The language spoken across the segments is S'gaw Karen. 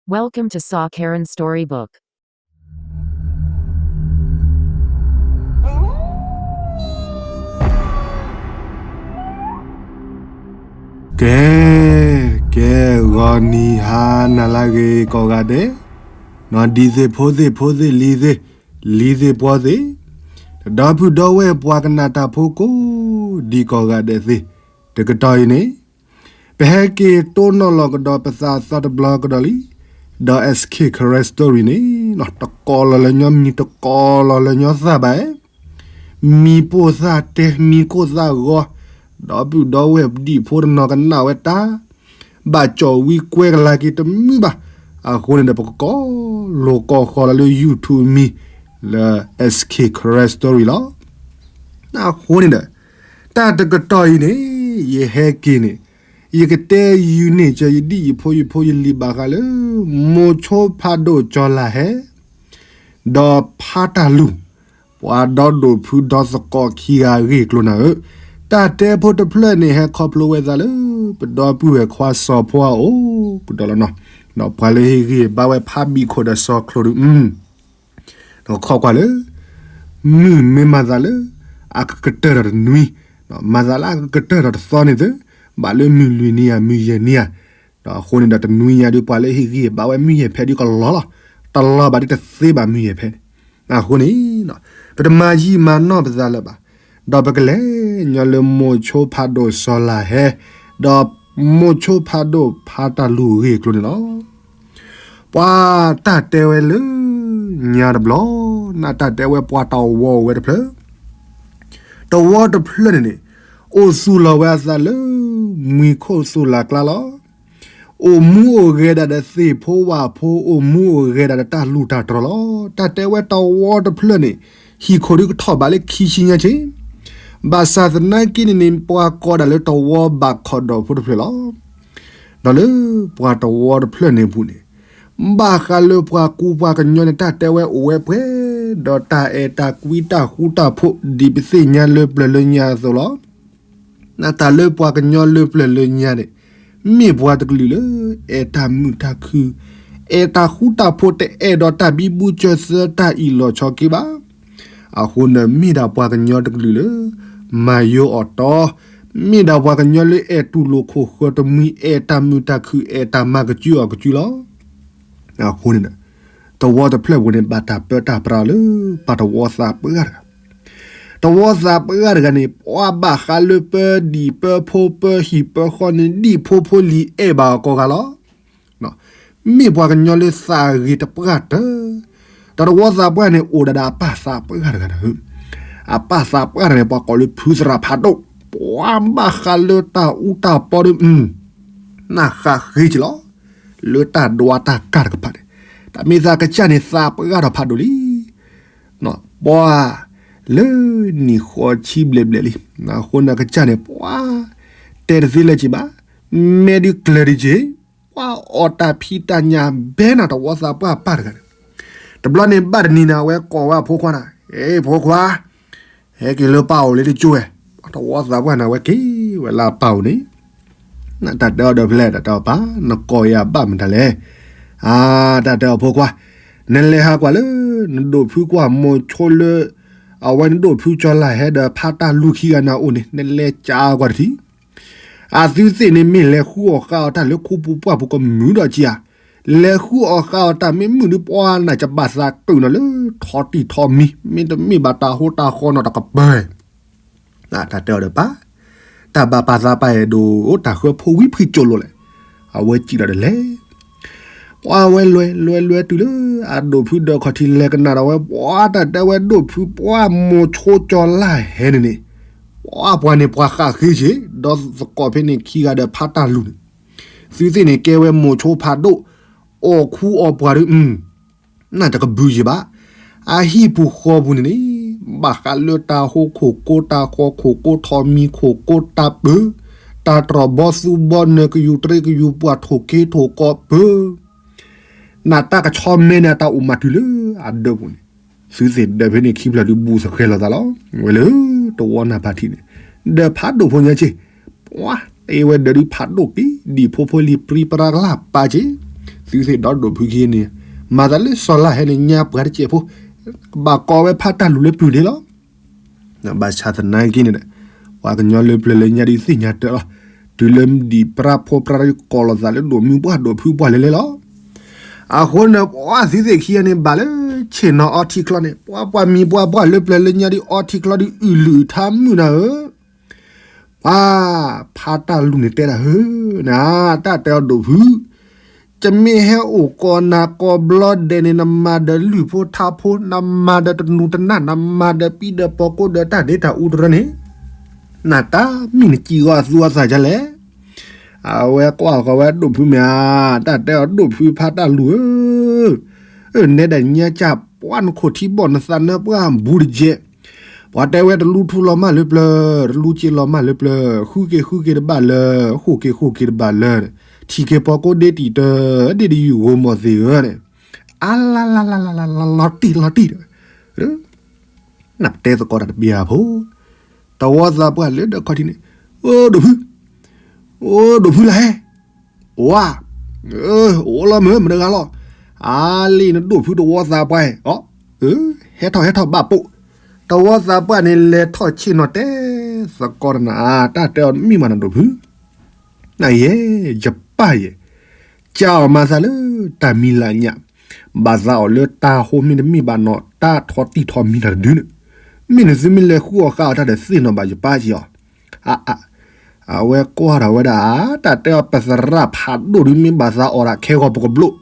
Welcome to Saw Karen Storybook. ကဲ, ကဲ, ဂီၤနံၤဟါနၤလၢအဂ့ၤကိးဂၤဒဲး, နီၢ်ဒံသ့ၣ်ဖိသ့ၣ်ဖိသ့ၣ်လံၤသ့ၣ်, လံၤသ့ၣ်ပှီသ့ၣ်, ဒီပုၢ်ဒီဝဲၢ်ပှၤကနၣ်တၢ်ဖိကိးဒံးကိးဂၤဒဲးသ့ၣ်, တကတီၢ်အံၤန့ၣ် ပဟဲက့ၤတိၢ်နီၣ်လီၤကဒီးပသးသီတဘျီကဒီးလံ, ဒီး Ask Karen Story န့ၣ် တကိးလီၤလၢညီမံၤတကိးလီၤလၢညီသၣ်ဘၣ်, မံၤပိၢ်သၣ်တဲ မံၤကိၢ်သၣ်ဂီၤ, ဒီပုၢ်ဒီဝဲၢ်ဒံၣ်ဖိတနီၤကနၣ်ဝဲတၢ် ဘၣ်ကၠီၣ်ဝံကွဲကလၤက့ၤတမုာ်ဘၣ်. အဃိန့ၣ်ဒီး ပကကိးလိာ်ကိးဃီလီၤလၢ YouTube မံၤ လၢ Ask Karen Story လီၤ. အဃိန့ၣ်ဒီး တၢ်တကတီၢ်အံၤန့ၣ် ယဟဲက့ၤန့ၣ် ယကတဲယုာ်န့ၢ်ကၢယဒံၣ်ယဖိယဖိယလံၤဘၣ်ဃးလၢ မိၤဆိဖးဒိၣ်ကၠီလၢ်ဟဲ ဒီးဖးတၢ်လူၢ် ပှၤဒီဒိၣ်ဖုဒီသကိးခံဂၤအဂ့ၢ်အကျိၤနၤဧၢ. တၢ်တဲဖိတဖျၢၣ်န့ၣ် ဟဲခီဖျိဝဲသးလၢ ပဒီပုၢ်ဝဲၢ်ခွါစီၤဖိအအိၣ်ကဒီးလီၤနီၤ. ဒီးပှၤလၢဟ့ၣ်ဂံၢ်ဘါဝဲဖးဘံၣ်ခိၣ်ဒီးစီၤချိၣ်ဒု နကခီကွၢ်လၢ မုၢ်မ့ၢ်မၤသးလၢ အကကတၢၢ်ဒီးတနွံ, မၤသးလၢအကကတၢၢ်ဒီးတသီန့ၣ်သ့, ဘၣ်လၢမုၢ်လွံၢ်နံၤဧါ မုၢ်ယဲၢ်နံၤဧါ, ဒီးအဃိန့ၣ်ဒီးတနွံညါဒုး ပှၤလၢဟ့ၣ်ဂံၢ်ဘါဝဲမုၢ်ယဲၢ်ဖဲဒုးကလီၤလီၤ, တလီၤဘၣ်ဒုးတသ့ဘၣ်မုၢ်ယဲၢ်ဖဲန့ၣ်. အဃိန့ၣ် ပတမၤယံာ်မၤနီၢ်ပသးလၢၤဘၣ်, ဒီးပကလဲၤညီလၢမိၤဆိဖးဒိၣ်စီၤလၢ်ဟဲ, ဒီးမိၤဆိဖးဒိၣ်ဖးတၢ်လူၢ်အဂ့ၢ်အကျိၤန့ၣ်လီၤ. ပှၤတၢ်တဲဝဲလၢညါတဘျီ, နတၢ်တဲဝဲပှၤတဝီအိၣ်ဝဲတဖျၢၣ်, တဝီတဖျၢၣ်န့ၣ်န့ၣ် အိၣ်သူၣ်လီၤဝဲအသးလၢ မှံခိၣ်သူၣ်လၢ်ကျါလီၤ. အိၣ်မူအိၣ်ဂဲၤဒၣ်ဒီးသ့ၣ်ဖိဝၣ်ဖိ, အိၣ်မူအိၣ်ဂဲၤဒၣ်ဒီးတၢ်လူၢ်တၢ်တြီၤလီၤ. တၢ်တဲဝဲတဝီတဖျၢၣ်န့ၣ် ဟံၣ်ခိၣ်ဒုးကထီၣ်ဘးလၢခံဆံညါဆ့, ဘၣ်ဆၣ်သနာ်က့န့ၣ်န့ၣ် ပှၤကိးဒၣ်လၢတဝီဘၣ်ခီၣ်ဒီးဖိတဖျၢၣ်လီၤ. ဒီးလၢပှၤတဝီတဖျၢၣ်န့ၣ်အပူၤန့ၣ် ဘၣ်ဃးလၢပှၤကူပှၤကညီန့ၣ် တၢ်တဲဝဲအိၣ်ဝဲပှဲၤ ဒီးတၢ်အဲၣ်တၢ်ကွံတၢ်ဃူတၢ်ဖိး ဒ်ပသ့ၣ်ညါလၢပျၢၤလၢညါအသိးလီၤ. နတၢ်လၢပှၤကညီလၢပျၢၤလၢညါန့ၣ် မ့ၢ်ပှၤတကလုာ်လၢ အဲၣ်တၢ်မုာ်တၢ်ခုၣ်, အဲၣ်တၢ်ဃူတၢ်ဖိး တအဲၣ်ဒိးတၢ်ဘံဘူဆၢသၢတၢ်အံၣ်လီၤဆီက့ဘၣ်. အဃိန့ၣ်မ့ၢ်ဒၣ်ပှၤကညီတကလုာ်လၢ မၤယိအီၣ်တီ, မ့ၢ်ဒၣ်ပှၤကညီလၢအဲၣ်တူၢ်လိာ်ခိၣ်ဃၢၤတမှံၤ, အဲၣ်တၢ်မုာ်တၢ်ခုၣ်, အဲၣ်တၢ်မၤကစုအီၣ်ကစုလီၤ. အဃိန့ၣ်ဒီး တဝီတဖျၢၣ်ပူၤန့ၣ် ဘၣ်တၢ်ပၢတၢ်ပြးအီၤလၢ ပှၤတဝီသးပှၢ်တဂၤ, တဝီသးပှၢ်တဂၤန့ၣ် ပှၤဘၣ်ဃးလၢပၢဒံၣ်ပၢဖိပၢဟံၣ်ပၢဃီန့ၣ် ဒံၣ်ဖိဖိလံၤအဲၣ်ဘၣ်အီၤကိးဂၤလီၤ. မ့ၢ်ပှၤကညီလၢသးဂ့ၤတပှၢ်တၢၢ်, ဒီးတဝီသးပှၢ်န့ၣ် အိၣ်ဒၣ်ဒီးအပၢ်သးပှၢ်တဂၤန့ၣ်, အပၢ်သးပှၢ်တဂၤန့ၣ် ပှၤကိးလၢဖုသရၣ်ဖးဒိၣ်, ပှၤဘၣ်ဃးလၢတၢ်အူတၢ်ပီဒီး နၢ်ဃးဃ့က့ၤလီၤ. လၢတၢ်ဒွးတၢ်ကၢ်တကပၤန့ၣ် တၢ်မ့ၢ်သးကစၢ်န့ၣ် သးပှၢ်ဒီးဖးဒိၣ်လံ. ပှၤလၢနံၣ်ဃီဆံဘျဲၣ်ဘျဲၣ်လံ, အဃိန့ၣ်ကစၢ်န့ၣ် ပှၤတဲတသ့လၢၤက့ၤဘၣ်, မဲာ်ဒုးကျၢၤဒံးက့ၤ, ပှၤအီၣ်တၢ်ဖံးတၢ်ညၣ်ဘဲနၤ တဝီသးပှၢ်ပၢ်တဂၤန့ၣ်. တဘျီန့ၣ်ဘၣ်တနံၤန့ၣ် အဝဲကိးဝဲအဖိခွါန့ၣ်, အ့ ဖိခွါ, ဟဲက့ၤလၢပၢ်အိၣ်လၢတကၠိဝဲ. တဝီသးပှၢ်န့ၣ် အဝဲက့ၤဝဲလၢအပၢ်အိၣ်န့ၣ် နတၢ်တဲအီၤဒီးဖဲလဲၣ်, တၢ်တဲအီၤပၢ်, နကိးယၤဘၣ်မတၤလဲၣ်. အါ, တၢ်တဲအီၤဖိခွါ, နလဲၤဟးကွၢ်လၢ နဒိၣ်ဖုကွၢ်မိၤဆိလၢ အဝဲနဒိၣ်ဖုကၠီလၢ်ဟဲဒီးဖးတၢ်လူၢ်ခံဂၤန့ၣ်အအိၣ်န့ၣ် နလဲၤကၢကွၢ်တထံၣ်. အသုသ့ၣ်န့ၣ်မ့ၢ်လဲၤဃုအီၣ်ဃုအီတၢ်လၢခူပူၤပှၢ်ပူၤကမုာ်ဒီးက့ဧါ, လဲၤဃုအီၣ်ဃုအီတၢ်မ့ၢ်မုာ်ဒုး ပှၤနၢ်ကဘၣ်သးကုာ်နီၤလၢ ထီတံၢ်ထီမံၤ, မ့တမ့ၢ်ဘၣ်တၢ်ဟိတၢ်ဃီနီတကပၤ တၢ်တဲအီၤဒီးပၢ်, တၢ်ဘၣ်ပာ်သးပာ်အဲၣ်ဒိး တၢ်ဃၢဖိဝံဖှံကိၣ်လိာ်လဲၣ်. အဝဲစံၣ်လီၤဒီးလဲၤ, ပှၤဝဲလဲၤလဲၤလဲၤတုၤလၢ အဒိၣ်ဖုဒီးခီၣ်ထံးလဲၤကနၣ်ဒီးဝဲ, ပှၤတၢ်တဲဝဲဒိၣ်ဖုပှၢ်မိၤဆိကၠီလၢ်ဟဲန့ၣ်န့ၣ်, ပှၤပှၤန့ၣ်ပှၤဃၣ်ဃ့က့ၤ, ဒီးသကိးဖဲန့ၣ်ခံဂၤဒီးဖးတၢ်လူၢ်န့ၣ်, သုသ့ၣ်န့ၣ်ကဲဝဲမိၤဆိဖးဒိၣ်, အီၣ်ခူအီၣ်ပှၤဒီး နၢ်တကဘုးယံၤဘၣ်. အဟံၣ်ပူၤဃီပူၤန့ၣ်န့ၣ်, ဘၣ်ဃးလၢတၢ်ဟိခိၣ်ကိတၢ်ဃီခိၣ်ကိထီမံၤခိၣ်ကိတၢ်ပၢၤ, တၢ်တြီၢ်ဘီသူဘီနၢၤကယူၤတရံးကယူၤပှၢ်ထိၣ်က့ထိၣ်ကီပၢၤ, နၢ်တၢ်ကဆီမဲန့ၣ် တၢ်အိၣ်မးတုၤလၢအဒၢးပူၤန့ၣ်, သုသ့ၣ်ဒၢးဖဲန့ၣ်ခံဖျၢၣ်ဒုးဘူးသဃဲၤလိာ်သးလီၤ. ဝဲလၢတဝီနၢ်ဖးထံးန့ၣ်, ဒၢးဖးဒိၣ်ဖိညါက့ၤ, ပှၤတ့ဝဲဒၢးဒုးဖးဒိၣ်က့ၤ, ဒံၣ်ဖိဖိလံၤပြံပြါကလၢ်ပာ်က့ၤ, သုသ့ၣ်ဒီးဒိၣ်ဖုခံန့ၣ် မၤသးလၢစီၤလါဟဲန့ၣ် ညါပှၤတစဲးဖိ ကဘၣ်ကိးဝဲဖးတၢ်လူၤလၢပျုၤဒ့လီၤ. ဘၣ်ဆၣ်သနာ်က့န့ၣ်ဒီး ပှၤကညီလၢပျၢၤလၢညါဒ်သ့ၣ်ညါတၢ်လီၤ. တုၤလၢဒံးပြၢဖိပြၢဒီးကိးလိာ်သးလၢဒိၣ်မုၢ်ပှၢ်ဒိၣ်ဖုပှၢ်လဲၤလဲၤလီၤ. အဃိန့ၣ် ပှၤသုသ့ၣ်ခံဂၤန့ၣ် ဘၣ်လၢဆ့ၣ်နီၤအီထံချီန့ၣ် ပှၤပှၤမံၤပှၤပှၢ်လၢပျၢၤလၢညါဒ်အီထံချီဒ်အုၣ်လုၢ်အုၣ်ထါမုၣ်နၤဧၢ ပှၤဖးတၢ်လူၤန့ၣ်တဲဒၣ်ဧၢ, နတၢ်တဲအီၤဒိၣ်ဖု, ကမ့ၢ်ဟဲအိၣ်ကိးနၤကိးဘျီဒဲးန့ၣ် နမၤဒီးလုၢ်ဖိထါဖိ, နမၤဒီးတနူၤတနၢ်, နမၤဒီးပံဒီးပိကိဒီးတၢ်ဒ့တၢ်အူတရၢန့ၣ်, နတၢ်မံၤနစံၣ်ဂီၤအသူအသၣ်ဒ်လဲၣ်. အဝဲကွၢ်ဃီၤဝဲဒိၣ်ဖုမ့ၢ်ဧါ, တၢ်တဲအီၤဒိၣ်ဖုဖးတၢ်လူၤဧၢ အၢ နဲဒၣ်ညါကၢ်ပှၤနခိၣ်ထံဘီၣ် နသးနၢပှၢ်ဘူးတကဲး, ပှၤတဲဝဲတလူထူလီၤမၢ်လၢပျၢၤ, တလူစ့လီၤမၢ်လၢပျၢၤ, ဃုက့ၤဃုက့ၤတဘၣ်လၢ, ဃိၣ်က့ၤဃိၣ်က့ၤတဘၣ်လၢ, ထံၣ်က့ၤပိကိဒ့တံၢ်တၢ, ဒ့ၣ်တယုၢ်ဂိၤမီၢ်သ့ၣ်ဧၢန့ၣ်, အါလါလါလါလါလါလီၤတံၢ်လီၤတံၢ်ဒီး, နပတဲသကိးတၢ်တဘျီဖိ တဝီသးပှၢ်လၢဒီးခီၣ်ထံးန့ၣ်, အိၣ်ဒိၣ်ဖု, အိၣ်ဒိၣ်ဖုလၢဟဲ, အိၣ်ဧါ, အိၣ်လီၤမ့ၢ်မတဂၤလီၤ, အါလံနဒိၣ်ဖုတဝီသးပှၢ်, ဟဲထီၣ်ဟဲထီၣ်ဘၣ်ပိာ်, တဝီသးပှၢ်န့ၣ် လဲၤထီၣ်ဆ့ၣ်နီၤတဲသကိးတနၤ, တၢ်တဲအီၤမ့ၢ်မးနဒိၣ်ဖု နယဲ, ယပၢ်ယဲ, ကၢ်အီၤမၤသးလၢတၢ်မံၤလၢညါ, ဘၣ်သးအီၤလၢတၢ်ဟိမ့ၢ်တမ့ၢ်ဘၣ်နီၤ တၢ်ထီတံၢ်ထီမံၤတၢ်တဒုန့ၣ်, မ့ၢ်နသုမ့ၢ်လဲၤဃုအီၣ်ဃာ်အီၤတၢ်ဒီးသ့ၣ်နီၣ်ဘၣ်ယပၢ်က့ၤအီၤ, အဝဲကွၢ်ထီၣ်ဝဲဒၣ် တၢ်တဲအီၤပသရၣ်ဖးဒိၣ်ဒုမ့ၢ်ဘၣ်သးအီၤဒၣ်ခဲဂီၤပကဘျိၣ်,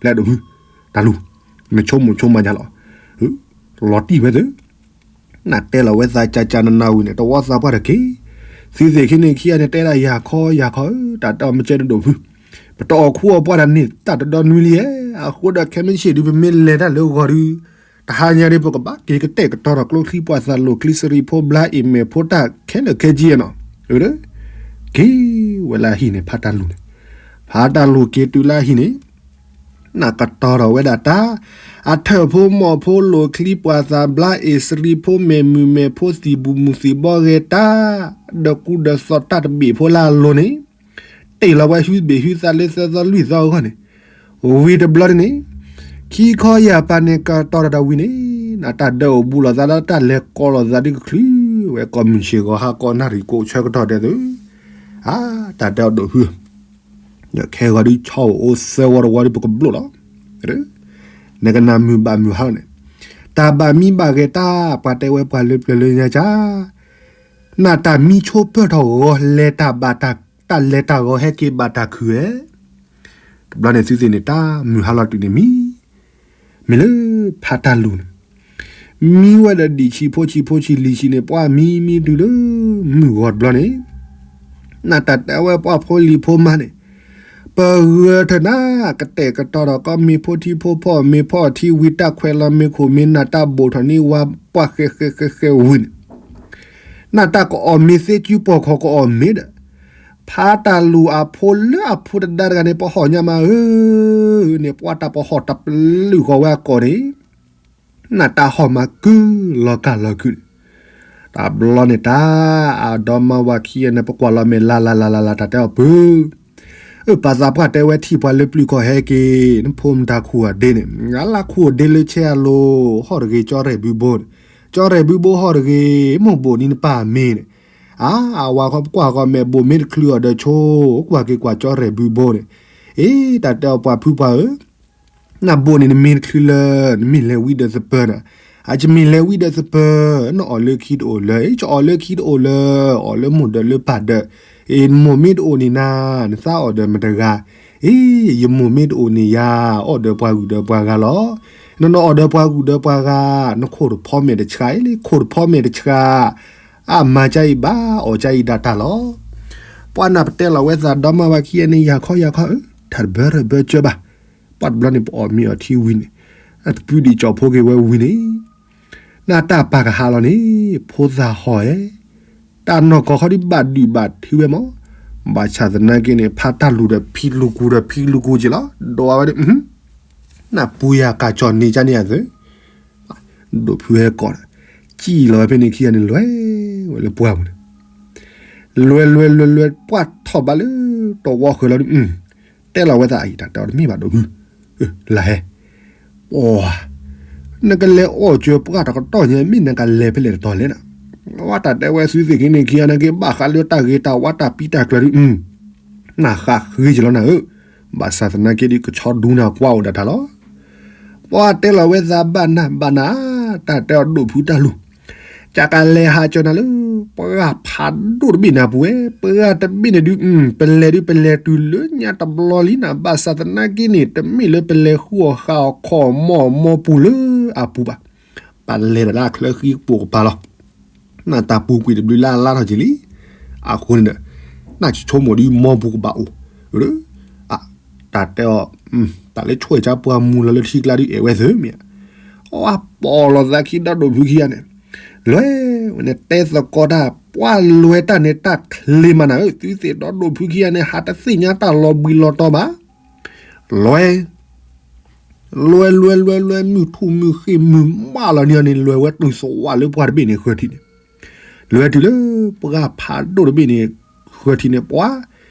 လဲၤဒိၣ်ဖု, တၢ်လူၤ, နဆိကမိၣ်ဆိကမးညါလီၤ, လီၤတံၢ်ဝဲသ့ၣ် နတဲလီၤဝဲသးကၢ်ကၢ်နးနးဝံၤန့ၣ် တဝီသးပှၢ်တက့ၢ်, သုသ့ၣ်ခံန့ၣ်ခံဂၤန့ၣ် တဲဒၣ်ယၤခီယၤခီဧၢ, တၢ်တဲအီၤမ့ၢ်ကဲဒိၣ်ဒိၣ်ဖု, ပတအီၣ်ခူအီၣ်ပှၢ်တၢ်န့ၣ် တၢ်တဒီနွံလံဧါ, အဃိဒီးခဲမုၢ်ဆ့ၣ်ဒု ပမ့ၢ်လဲၤတၢ်လၢဂီၤဒု, တဟါညါဒု ပကဘၣ်က့ၤကတဲာ်ကတီၤထီၣ်ကျိချံပှၤသးလိၤချံစရံဖိဘျါအ့ၣ်မဲာ်ဖိတၢ်ခဲလၢာ်ခဲဆ့နီၤ, က့ၤဝဲလၢအဟံၣ်န့ၣ် ဖးတၢ်လူၤန့ၣ်, ဖးတၢ်လူၤက့ၤတုၤလၢအဟံၣ်န့ၣ် နကတီၤထီၣ်ဝဲဒၣ်တၢ်, အထၢၣ်ဖိမိၢ်ဖိလိၤချံပှၤသးဘျါအ့ၣ်စရံဖိမဲာ်မုာ်မဲာ်ဖိသံၣ်ဘိမုၢ်သံၣ်ဘီဂဲၤတၢ်, ဒီးကူဒီးသိးတၢ်တဘ့ၣ်ဖိလၢအလိၤန့ၣ်, တ့ၢ်လီၤဝဲဟုသဘ့ၣ်ဟုသးလၢသၢသီလွံၢ်သီအဂီၢ်န့ၣ်, ဝံၤတဘျီန့ၣ်, ခံခီယၢ်ပၤန့ၣ်ကတီၤတၢ်တၢ်ဝံၤန့ၣ်, နတၢ်ဒၢးအိၣ်ဘူးလိာ်သးလၢတၢ်လဲၤကိးလိာ်သးဒ်ကချုး, ဝဲကိးမုၢ်ဆ့ၣ်ဂီၤဟါကိးနၣ်ရံၣ်ကိးဆၢကတီၢ်ဒဲးသု, အါ, တၢ်တဲအီၤဒိၣ်ဖု ခဲဂီၤဒု ဆီအိၣ်အိၣ်သၢဝီတဝီဒု ပကဘျိၣ်လီၤ, နကနၣ်မုာ်ဘၣ်မုာ်ဟါန့ၣ်, တၢ်ဘၣ်မံဘၣ်ဂဲၤတၢ် ပှၤတဲဝဲပှၤလၢပျၢၤလၢညါကၢ်, နတၢ်မံဆိပၢၢ်ထီၣ်ဂီၤလဲၤတၢ်ဘၣ်တၢ်, တၢ်လဲၤတၢ်ဂီၤဟဲက့ၤဘၣ်တၢ်ခုၣ်ဧဲ, တဘျီန့ၣ်သုသ့ၣ်န့ၣ် တၢ်မုၢ်ဟါလီၤတုၤန့ၣ်မံ မ့ၢ်လၢဖးတၢ်လူၤန့ၣ်, မံဝဲဒီးဒံၣ်ဆံးဖိဆံးဖိဆံးလံၤဆံးန့ၣ် ပှၤမံမံတုၤလၢမုၢ်ဂီၤတဘျီန့ၣ်, နတၢ်တဲဝဲပှၤဖိလံၤဖိမါန့ၣ်, ပဂၢၢ်ထၢၣ်နၤ ကတဲာ်ကတီၤထီၣ်ကီးမ့ၤဖိထံဖိဖီၣ်မ့ၤဖီၣ်ထံဝံၤတၢ်ခွဲးလီၤမ့ၤခိၣ်မ့ၤ နတၢ်ဘိၣ်ထီၣ်န့ၢ်ဝါပှၢ်ဃဲးဃဲးဃဲးဃဲးဝံၤန့ၣ် နတၢ်ကအီၣ်မ့ၤသ့ကၠူပီၢ်ခီၣ်ကအီၣ်မ့ၤဒီး, ဖးတၢ်လူၤအဖိလၢအဖိတဒါတဂၤန့ၣ် ပဟီၣ်ညါမးဧၢ, န့ၣ်ပှၤတၢ်ပဟီၣ်တပလုာ်ဃီၤဝဲအကိာ်န့ၣ်, နတၢ်ဟီၣ်မးကုလီၤကၢ်လီၤကုန့ၣ်, တဘျီန့ၣ်တၢ်, အဒီမါဝၤခံဂၤန့ၣ် ပကွၢ်လီၤမဲာ်လၢ်လၢ်လၢ်လၢ်လၢ် တၢ်တဲအီၤပုၢ် အၢ ပှၤသးပှၢ်တဲဝဲထံၣ်ပှၤလၢပျုၤကီၢ်ဟဲက့ၤ နဖိမတၤခူၣ်အဒ့န့ၣ် အလၢခူၣ်အဒ့လၢဆဲအလိၤ ဟီၣ်တဂ့ၤ ကၠီရဲၣ်ဘုဘိန့ၣ်, ကၠီရဲၣ်ဘုဘိဟီၣ်တဂ့ၤ မိၢ်ဘိၣ်နံၤနပၢ်မ့ၤန့ၣ်, အါ အဝၤခီပကွၢ်ဃီမဲာ်ဘိၣ်မ့ၢ်တချုးအီၤဒီးဆိ ကွၢ်က့ၤကွၢ်ကၠီရဲၣ်ဘုဘိန့ၣ်, အ့ တၢ်တဲအီၤပှၤဖုပှၢ်ဧၢ နဘိၣ်န့ၣ်နမ့ၢ်တချုးလၢ နမ့ၢ်လဲၤဝံဒီးသပၢၤန့ၣ်, အကမ့ၢ်လဲၤဝံဒီးသပၢၤ နအီၣ်လၢခံတအိၣ်လၢၤ, အ့ ကအီၣ်လၢခံတအိၣ်လၢၤ အီၣ်လၢမိၢ်ဒီးလၢပၢ်ဒီး, အ့ နမိၢ်မ့ၢ်တအိၣ်န့ၣ်နၤ နသးအီၣ်ဒီးမတဂၤ, အ့ ယမိၢ်မ့ၢ်တအိၣ်န့ၣ်ယၤ အီၣ်ဒီးပှၤဂုၤဒီးပှၤဂၤလီၤ. နနအီၣ်ဒီးပှၤဂုၤဒီးပှၤဂၤ နခိၣ်တဖီမဲာ်တဆှးအံၤလံ ခိၣ်တဖီမဲာ်တဆှး, အမၤကါအံၤဘၣ် အီၣ်ကါအံၤဒၣ်တၢ်လီၤ. ပှၤနၢ်ပတဲလီၤဝဲသးဒီမါဝၤခံဂၤန့ၣ် ယၤခီယၤခီဧၢ, တၢ်တဘၢတဘၢကၢဘၣ်. ပှၤတဘျီန့ၣ် ပအီၣ်မ့ၤအီထံဝံၤန့ၣ်, အတပုၢ်ဒံးကၠီၣ်ဖိက့ၤဝဲဝံၤန့ၣ်, နတၢ်ပာ်ကဟးလီၤန့ၣ်, ဖိသၣ်ဟီၣ်ဧဲ, တၢ်နီၢ်ကီၢ်ခီဒံးဘၣ်ဒုၣ်ဘၣ်ထံဝဲမး, ဘၣ်ဆၣ်သနာ်က့န့ၣ် ဖးတၢ်လူၤဒီးဖံလူၤကူၤဒီးဖံလူၤကူၤက့ၤလီၤ. ဒိးဝဲဒၣ်, နပူၤယၤကၢ်ကၠီၣ်န့ၢ်ကါန့ၢ်ယၤသု ဒိၣ်ဖုဟဲကိးဒီး, ကံၣ်လီၤဝဲဖဲန့ၣ်ခံဂၤန့ၣ် လဲၤဝဲလၢပှၢ်ပူၤန့ၣ်, လဲၤလဲၤလဲၤလဲၤ ပှၢ်ထီၣ်ဘးလၢတဝီဃၢၤလီၤဒုး, တဲလီၤဝဲသးအံၤ တၢ်တဲအီၤတမ့ၢ်ဘၣ်ဒိၣ်ဖု, လၢဟဲ, ပှၤ, နကလဲၤအီၣ်စၢၤပှၢ်တကတီၢ်ညါ မ့ၢ်နကလဲၤဖဲလဲၣ်တတီၤလဲၣ်နၤ, ဝဲတၢ်တဲဝဲသုသ့ၣ်ခံန့ၣ်ခံဂၤနာ်က့ ဘၣ်ဃးလၢတၢ်ဂ့ၤတၢ်ဝါတၢ်ပံတၢ်ကျၢၤဒုး နၢ်ဃးဃ့က့ၤလီၤနၤဧၢ, ဘၣ်ဆၣ်သနာ်က့ဒုး ကဆီဒူနၤကွၢ်အိၣ်ဒၣ်တၢ်လီၤ. ပှၤတဲလီၤဝဲသးဘၣ်နၤဘၣ်နၤ, တၢ်တဲအီၤဒိၣ်ဖုတၢ်လူၤ, ကကလဲၤဟးကၢၤနၤလၢ ပှၤဖးဒိၣ်တဘ့ၣ်န့ၣ်အပူၤဝဲ, ပှၤတဘ့ၣ်န့ၣ်ဒုး ပလဲၤဒုး ပလဲၤတုၤလၢညါတဘျီလံနၤ, ဘၣ်ဆၣ်သနာ်က့န့ၣ် တမ့ၢ်လၢပလဲၤဃုအီၣ်ဃုအီၣ်ခီၣ်မီၢ်မီပူၤလၢအပူၤဘၣ်, ပလဲၤဒၣ်လၢအချၢဃံကပိာ်ကပၤလီၤ. နတၢ်ပူၤကွံာ်တဘျုးလၢ်လၢ်ထီၣ်က့ၤလံ, အဃိန့ၣ်ဒီး နဆိကမိၣ်ဒုးမီပူၤကဘၣ်အိၣ်, တၢ်တဲအီၤ, တၢ်လၢဆိၣ်ဝဲကါပှၤမူလီၤလၢထံကျါဒုး အဲၣ်ဝဲသ့မ့ၢ်ဧါ, အီပီၢ်လီၤသးခံဒီဒိၣ်ဖုခံဂၤန့ၣ်, လွဲဝဲန့ၣ်တဲသကိးတၢ် ပှၤလွဲတၢ်န့ၣ်တၢ်ချ့မးနၤဧၢ, သုသ့ၣ်ဒီဒိၣ်ဖုခံဂၤန့ၣ် ဟးတသ့ၣ်ညါတၢ်လီၤဘှံးလီၤတီၤဘၣ်, လွဲ လွဲလွဲလွဲလွဲ မုၢ်ထူၣ်မုၢ်ဃ့ၢ်မုၢ်မးလီၤန့ၣ်န့ၣ် လွဲဝဲတုၤသဝးလၢပှၤတဘ့ၣ်န့ၣ်ဃၢၤထံးန့ၣ်, လွဲတုၤလၢပှၤဖးဒိၣ်တဘ့ၣ်န့ၣ် ဃၢၤထံးန့ၣ် ပှၤ,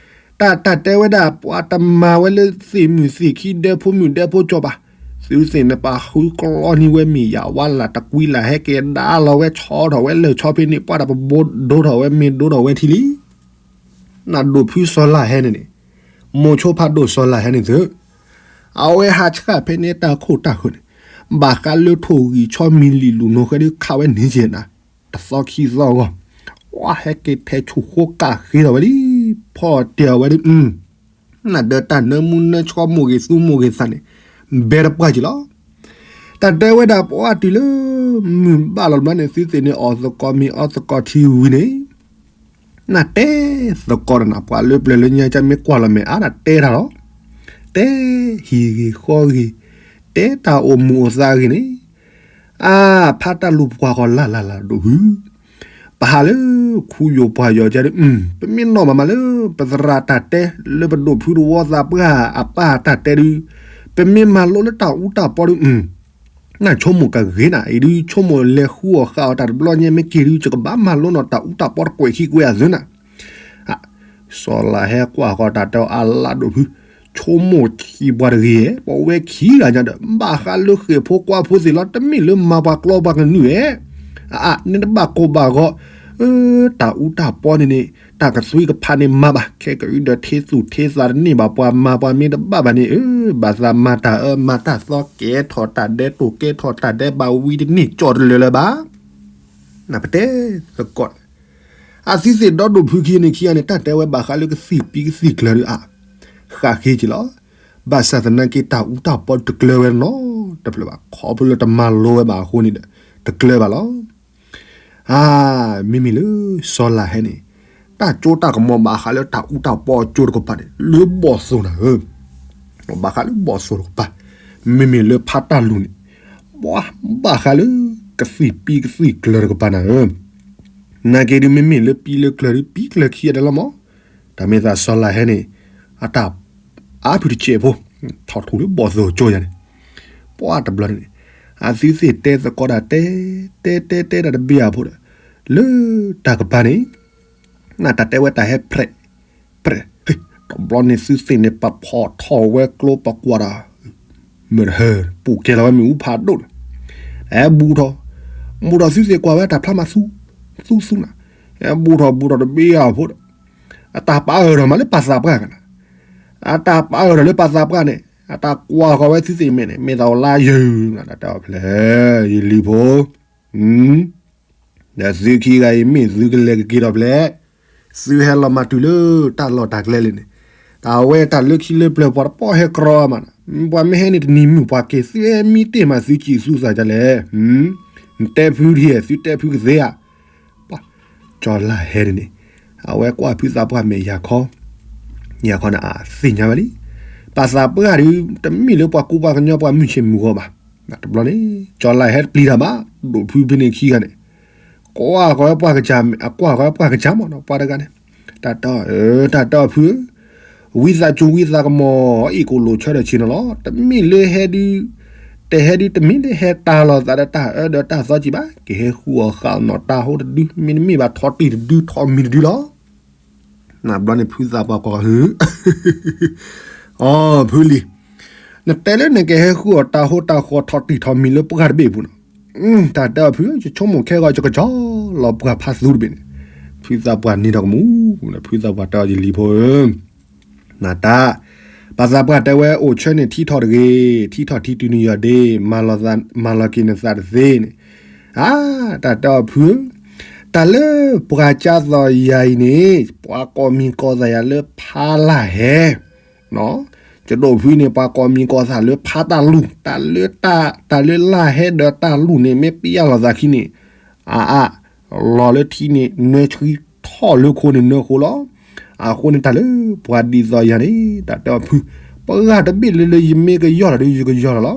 တၢ်တၢ်တဲဝဲဒၣ် ပှၤတမၤဝဲလၢသ့ၣ်မုၣ်သ့ၣ်ခံဒဲဖိမုၣ်ဒဲဖိကၠီၤဘၣ်, သုသ့ၣ်န့ၣ်ပာ်ဃုကျီန့ၢ်ဝဲမ့ၢ်ယၤဝါလၢ်တကွံလၢ်ဟဲက့ၤဒါလီၤဝဲဆီထီၣ်ဝဲလၢာ်ဆီဖဲန့ၣ် ပှၤတၢ်ပဘိဒိထီၣ်ဝဲမ့ၢ်ဒိထီၣ်ဝဲထံလံ နဒိၣ်ဖုစီၤလၢ်ဟဲန့ၣ်န့ၣ်, မိၤဆိဖးဒိၣ်စီၤလၢ်ဟဲန့ၣ်သု, အဝဲဟးဆှၣ်ဖဲန့ၣ်တၢ်ခိၣ်တၢ်ဃၢၤန့ၣ်, ဘၣ်ဃးလၢထိၣ်ဂံၢ်ဆီမံၤလံာ်လူၤနိဃဲဒုးခးဝဲန့ၣ်ကဲနၤ, တသီခံသီဂီၢ်, ဝဲဟဲက့ၤထဲဆူၣ်ဃိကးဃ့ထီၣ်ဝဲလံ, ဖီၣ်တဲာ်အီၤဝဲဒုး နဒၢတၢ်နၢမူနၢဆှီမိၢ်ဂ့ၤသူမိၢ်ဂ့ၤသးန့ၣ်, ဘဲတပှၢ်က့ၤလီၤ. တၢ်တဲဝဲဒၣ်ပှၤတုၤလၢ မုၢ်ဘၣ်လီၤတဘျီန့ၣ် သုသ့ၣ်န့ၣ်အီၣ်သကိးမ့ၤအီသကိးထံဝံၤန့ၣ်, နတဲသကိးတနၤ ပှၤလၢပျၢၤလၢညါကမ့ၢ်ကွၢ်လီၤမဲာ်အါ နတဲတၢ်လီၤ. တဲဟံၣ်ဂ့ၤဃီဂ့ၤ, တဲတၢ်အိၣ်မူအိၣ်သးဂ့ၤန့ၣ်, အါ, ဖးတၢ်လူၤပှၤဃီလၢ်လၢ်လၢ်ဒိၣ်ဖု ပဟးလၢခူယိာ်ပှၢ်ယိာ်ကဲဒုး, ပမ့ၢ်နီၣ်ဘၣ်မးလၢ ပသရၣ်တၢ်တဲ လၢပဒိၣ်ဖုတဝီသးပှၢ်အပၢ်တၢ်တဲဒုး, ပမ့ၢ်မၤလိလၢတၢ်အူတၢ်ပီဒုး, နဆိကမိၣ်ကဂ့ၤနၤ, အံၤဒုးဆိကမိၣ်လဲၤဃုအီၣ်ဃုအီၣ်တၢ်တဘျီညါမ့ၢ်က့ၤဒုး ယကဘၣ်မၤလိနီၣ်တၢ်အူတၢ်ပီတကွဲးခံကွဲးအသုနၤ စီၤလၢ်ဟဲကွၢ်ဃီတၢ်တဲအီၤအလါဒိၣ်ဖု, ဆိကမိၣ်ဆံးပှၤတဂ့ၤ, ပဝဲခံဂၤညါဒီး ဘၣ်ဃးလၢဃဲၢ်ဖိကွၢ်ဖိသ့ၣ်လီၤ, တမ့ၢ်လၢမၤပှၤကျီပှၤကနုာ်ဧဲ, အါ, နတဘၣ်ကိၢ်ဘၣ်ဂီၤ, တၢ်အူတၢ်ပီန့ၣ်န့ၣ် တၢ်ကသွံကဖးန့ၣ်မၤဘၣ်, ခဲကအုဒီးထ့သူၣ်ထ့သးတန့ၢ်ဘၣ်, ပှၤမၤပှၤမ့ၢ်တဘၣ်ဘၣ်န့ၣ်, ဘၣ်သးမၤတၢ်အၢမၤတၢ်သီ ကဲထီၣ်တၢ်ဒဲးတိၢ်ကဲထီၣ်တၢ်ဒဲးဘးဝံၤတန့ၢ်ကၠီၣ်တလၢာ်လၢၤဘၣ် နပတဲသကိး, အသုသ့ၣ်ဒီဒိၣ်ဖုခံန့ၣ်ခံဂၤန့ၣ် တၢ်တဲဝဲဘၣ်ဃးလၢကသံၣ်ပံကသံၣ်ကျၢၤဒုးအါ, ဃၣ်ဃ့က့ၤလီၤ. ဘၣ်ဆၣ်သနာ်က့တၢ်အူတၢ်ပီတကျၢၤဝဲနီတဖျၢၣ်ဘၣ်, ခီဖျိလၢတမၤလိဝဲဘၣ်အဃိန့ၣ်ဒီး တကျၢၤဘၣ်လီၤ. အါ, မ့မ့ၢ်လၢစီၤလၢ်ဟဲန့ၣ်, တၢ်ကၠိတၢ်ကမီၤဘၣ်ဃးလၢတၢ်အူတၢ်ပီအကၠိတကပၤန့ၣ် လၢဘီၣ်သိၣ်နၤဧၢ, ဘၣ်ဃးလၢဘီၣ်သိၣ်တကပၤ, မ့မ့ၢ်လၢဖးတၢ်လူၤန့ၣ်, ဘၣ်ဃးလၢကသံၣ်ပံကသံၣ်ကျၢၤတကပၤနၤဧၢ, နာ်က့ဒုးမ့မ့ၢ်လၢပံလၢကျၢၤဒုး ပံကျၢၤခံဂၤဒဲးလီၤမး, တၢ်မ့ၢ်သးစီၤလၢ်ဟဲန့ၣ်, အတၢ်အါဖုတစဲးဖိ, ထီၣ်ထူၣ်လၢဘီၣ်သိၣ်ကၠိယၤန့ၣ်, ပှၤတဘျီန့ၣ်, အသုသ့ၣ်တဲသကိးတၢ်တဲ, တဲတဲတဲတၢ်တဘ့ၣ်အဖိဒီး, လၢတၢ်ကပၤန့ၣ်, နတၢ်တဲဝဲတၢ်ဟဲဖြဲး, ဖြဲး, တဘျီန့ၣ်သုသ့ၣ်န့ၣ် ပဖီၣ်ထီၣ်ဝဲကျိပကွၢ်ဒီး, မုၢ်တဟၢ, ပူၤကဲလီၤဝဲမ့ၣ်အူဖးဒိၣ်ဒီး, အဲဘူးထီၣ်, ဘူးထီၣ်သုသ့ၣ်ကွၢ်ဝဲတၢ်ဖျါမးသူ, သူသူနၤ, အဲဘူးထီၣ်ဘူးထီၣ်တဘ့ၣ်အဖိဒီး, အတၢ်ပာ်အၢၣ်ထီၣ်မးလၢပှၤသးပှၢ်ကနၤ, အတၢ်ပာ်အၢၣ်ထီၣ်လၢပှၤသးပှၢ်န့ၣ်, အတၢ်ကွၢ်ဃီၤဝဲသုသ့ၣ်မဲာ်န့ၣ် မ့ၢ်သးအိၣ်လါယုာ်နၤ တၢ်တဲအီၤဖျဲး, ယလံၤဖိ ဒီးသုခံဂၤအံၤမ့ၢ်သုကလဲၤကက့ၤထီၣ်ဖျဲး, သုဟဲလီၤမၤတုၤလၢတၢ်လီၢ်တၢ်ကျဲလံန့ၣ်, တၢ်ဝဲတၢ်လၢခံလၢပျၢၤပှၤတပီၢ်ဟဲကြီမး, ပှၤမ့ၢ်ဟဲန့ၣ်တနံၤမုၢ်ပှၤက့ၤ သုဟဲမံတ့ၢ်မးသုစံၣ်သူသးဒ်လဲၣ်, နတဲဖုဒ်, သုတဲဖုကသ့ဧါ, ပှၤ, ကၠီလၢ်ဟဲန့ၣ်န့ၣ်, အဝဲကွၢ်ဖုသးပှၢ်မဲာ်ယၤခီ, ယၤခီန့ၣ်အသ့ၣ်ညါဝဲလံ, ပှၤသးပှၢ်ဒုး တမ့ၢ်လၢပှၤကူပှၤကညီပှၤမုၢ်ဆ့ၣ်မုၢ်ဂီၤဘၣ်, တဘျီန့ၣ်, ကၠီလၢ်ဟဲတပျံၤတၢ်ဘၣ်, ဒိၣ်ဖုဖဲန့ၣ်ခံဂၤန့ၣ် ကွၢ်ဃီၤဝဲပှၤကစၢ်, ကွၢ်ဃီၤဝဲပှၤကစၢ်မးနီၤ ပှၤတဂၤန့ၣ်, တၢ်တဲအီၤ, တၢ်တဲအီၤဖုဧၢ, ဝံသးစူၤဝံသးကမီၤ အ့ၣ်ကိၣ်လိာ်ဆၢထၢၣ်ဆ့ၣ်နီၤလီၤ, တမ့ၢ်လၢဟဲဒုး, တဟဲဒုး တမ့ၢ်လၢဟဲတၢ်လီၤသးဒီးတၢ်အၢဒီးတၢ်သီကံၤဘၣ်, ကဟဲဃုအီၣ်ဃုအီၣ်နီၣ်တၢ်ဟိတဒု, မ့တမ့ၢ်ဘၣ်ထီတံၢ်တဒု ထီမံၤတဒုလီၤ. နဘျီန့ၣ်ဖုသးပှၢ်ကွၢ်ဟု, အီ ဖုလံၤ, နတဲလၢနကဟဲဃုအီၣ်တၢ်ဟိတၢ်ဃီထီၣ်တံၢ်ထီၣ်မံၤလၢပှၢ်တဘ့ၣ်အပူၤနီၤ. တၢ်တဲအီၤဖု, ယဆိကမိၣ်ခဲဂီၤယကစီၤလီၤပှၢ်ဖးသူတဘ့ၣ်န့ၣ်. ဖုသးပှၢ်န့ၢ်ထီၣ်ကမူၣ်, ဖုသးပှၢ်တဲအီၤယလံၤဖိဧၢ, နတၢ်, ပှၤသးပှၢ်တဲဝဲအိၣ်ဆၢန့ၣ်ထံထီၣ်တဂ့ၤ, ထံထီၣ်ထံတုၤနယီၢ်ဒ့, မၤလီၤက့ၤနသးတသ့န့ၣ်. အါ, တၢ်တဲအီၤဖု, တၢ်လၢပှၤကၢ်သိးယၤအံၤန့ၣ် ပှၤကိးမံၤကိးသးယၤလၢဖးလၢ်ဟဲ ကဒိၣ်ဖုန့ၣ် ပှၤကိးမံၤကိးသးလၢဖးတၢ်လူၢ်, တၢ်လၢတၢ်, တၢ်လၢလၢ်ဟဲဒီးတၢ်လူၢ်န့ၣ် မ့ၢ်ပျၢ်လိာ်သးခံန့ၣ်, အါအါ, လီၤလၢထံန့ၣ် နၢဆှံထီၣ်လၢခိန့ၣ်နၢဃိလီၤ. အဃိန့ၣ်တၢ်လၢပှၤဒ်သိးယၤန့ၣ် တၢ်တဲအီၤဖု, ပှၤတဘ့ၣ်လၢလၢယမ့ၢ်ကယီၢ်လီၤဒီးယကယီၢ်လီၤလီၤ.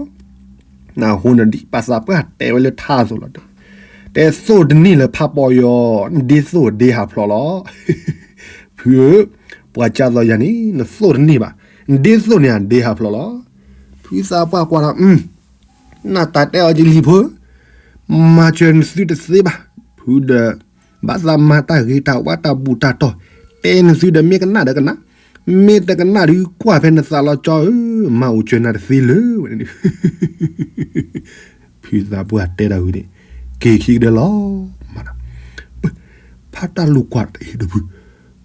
အဃိန့ၣ် ဒ်ပှၤသးပှၢ်တဲဝဲလၢထါအသိးလီၤ. တဲသိၣ်တန့ၢ်လၢဖးပီယီၤ, ဒ်သိၣ်ဒ့ဟးဖျိးလီၤ. ဖုဧၢ, ပှၤကၢ်သိးယၤန့ၣ် နသိၣ်တန့ၢ်ဘၣ်, ဒ်သိၣ်န့ၣ်ဒ့ဟးဖျိးလီၤ. ဖုသးပှၢ်ကွၢ်ဒီး, နတၢ်တဲအီၤယလံၤဖိ, မၤစၢၤနသုတသ့ဘၣ်. ဖုဒီး, ဘၣ်သးမၤတၢ်ဂ့ၤတၢ်ဝါတၢ်ဘူၣ်တၢ်တီၤ, တဲနသုဒီးမ့ၢ်ကနၣ်ဒီးကနၣ်, မ့ၢ်တကနၣ်ဒီးကွၢ်ဖဲနသးလီၤကၠီဧၢ, မၤအိၣ်စၢၤနၤတသ့လၢၤဝဲန့ၣ် ဖုသးပှၢ်တဲတၢ်ဝံၤန့ၣ်, က့ၤခံကဒၢလီၤ, မၤ, ဖးတၢ်လူၤကွၢ်တအံၤဒီးဖု,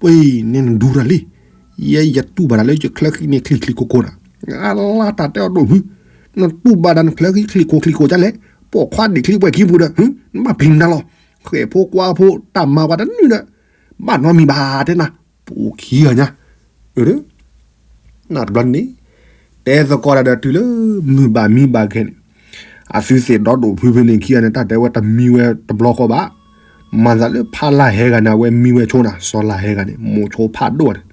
ပှ့ၤန့ၣ်နဒူတၢ်လံ, ယဲယတူၢ်ဘၣ်တၢ်လၢယချၢဃံန့ၣ်ချံချံကိကိနၤ, အလါတၢ်တဲအီၤဒိၣ်ဖု, နတူၢ်ဘၣ်တၢ်နချၢဃံချံကိချံကိဒ်လဲၣ်, ပိာ်ခွါဒံးချံပှဲၤခံပူၤဒီး, နဘၣ်ပျံၤနၤလီၤ, ဃဲးဖိကွၢ်ဖိတၢ်မၤပှၤတနုာ်ဒီး, ဘၣ်နီတမံၤဘၣ်တဲနၤ, ပအိၣ်ခံဂၤညါ, အၢ နတဘျီန့ၣ်, တဲသကိးတၢ်ဒီးတုၤလၢမုၢ်ဘၣ်မံဘၣ်ဂဲၤန့ၣ်, အသုသ့ၣ်ဒီဒိၣ်ဖုဖဲန့ၣ်ခံဂၤန့ၣ် တၢ်တဲဝဲတမံဝဲတဘျီဃီဘၣ်, မၤသးလၢဖးလၢ်ဟဲဂၤန့ၣ် အဝဲမံဝဲဆိနၤ, စီၤလၢ်ဟဲဂၤန့ၣ် မိၤဆိဖးဒိၣ်န့ၣ်,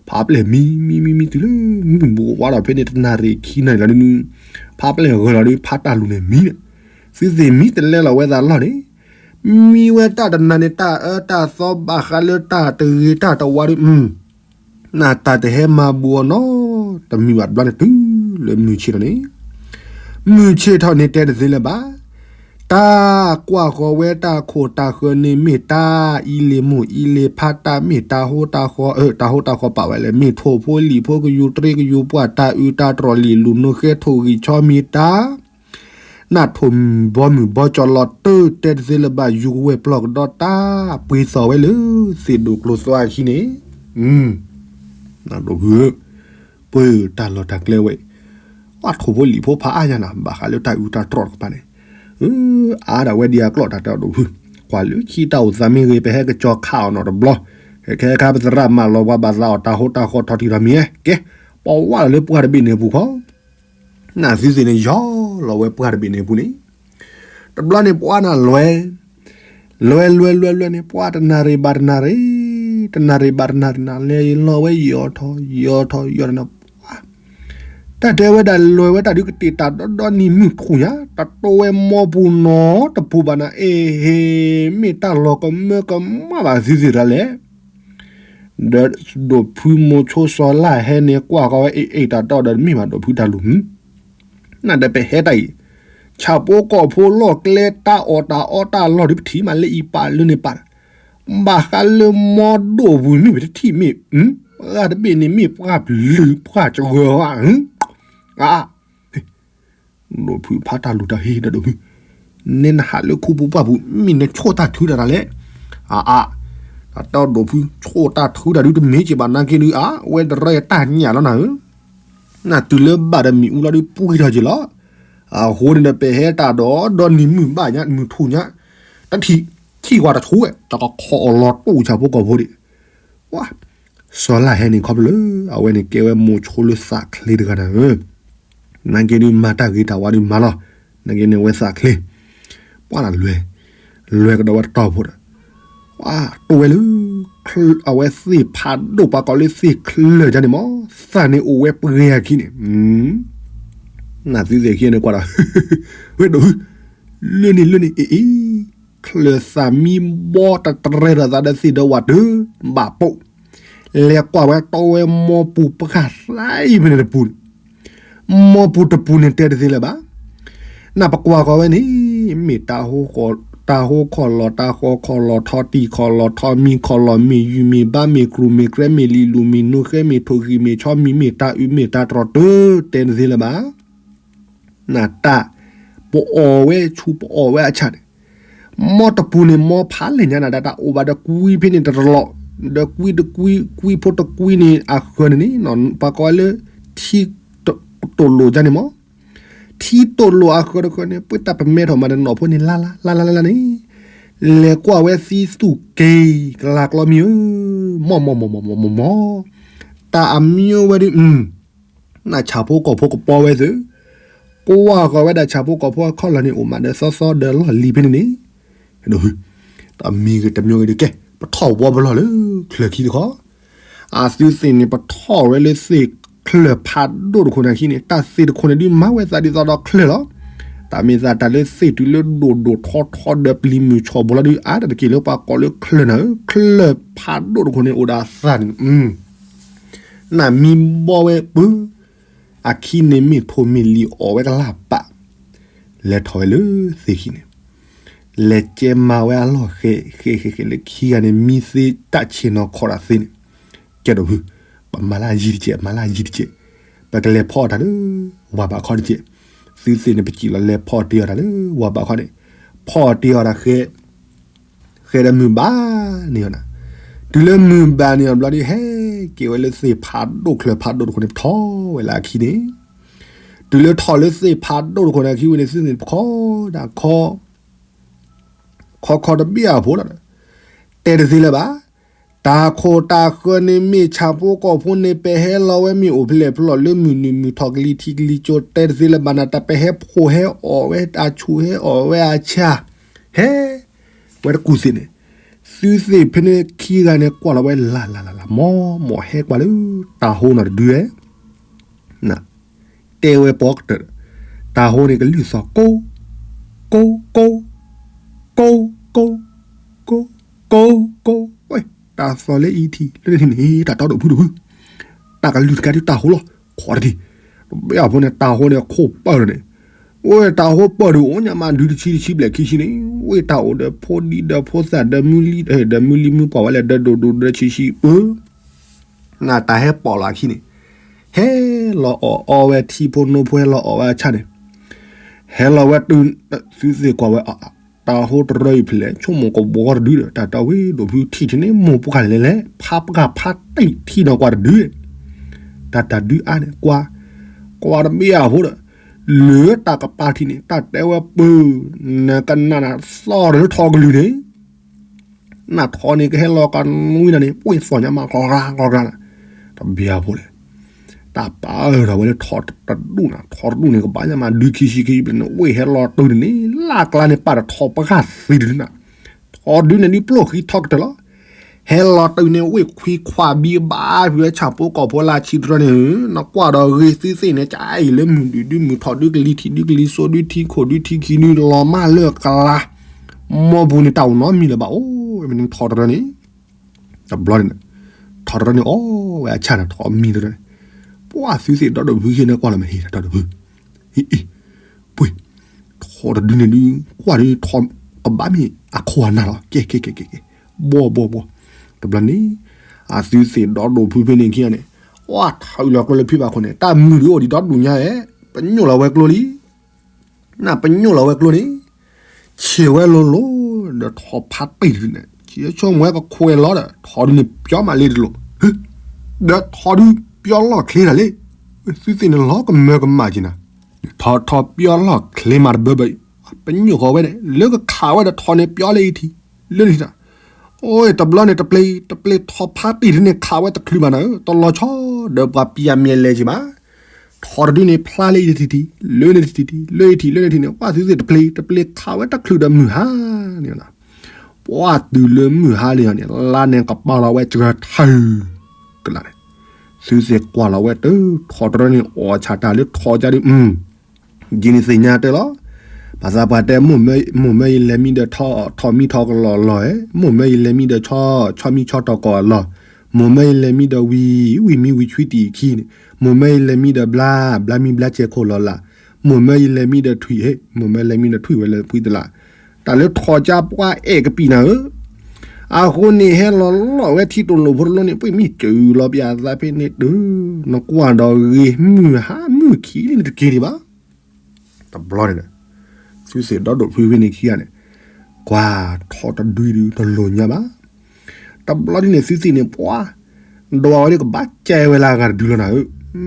ဖးပျဲၢ်မံမံမံမံတုၤလၢမုၢ်ဘူးဝါဒီးဖဲန့ၣ် တနၣ်ရံၣ်ခံနၣ်ရံၣ်လီၤဒုး, ဖးပျဲၢ်ဂၢၤလီၤဒုး ဖးတၢ်လူၤန့ၣ်မံန့ၣ်, သုသ့ၣ်မံတလဲလီၤဝဲသးလီၢ်န့ၣ်, မံဝဲတၢ်တနၤန့ၣ် တၢ်အၢတၢ်သီဘၣ်ဃးလၢတၢ်တဂ့ၤတၢ်တဝါဒီး, နတၢ်တဟဲမၤဘူးအီၤနီတမံၤဘၣ်တဘျီန့ၣ် တုၤလၢမုၢ်ဆ့ၣ်ထီၣ်န့ၣ်, မုၢ်ဆ့ၣ်ထီၣ်န့ၣ်တဲတသ့လၢၤဘၣ်, တၢ်ကွၢ်ဃီၤဝဲတၢ်ခိၣ်တၢ်ဃၢၤန့ၣ်မ့ၢ်တၢ်အံၤလ့ၤမိၢ်အံၤလ့ၤဖး တၢ်မ့ၢ်တၢ်ဟိတၢ်ဃီ, တၢ်ဟိတၢ်ဃီပာ်ဝဲလဲၣ် မ့ၢ်ထိၣ်ဖိလံၣ်ဖိကယူၤတရ့ကယူၤပှၢ်တၢ်အုးတၢ်တြီၢ်လံာ်လူၤနိဃဲထိၣ်ဂံၢ်ဆီမ့ၢ်တၢ် နၢ်ထိၣ်ဘီမုၢ်ဘီကၠီလီၤတၢ်တဲတသ့လၢၤဘၣ် ယူၤကဝဲၢ်ပျီၢ်ကဒီးတၢ် ပှ့ၤသီၣ်ဝဲလၢသ့ၣ်ဒိၣ်ကျိၤသွါအခံန့ၣ်, နဒိၣ်ဖုဧၢ, ပှ့ၤတၢ်လီၢ်တၢ်ကျဲဝဲ, ပှၤထိၣ်ဖိလံာ်ဖိဖးအါညါနၤ ဘၣ်ဃးလၢတၢ်အုးတၢ်တြီၢ်တကပၤန့ၣ်, အါဒၣ်ဝဲဒံးအကျိာ်တၢ်တဲအီၤဒိၣ်ဖု, ကွၢ်လၢခံတၢ်အိၣ်သးမ့ၢ်ဂ့ၤ ပဟဲကစီၤခးအီၤနီၤတဘျီ, ခဲခါပသရၣ်မၤလီၤပှၤဘၣ်သးအီၤတၢ်ဟိတၢ်ဃီထီၣ်ထံထီၣ်မံၤဧဲ, ကဲ, ပဝဲလၢပှၢ်တဘ့ၣ်န့ၣ်အပူၤခီ နသုသ့ၣ်န့ၣ် ယီၤလီၤဝဲပှၢ်တဘ့ၣ်န့ၣ်အပူၤန့ၣ်, တဘျီန့ၣ်ပှၢ်နၤလွဲ, လွဲလွဲလွဲလွဲန့ၣ် ပှၢ်တနၣ်ရံၣ်ဘၣ်တနၣ်ရံၣ်, တနၣ်ရံၣ်ဘၣ်တနၣ်ရံၣ်နၤ လဲၤလီၤဝဲယီၤထီၣ်ယီၤထီၣ်ယီၤထီၣ်နၤ, တၢ်တဲဝဲဒၣ်လွဲဝဲတၢ်ဒုးကတ့ၢ်တၢ်ဒီဒီနံၤမုၢ်ထူၣ်ညါ, တတိဝဲမိၢ်ပူၤနီတပူၤဘၣ်နၤ အ့ဟ့ၣ်, မ့ၢ်တၢ်လီၤကမၢကမၣ်ဘၣ်သုသ့ၣ်တၢ်လဲၣ် ဒီးဒိၣ်ဖုမိၤဆိစီၤလၢ်ဟဲန့ၣ် ကွၢ်ဃီၤဝဲအ့ၣ်အ့ၣ်တၢ်တီဒီးတမ့ၢ်ဘၣ်ဒိၣ်ဖုတၢ်လူၤ, နဒီးပဟဲတၢ်အံၤ, ဆၣ်ဖိကီၢ်ဖိလီၢ်ကျဲတၢ်အီၣ်တၢ်အီတၢ်လီၢ်ဒုးပထံၣ်မးလၢအံၤပာ်လၢန့ၣ်ပာ်, ဘၣ်ဃးလၢမီဒိၣ်ပူၤမ့ၢ်ပတထံၣ်မ့ၢ်, ပှၢ်တဘ့ၣ်န့ၣ်မ့ၢ်ပှၢ်ပျုၤပှၢ်စှၢၤဧါ, အ ဒိၣ်ဖုဖးတၢ်လူၤတၢ်ဟ့ၣ်ဒီးဒိၣ်ဖု, နဲနဟးလၢခူပူၤပှၢ်ပူၤ မ့ၢ်နဆိၣ်တၢ်ထုတၢ်တၢ်လဲၣ်, အအ, တၢ်တဲဒိၣ်ဖု ဆိၣ်တၢ်ထုတၢ်ဒုးတမ့ၢ်က့ၤဘၣ်နာ်က့ဒုး အဝဲတရၢတၢ်ညၣ်လီၤနၤဧၢ, နတုၤလၢဘၣ်ဒီးမ့ၣ်အူလီၤဒုးပှံၢ်ထီၣ်က့ၤလီၤ, အဃိန့ၣ်ဒီးပဟဲတၢ်ဒီးဒီနံၤမုၢ်ဘၣ်ညါ မုၢ်ထူၣ်ညါ, တထံၣ်, ထံၣ်ဝဲတဆိၣ်ဝဲ တကခီအီၤလီၤတိၢ်ဆၣ်ဖိကီၢ်ဖိဒံး ပှၤ, စီၤလၢ်ဟဲန့ၣ်ခီဖျိလၢ အဝဲန့ၣ်ကဲဝဲမိၤဆိလၢသးချ့တဂၤနၤဧၢ, နာ်က့ဒုးမၤတၢ်ဂ့ၤတၢ်ဝါဒုးမၤလီၤ, နာ်က့န့ၣ်ဝဲသးချ့, ပှၤနလွဲ, လွဲကဒီးဝဲတတီၢ်ဖိဒီး, ပှၤတိၢ်ဝဲလၢ, အဝဲသ့ၣ်ဖးဒိၣ်ပှၤကိးလၢသ့ၣ်ချၢၣ်ဒ်န့ၣ်မး, သးန့ၣ်အိၣ်ဝဲပှဲၤအခံန့ၣ်, နသုသ့ၣ်ခံန့ၣ်ကွၢ်ဒီး, ဝဲဒိၣ်, လၢန့ၣ်လၢန့ၣ်အ့ၣ်အ့ၣ် ချၢၣ်သးမံဘီတတရဲဒီးသးဒီးသ့ၣ်ဒီးဝၣ်တၢ်ဘၣ်ပိာ်, လဲၤကွၢ်ဝဲတီဝဲမိၢ်ပူၤပှၢ်သၢအံၤဖဲန့ၣ်တပူၤန့ၣ်, မိၢ်ပူၤတပူၤန့ၣ်တဲတသ့လၢၤဘၣ်, နပကွၢ်ဃီၤဝဲန့ၣ်, မ့ၢ်တၢ်ဟိဃီၤ တၢ်ဟိခီၣ်လီၤ တၢ်ဃီခီၣ်လီၤ ထီတံၢ်ခီၣ်လီၤ ထီမံၤခီၣ်လီၤ မ့ၢ်ယုၢ်မ့ၢ်ဘါ မ့ၢ်ကြူၢ်မ့ၢ်ကြဲ မ့ၢ်လံၤလူၤ မ့ၢ်နိဃဲ မ့ၢ်ထိၣ်ဂံၢ် မ့ၢ်ဆီမံၤ မ့ၢ်တၢ်အုး မ့ၢ်တၢ်တြီၢ် တၢ် တဲတသ့လၢၤဘၣ်. နတၢ် ပအီၣ်ဝဲဆူၣ် ပအီၣ်ဝဲအဆၣ်န့ၣ် မ်တပူၤန့ၣ် မ်ဖးလဲၢ်ညါနၤ ဒၣ်တၢ်အိၣ်ဘၣ်ဒီးကွံဖဲန့ၣ်တလီၢ်, ဒီးကွံတကွံ ကွံဖိတကွံန့ၣ် အဃၢၤန့ၣ်န့ၣ် ပှၤကိးဝဲလၢ ထံတိၣ်လိာ်ဒ်န့ၣ်မး, ထံတိၣ်လိာ်အဃၢၤတဃၢၤန့ၣ် ပှၤတၢ်ပမဲထီၣ်မးဒီးနီၢ်ဖိန့ၣ် လါလါလါလါလါန့ၣ်, လဲၤကွၢ်ဝဲသံသူၣ်က့ၤ ကလၤကျီမံၤဧၢ, မ်မ်မ်မ်မ်မ်, တၢ်အမံဝဲဒုး နၢ်ဆၣ်ဖိကီၢ်ဖိကပီဝဲသု, ကွၢ်ဃီၤဝဲဒၣ်ဆၣ်ဖိကီၢ်ဖိအခီၣ်လီၢ်န့ၣ် အိၣ်မးဒီးသီသီဒီးလီၢ်လံၤဖဲန့ၣ်န့ၣ်, တမံၤဂ့ၤတမံၤဂ့ၤဒုးကဲ ပထီၣ်ဝီပလီၢ်လၢချၢၣ်ခံတခီ, အသုသ့ၣ်န့ၣ် ပထီၣ်ဝဲလၢသ့ၣ်ချၢၣ်ဖးဒိၣ်တခိၣ်န့ၣ်အခံန့ၣ် တၢ်သ့ၣ်တခိၣ်န့ၣ်ဒုးမၤဝဲသးဒ်သိးဒီးချၢၣ်လီၤ. တၢ်မ့ၢ်သးတၢ်လၢသ့ၣ်တုၤလၢဒိၣ်ဒိၣ်ထီထီဒီးပျံၤမုၢ်ဆီၣ်ဘိလီၤဒုး အါတက့ၢ်လၢပှၤကိးလၢချၢၣ်နၤဧၢ, ချၢၣ်ဖးဒိၣ်တခိၣ်န့ၣ်အိၣ်ဒီးအသးန့ၣ် နမံဘီဝဲပၢ အခံန့ၣ်မ့ၢ်ထိၣ်မ့ၢ်လံၤအီၣ်ဝဲကလၢ်ပာ်, လဲၤထီၣ်ဝဲလၢသ့ၣ်ခံန့ၣ်, လဲၤကဲမၤဝဲအလီၢ်ဃဲဃဲဃဲဃဲလၢခံဂၤန့ၣ် မံသ့တၢ်ဆ့ၣ်နီၤခီၣ်တၢ်သ့န့ၣ်, ကဲဒိၣ်ဖု, ပမၤလၢယံၤတကဲး မၤလၢယံၤတကဲး, ပကလဲၤဖီအီၣ်တၢ်လၢ ဝၤဘးခီတကဲး, သုသ့ၣ်န့ၣ် ပစံးလီၤလဲၤဖီအီၣ်တ့ၢ်အီၣ်တၢ်လၢ ဝၤဘးခီန့ၣ်, ဖီအီၣ်တ့ၢ်အီၣ်တၢ်ဃဲ ဃဲဒီးမုၢ်ဘၣ်န့ၢ်အီၤနၤ, တုၤလၢမုၢ်ဘၣ်န့ၢ်အီၤဘျီဒုး ဟဲက့ၤဝဲလၢသ့ၣ်ဖးဒိၣ်ချၢၣ်ဖးဒိၣ်တခိၣ်န့ၣ် ပထီၣ်ဝဲလၢအခံန့ၣ်, တုၤလၢထီၣ်လၢသ့ၣ်ဖးဒိၣ်တခိၣ်န့ၣ်အခံဝံၤန့ၣ် သုသ့ၣ်န့ၣ် ပခီဒၣ်ခီ ခီခီတဘ့ၣ်အဖိလီၤ, တဲတသ့လၢၤဘၣ်. တၢ်ခိၣ်တၢ်ဃၢၤန့ၣ်မ့ၢ်ဆၣ်ဖိကီၢ်ဖိန့ၣ် ပဟဲလီၤဝဲမ့ၢ်အိၣ်ဖျဲၣ်ဖျီၣ်လၢမုၢ်နုာ်မုၢ်ထီၣ်ကလံၤထံးကလံၤကၠိ တဲတသ့လၢၤဘၣ်နၤ တၢ်ပဟဲဖိးဟဲအီၣ်ဝဲတၢ်ဆူၣ်ဟဲအီၣ်ဝဲအဆၣ်, ဟဲ ဝဲတကူၣ်သ့ၣ်န့ၣ်, သုသ့ၣ်ဖဲန့ၣ်ခံဂၤန့ၣ် ကွၢ်လီၤဝဲလၢ်လၢ်လၢ်လၢ် မီမီၢ်ဟဲကွၢ်လၢ တၢ်ဟိနီၢ်တဒုဝဲ တဲဝဲပိာ်ကတၢၢ်, တၢ်ဟိန့ၣ်ကလုၢ်သီၣ်ကိး ကိး ကိး ကိး ကိး ကိး ကိး ကိး ဝဲ တၢ်သီၣ်လၢအံၤထံၣ် လၢန့ၣ်ထံၣ်န့ၣ် တၢ်တီဒိၣ်ဖုဒိၣ်ဖု, တၢ်ကလုၢ်တကးဒုးတၢ်ဟိလီၤ ခိးတထံၣ်, တဘ့ၣ်အဖိန့ၣ် တၢ်ဟိန့ၣ်ခိၣ်ပၢၢ်လီၤန့ၣ်, ဝဲတၢ်ဟိပၢၢ်ဒုးအိၣ်ညါမးဒုတဆံတဆံဘျဲၣ်ခံဆံန့ၣ်, ဝဲတၢ်အိၣ်ဒီးဖိဒံဒီးဖိသၣ်ဒီးမုၢ်လံ ဒီးမုၢ်လံမုၢ်ပှၢ်ဝဲလဲၣ် ဒီးဒိၣ်ဒိၣ်ဒီးဆံးဆံးပၢ နတၢ်ဟဲပိာ်လီၤအခံန့ၣ်, ဟဲလီၤအီၣ်အီဝဲထံဖိနိဖိဟဲလီၤအီၣ်ဝဲအဆၣ်န့ၣ်, ဟဲလီၤဝဲတုၤ သုသ့ၣ်ကွၢ်ဝဲ တၢ်ဟိတရၢအံၤဖဲလဲၣ် ဆိကမိၣ်ကဘီတဒုဒီး တၢ်တဝ့ၢ်ဒိၣ်ဖုထံၣ်ထံန့ၣ် မိၢ်ပှၢ်လဲၤလဲၤ ဖးပှၢ်ဖးတံၢ်ထံနီၤကွၢ်တဒု, တၢ်တၢ်ဒုအါန့ၣ် ကွၢ် ကွၢ်တဘ့ၣ်အဖိဒီး လၢတၢ်ကပၤထံၣ်န့ၣ် တၢ်တဲဝဲပၢ နကနၣ်နသီၣ်လၢထီကလုၢ်န့ၣ် နထီန့ၣ်ကဟဲလီၤကနွံနၤန့ၣ် ပှ့ၤသီၣ်ညါမး ကျီကျါကျီကျါနၤ, တဘ့ၣ်အဖိလဲၣ်, တၢ်ပာ်အၢၣ်ထီၣ်ဝဲလၢထီတဒူၣ်နၤ ထီတဒူၣ်န့ၣ် ကဘၣ်ညါမးဒုခံဆံခံဘျဲၣ်န့ၣ် ဝ့ၢ်ဟဲလီၤတုၤန့ၣ်န့ၣ် လၢ်ကျါန့ၣ် ပာ်တထီပှၢ်သံတဒုနၤ, ထီဒုန့ၣ်ဒုးပျိၢ်ဃံထီကတၢၢ်လီၤ, ဟဲလီၤတုၤန့ၣ် ဝ့ၢ်ခွံခွါဘံဘါဖုဝဲဆၣ်ဖိကီၢ်ဖိလၢဆံတရၢန့ၣ်, နကွၢ်ဒီးဂ့ၤသုသ့ၣ်န့ၣ် ကအံၤလၢမုၢ်ဒုးဒုးမုၢ်ထီၣ်ဒုးကလံၤထံးဒုးကလံၤစိးဒုးထံခိၣ်ဒုးထံခံဒုးလီၤမၢ်လၢကျါ မီပူၤန့ၣ်တၢ်အိၣ်နီတမံၤလၢၤဘၣ်အိၣ်, မ့ၢ်ထီတရၢန့ၣ်, တဘျီန့ၣ်, ထီတရၢန့ၣ်အီၣ်ဝဲအဆၣ်န့ၣ် ထီမံၤတရၢန့ၣ်, ပှၢ်သုသ့ၣ်ဒီးဒိၣ်ဖုဟံးန့ၣ်ကွၢ်လီၤမ့ၢ်ဟ့ၣ် ဒီးဒိၣ်ဖု, ဟံးအံၤ, ပှ့ၤ, ထီတဒုန့ၣ်ဒုး ကွၢ်ဒုးထီ, ကဘၣ်မ့ၢ်အခိၣ်အနၢ်လီၤ ကဲကဲကဲကဲကဲ, ဘီဘီဘီ, တဘျီန့ၣ်, အသုသ့ၣ်ဒီးဒိၣ်ဖုဖဲန့ၣ်ခံဂၤန့ၣ်, ပှၢ်ထီအုၣ်လီၤကျိလၢဖံဘၣ်ခိၣ်န့ၣ် တၢ်မုၢ်ဒုးအိၣ်ဒံးဒီဒူၣ်ညါဧဲ, ပညိၣ်လီၤဝဲကျိလံ နပညိၣ်လီၤဝဲကျိန့ၣ်, ဆံးဝဲလိၤလိၤ, ဒီးထီဖးတံၢ်တဒုန့ၣ် ဆံးဆိကမိၣ်ဝဲကခွဲးလီၤဒီး ထီဒုန့ၣ်ပျီမးလ့တလိၤ, ဒီးထီဒုပျီလီၢ်ချ့တၢ်လ့, သုသ့ၣ်န့ၣ်လီၤကမၢကမၣ်က့ၤနၤ, ထီထီပျီလီၢ်ချ့မးတဘၢဘၢအံၤ, ပညိၣ်ဃီၤဝဲန့ၣ် လၢကခးဝဲဒီးထီန့ၣ်ပျီလၢအံၤထံး, လၢန့ၣ်ထံးနၤ, အိၣ်တဘျီန့ၣ် တပျ့ၤ တပျ့ၤထီဖးတံၢ်တန့ၣ်ခးဝဲတချုးဘၣ်နၤဧၢ, တလီၤဆီဒီးပှၤပျၢၤမဲာ်လဲၤက့ၤဘၣ် ထီတဒုန့ၣ်ဖျါလၢအံၤတထံၣ်ထံၣ်, လၢန့ၣ်တထံၣ်ထံၣ်, လၢအံၤထံၣ်လၢန့ၣ်ထံၣ်န့ၣ် ပှၢ်သုသ့ၣ်တပျ့ၤ တပျ့ၤခးဝဲတချုးဒီးမုၢ်ဟါန့ၣ်နၤ, ပှၢ်တုၤလၢမုၢ်ဟါလံအီၤန့ၣ် လါန့ၣ်ကပာ်လီၤဝဲစှၤထၢၣ်, ကလးန့ၣ်, သုသ့ၣ်ကွၢ်လီၤဝဲတၢ် ထီတရၢန့ၣ်အီၣ်ဆၣ်တၢ်လၢထီကါဒု ယံာ်န့ၣ်သ့ၣ်ညါတၢ်လီၤ. ဘၣ်သးပှၤတဲ မိၢ်မၢယလဲၤမံဒီး ထီမံထီကလီၢ်လီၢ်ဧဲ, မိၢ်မၢယလဲၤမံဒီး ဆီဆီမံဆီတီၤကီၢ်အလီၢ်, မိၢ်မၢယလဲၤမံဒီးဝံၤ ဝံၤမံဝံၤဆွံတံၢ်ခံန့ၣ်, မိၢ်မၢယလဲၤမံဒီးဘျါ ဘျါမံဘျါစဲးခိၣ်လီၤလး, မိၢ်မၢယလဲၤမံဒီးထွံၣ်ဧဲ, မိၢ်မၢလဲၤမံဒီးထွံၣ်ဝဲလၢဖှံတလး, တၢ်လၢထီၣ်ကၠါပှၢ်အဲၣ်ကပံာ်နၤဧၢ, အဃိန့ၣ်ဟဲလီၤလီၤဝဲထံတိၢ်လိာ်ဖိတလိန့ၣ် ပှ့ၤမ့ၢ်စၢၤလီၤပယၤသးဖဲန့ၣ်တၢ်, နကွၢ်ဒီးဂ့ၤမုၢ်ဟါမုၢ်ခံလံန့ၣ်တက့ၤဒံးဘၣ်. တဘျီန့ၣ်ဒီး သုသ့ၣ်ဒီဒိၣ်ဖုဖဲန့ၣ်ခံဂၤန့ၣ် ကွၢ်ထီၣ်တဒုဒုတလိၣ်ညါဘၣ်. တဘျီဒ်န့ၣ် သုသ့ၣ်န့ၣ်ပှၤ ဒွးဝဲဒၣ်ကဘၣ်ကဲဝဲလၢအဂၤတဒုလီၤနၤဧၢ,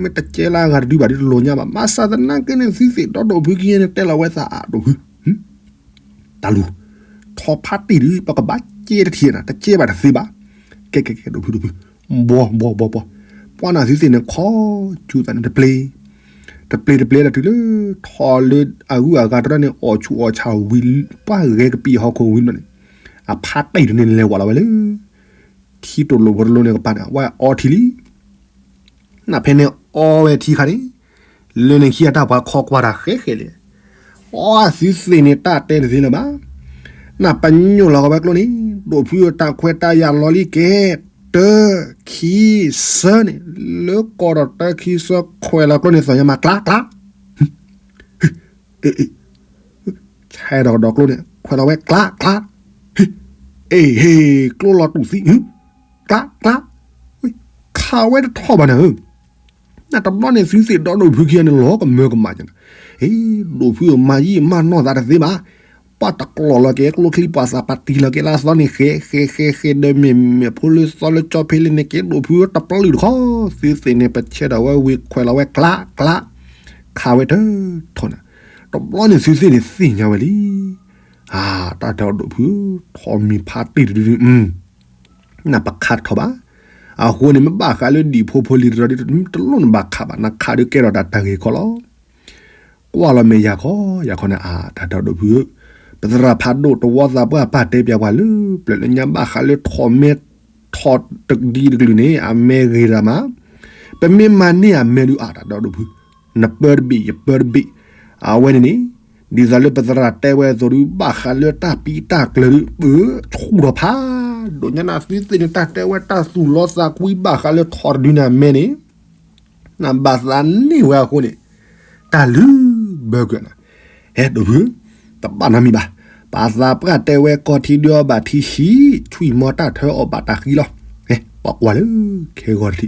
မ့ၢ်တကဲလၢအဂၤတဒုဘၣ်ဒ်တလိၣ်ညါဘၣ်. ဘၣ်ဆၣ်သနာ်က့န့ၣ် သုသ့ၣ်ဒီဒိၣ်ဖုခံဂၤန့ၣ် တဲလီၤဝဲသးအဒိၣ်ဖု တၢ်လူၤ, ထီၣ်ဖးတံၢ်ဒု ပကဘၣ်ကဲတထံၣ်နၤ, တကဲဘၣ်တသ့ဘၣ်. ကဲကဲကဲ ဒိၣ်ဖုဒိၣ်ဖု, ဘှီဘှီဘှီဘှီ, ပှၤနၤသုသ့ၣ်န့ၣ်ခီ ကၠူသးန့ၣ်တပျ့ၤ တပျ့ၤတပျ့ၤဒီးတုၤလၢ ထီၣ်လၢအဂုၤအဂၤတရၢန့ၣ် အီၣ်ဆူၣ်အီၣ်ဆါဝံၤ ပှၤဂဲၤကပံာ်ဟီၣ်ခိၣ်ဝံၤဘျီန့ၣ် အဖးတံၢ်တန့ၣ်လဲၤဝးလီၤဝဲလၢ ထံတိၢ်လိၣ်ဖိတလိန့ၣ်ကပၤန့ၣ် ဝဲအီထံလံ နဖဲန့ၣ်အီဝဲထံခါန့ၣ် လၢန့ၣ်ခံဂၤတၢ်ပှၤခီကွၢ်တၢ်ဃဲဃဲလဲၣ်, အီသုသ့ၣ်န့ၣ်တၢ်တဲတသ့လၢၤဘၣ်. နပညိၣ်လီၤကဝဲကျိန့ၣ် ဒိၣ်ဖုတၢ်ခွဲးတၢ်ယာ်လီၤလံကဲ တၢ ခံ ဆၢန့ၣ်, လၢကီၢ်ဒီးတၢ ခံ ဆၢ ခွဲးလီၤကျိန့ၣ်သီၣ်ညါမး ကျါ ကျါ အ့ အ့ ဆဲးဒီးကဒီးကျိန့ၣ် ခွဲးလီၤဝဲကျါ ကျါ, အ့ ဟ့ၣ် ကျိလီၤတူာ်သံ ကျါ ကျါ, ခးဝဲတထီၣ်ဘၣ်နၤဧၢ. နတဘျီန့ၣ် သုသ့ၣ်ဒီဒိၣ်ဖုခံဂၤန့ၣ် လီၤကမၢကမၣ်က့ၤနၤ, အ့ ဒိၣ်ဖုမၤယံာ်မၤနီၢ်သးတသ့ဘၣ်. ပှၤတကျီၢ်လီၤက့ၤကျိချံ ပှၤသးပှၢ်တံၢ်လီၤက့ၤလၢအသီန့ၣ် ဃဲ ဃဲ ဃဲ ဃဲ ဒီးမ့ၢ်မ့ၢ်ဖိလၢသီလၢကၠီဖဲလၢန့ၣ်က့ ဒိၣ်ဖုတပျုာ်တခီ, သုသ့ၣ်န့ၣ် ပဆဲးဒီးဝဲဝံၤခွဲးလီၤဝဲကျါ ကျါ, ခးဝဲတထီၣ်နၤ. တဘျီန့ၣ် သုသ့ၣ်န့ၣ်သ့ၣ်ညါဝဲလံ. အၢ တၢ်တဲအီၤဒိၣ်ဖု, ထီၣ်မံၤဖးတံၢ်တဒုဒု နပခးတထီၣ်ဘၣ်. အဃိန့ၣ် မ့ၢ်ဘၣ်ဃးလၢဒံၣ်ဖိဖိလံၤတရီဒ် တလိၣ်နဘၣ်ခးဘၣ်, နခးဒုးကဲထီၣ်တၢ်တၢ်ဂ့ၢ်ခီလီၤ. ကွၢ်လီၤမဲာ်ယၤခီယၤခီန့ၣ် အၢ တၢ်တဲအီၤဒိၣ်ဖုဧၢ, ပသရၣ်ဖးဒိၣ်တဝီသးပှၢ်ပာ်တဲပၠးပှၤလၢ ပျၢၤလၢညါဘၣ်ဃးလၢထီၣ်မဲ ထီၣ်တဒံတကလုာ်န့ၣ် အမဲဂ့ၤတၢ်မး, ပမ့ၢ်မၤန့ၢ်အမဲဒုး အၢ တၢ်တဲအီၤဒိၣ်ဖု, နပၢတဘ့ၣ် ယပၢတဘ့ၣ်, အဝဲန့ၣ်န့ၣ် ဒ်သိးလၢပသရၣ်တဲဝဲအသိးဒုး ဘၣ်ဃးလၢတၢ်ပံတၢ်ကျၢၤဒုး ပဆူၣ်ထီၣ်ဖးဒိၣ်ညါနၤ သုသ့ၣ်န့ၣ် တၢ်တဲဝဲတၢ်သူၣ်လီသးကွံဘၣ်ဃးလၢထီၣ်တဒုန့ၣ်အမဲန့ၣ် နဘၣ်သးန့ၢ်ဝဲအဃိန့ၣ် တၢ်လုၢ်ဘၢကွံာ်နၤ, ဟဲဒိၣ်ဖု, တဘၣ်နီတမံၤဘၣ်, ပသးပှၢ်တဲဝဲကီၢ်ထံဒုးအီၣ်ဘၣ်ထံဆံး, ထွံၣ်မီတၢ်ထၢအီၣ်ဘၣ်တၢ်ဃံလီၤ, ပှၤကွၢ်လၢခဲဂီၤ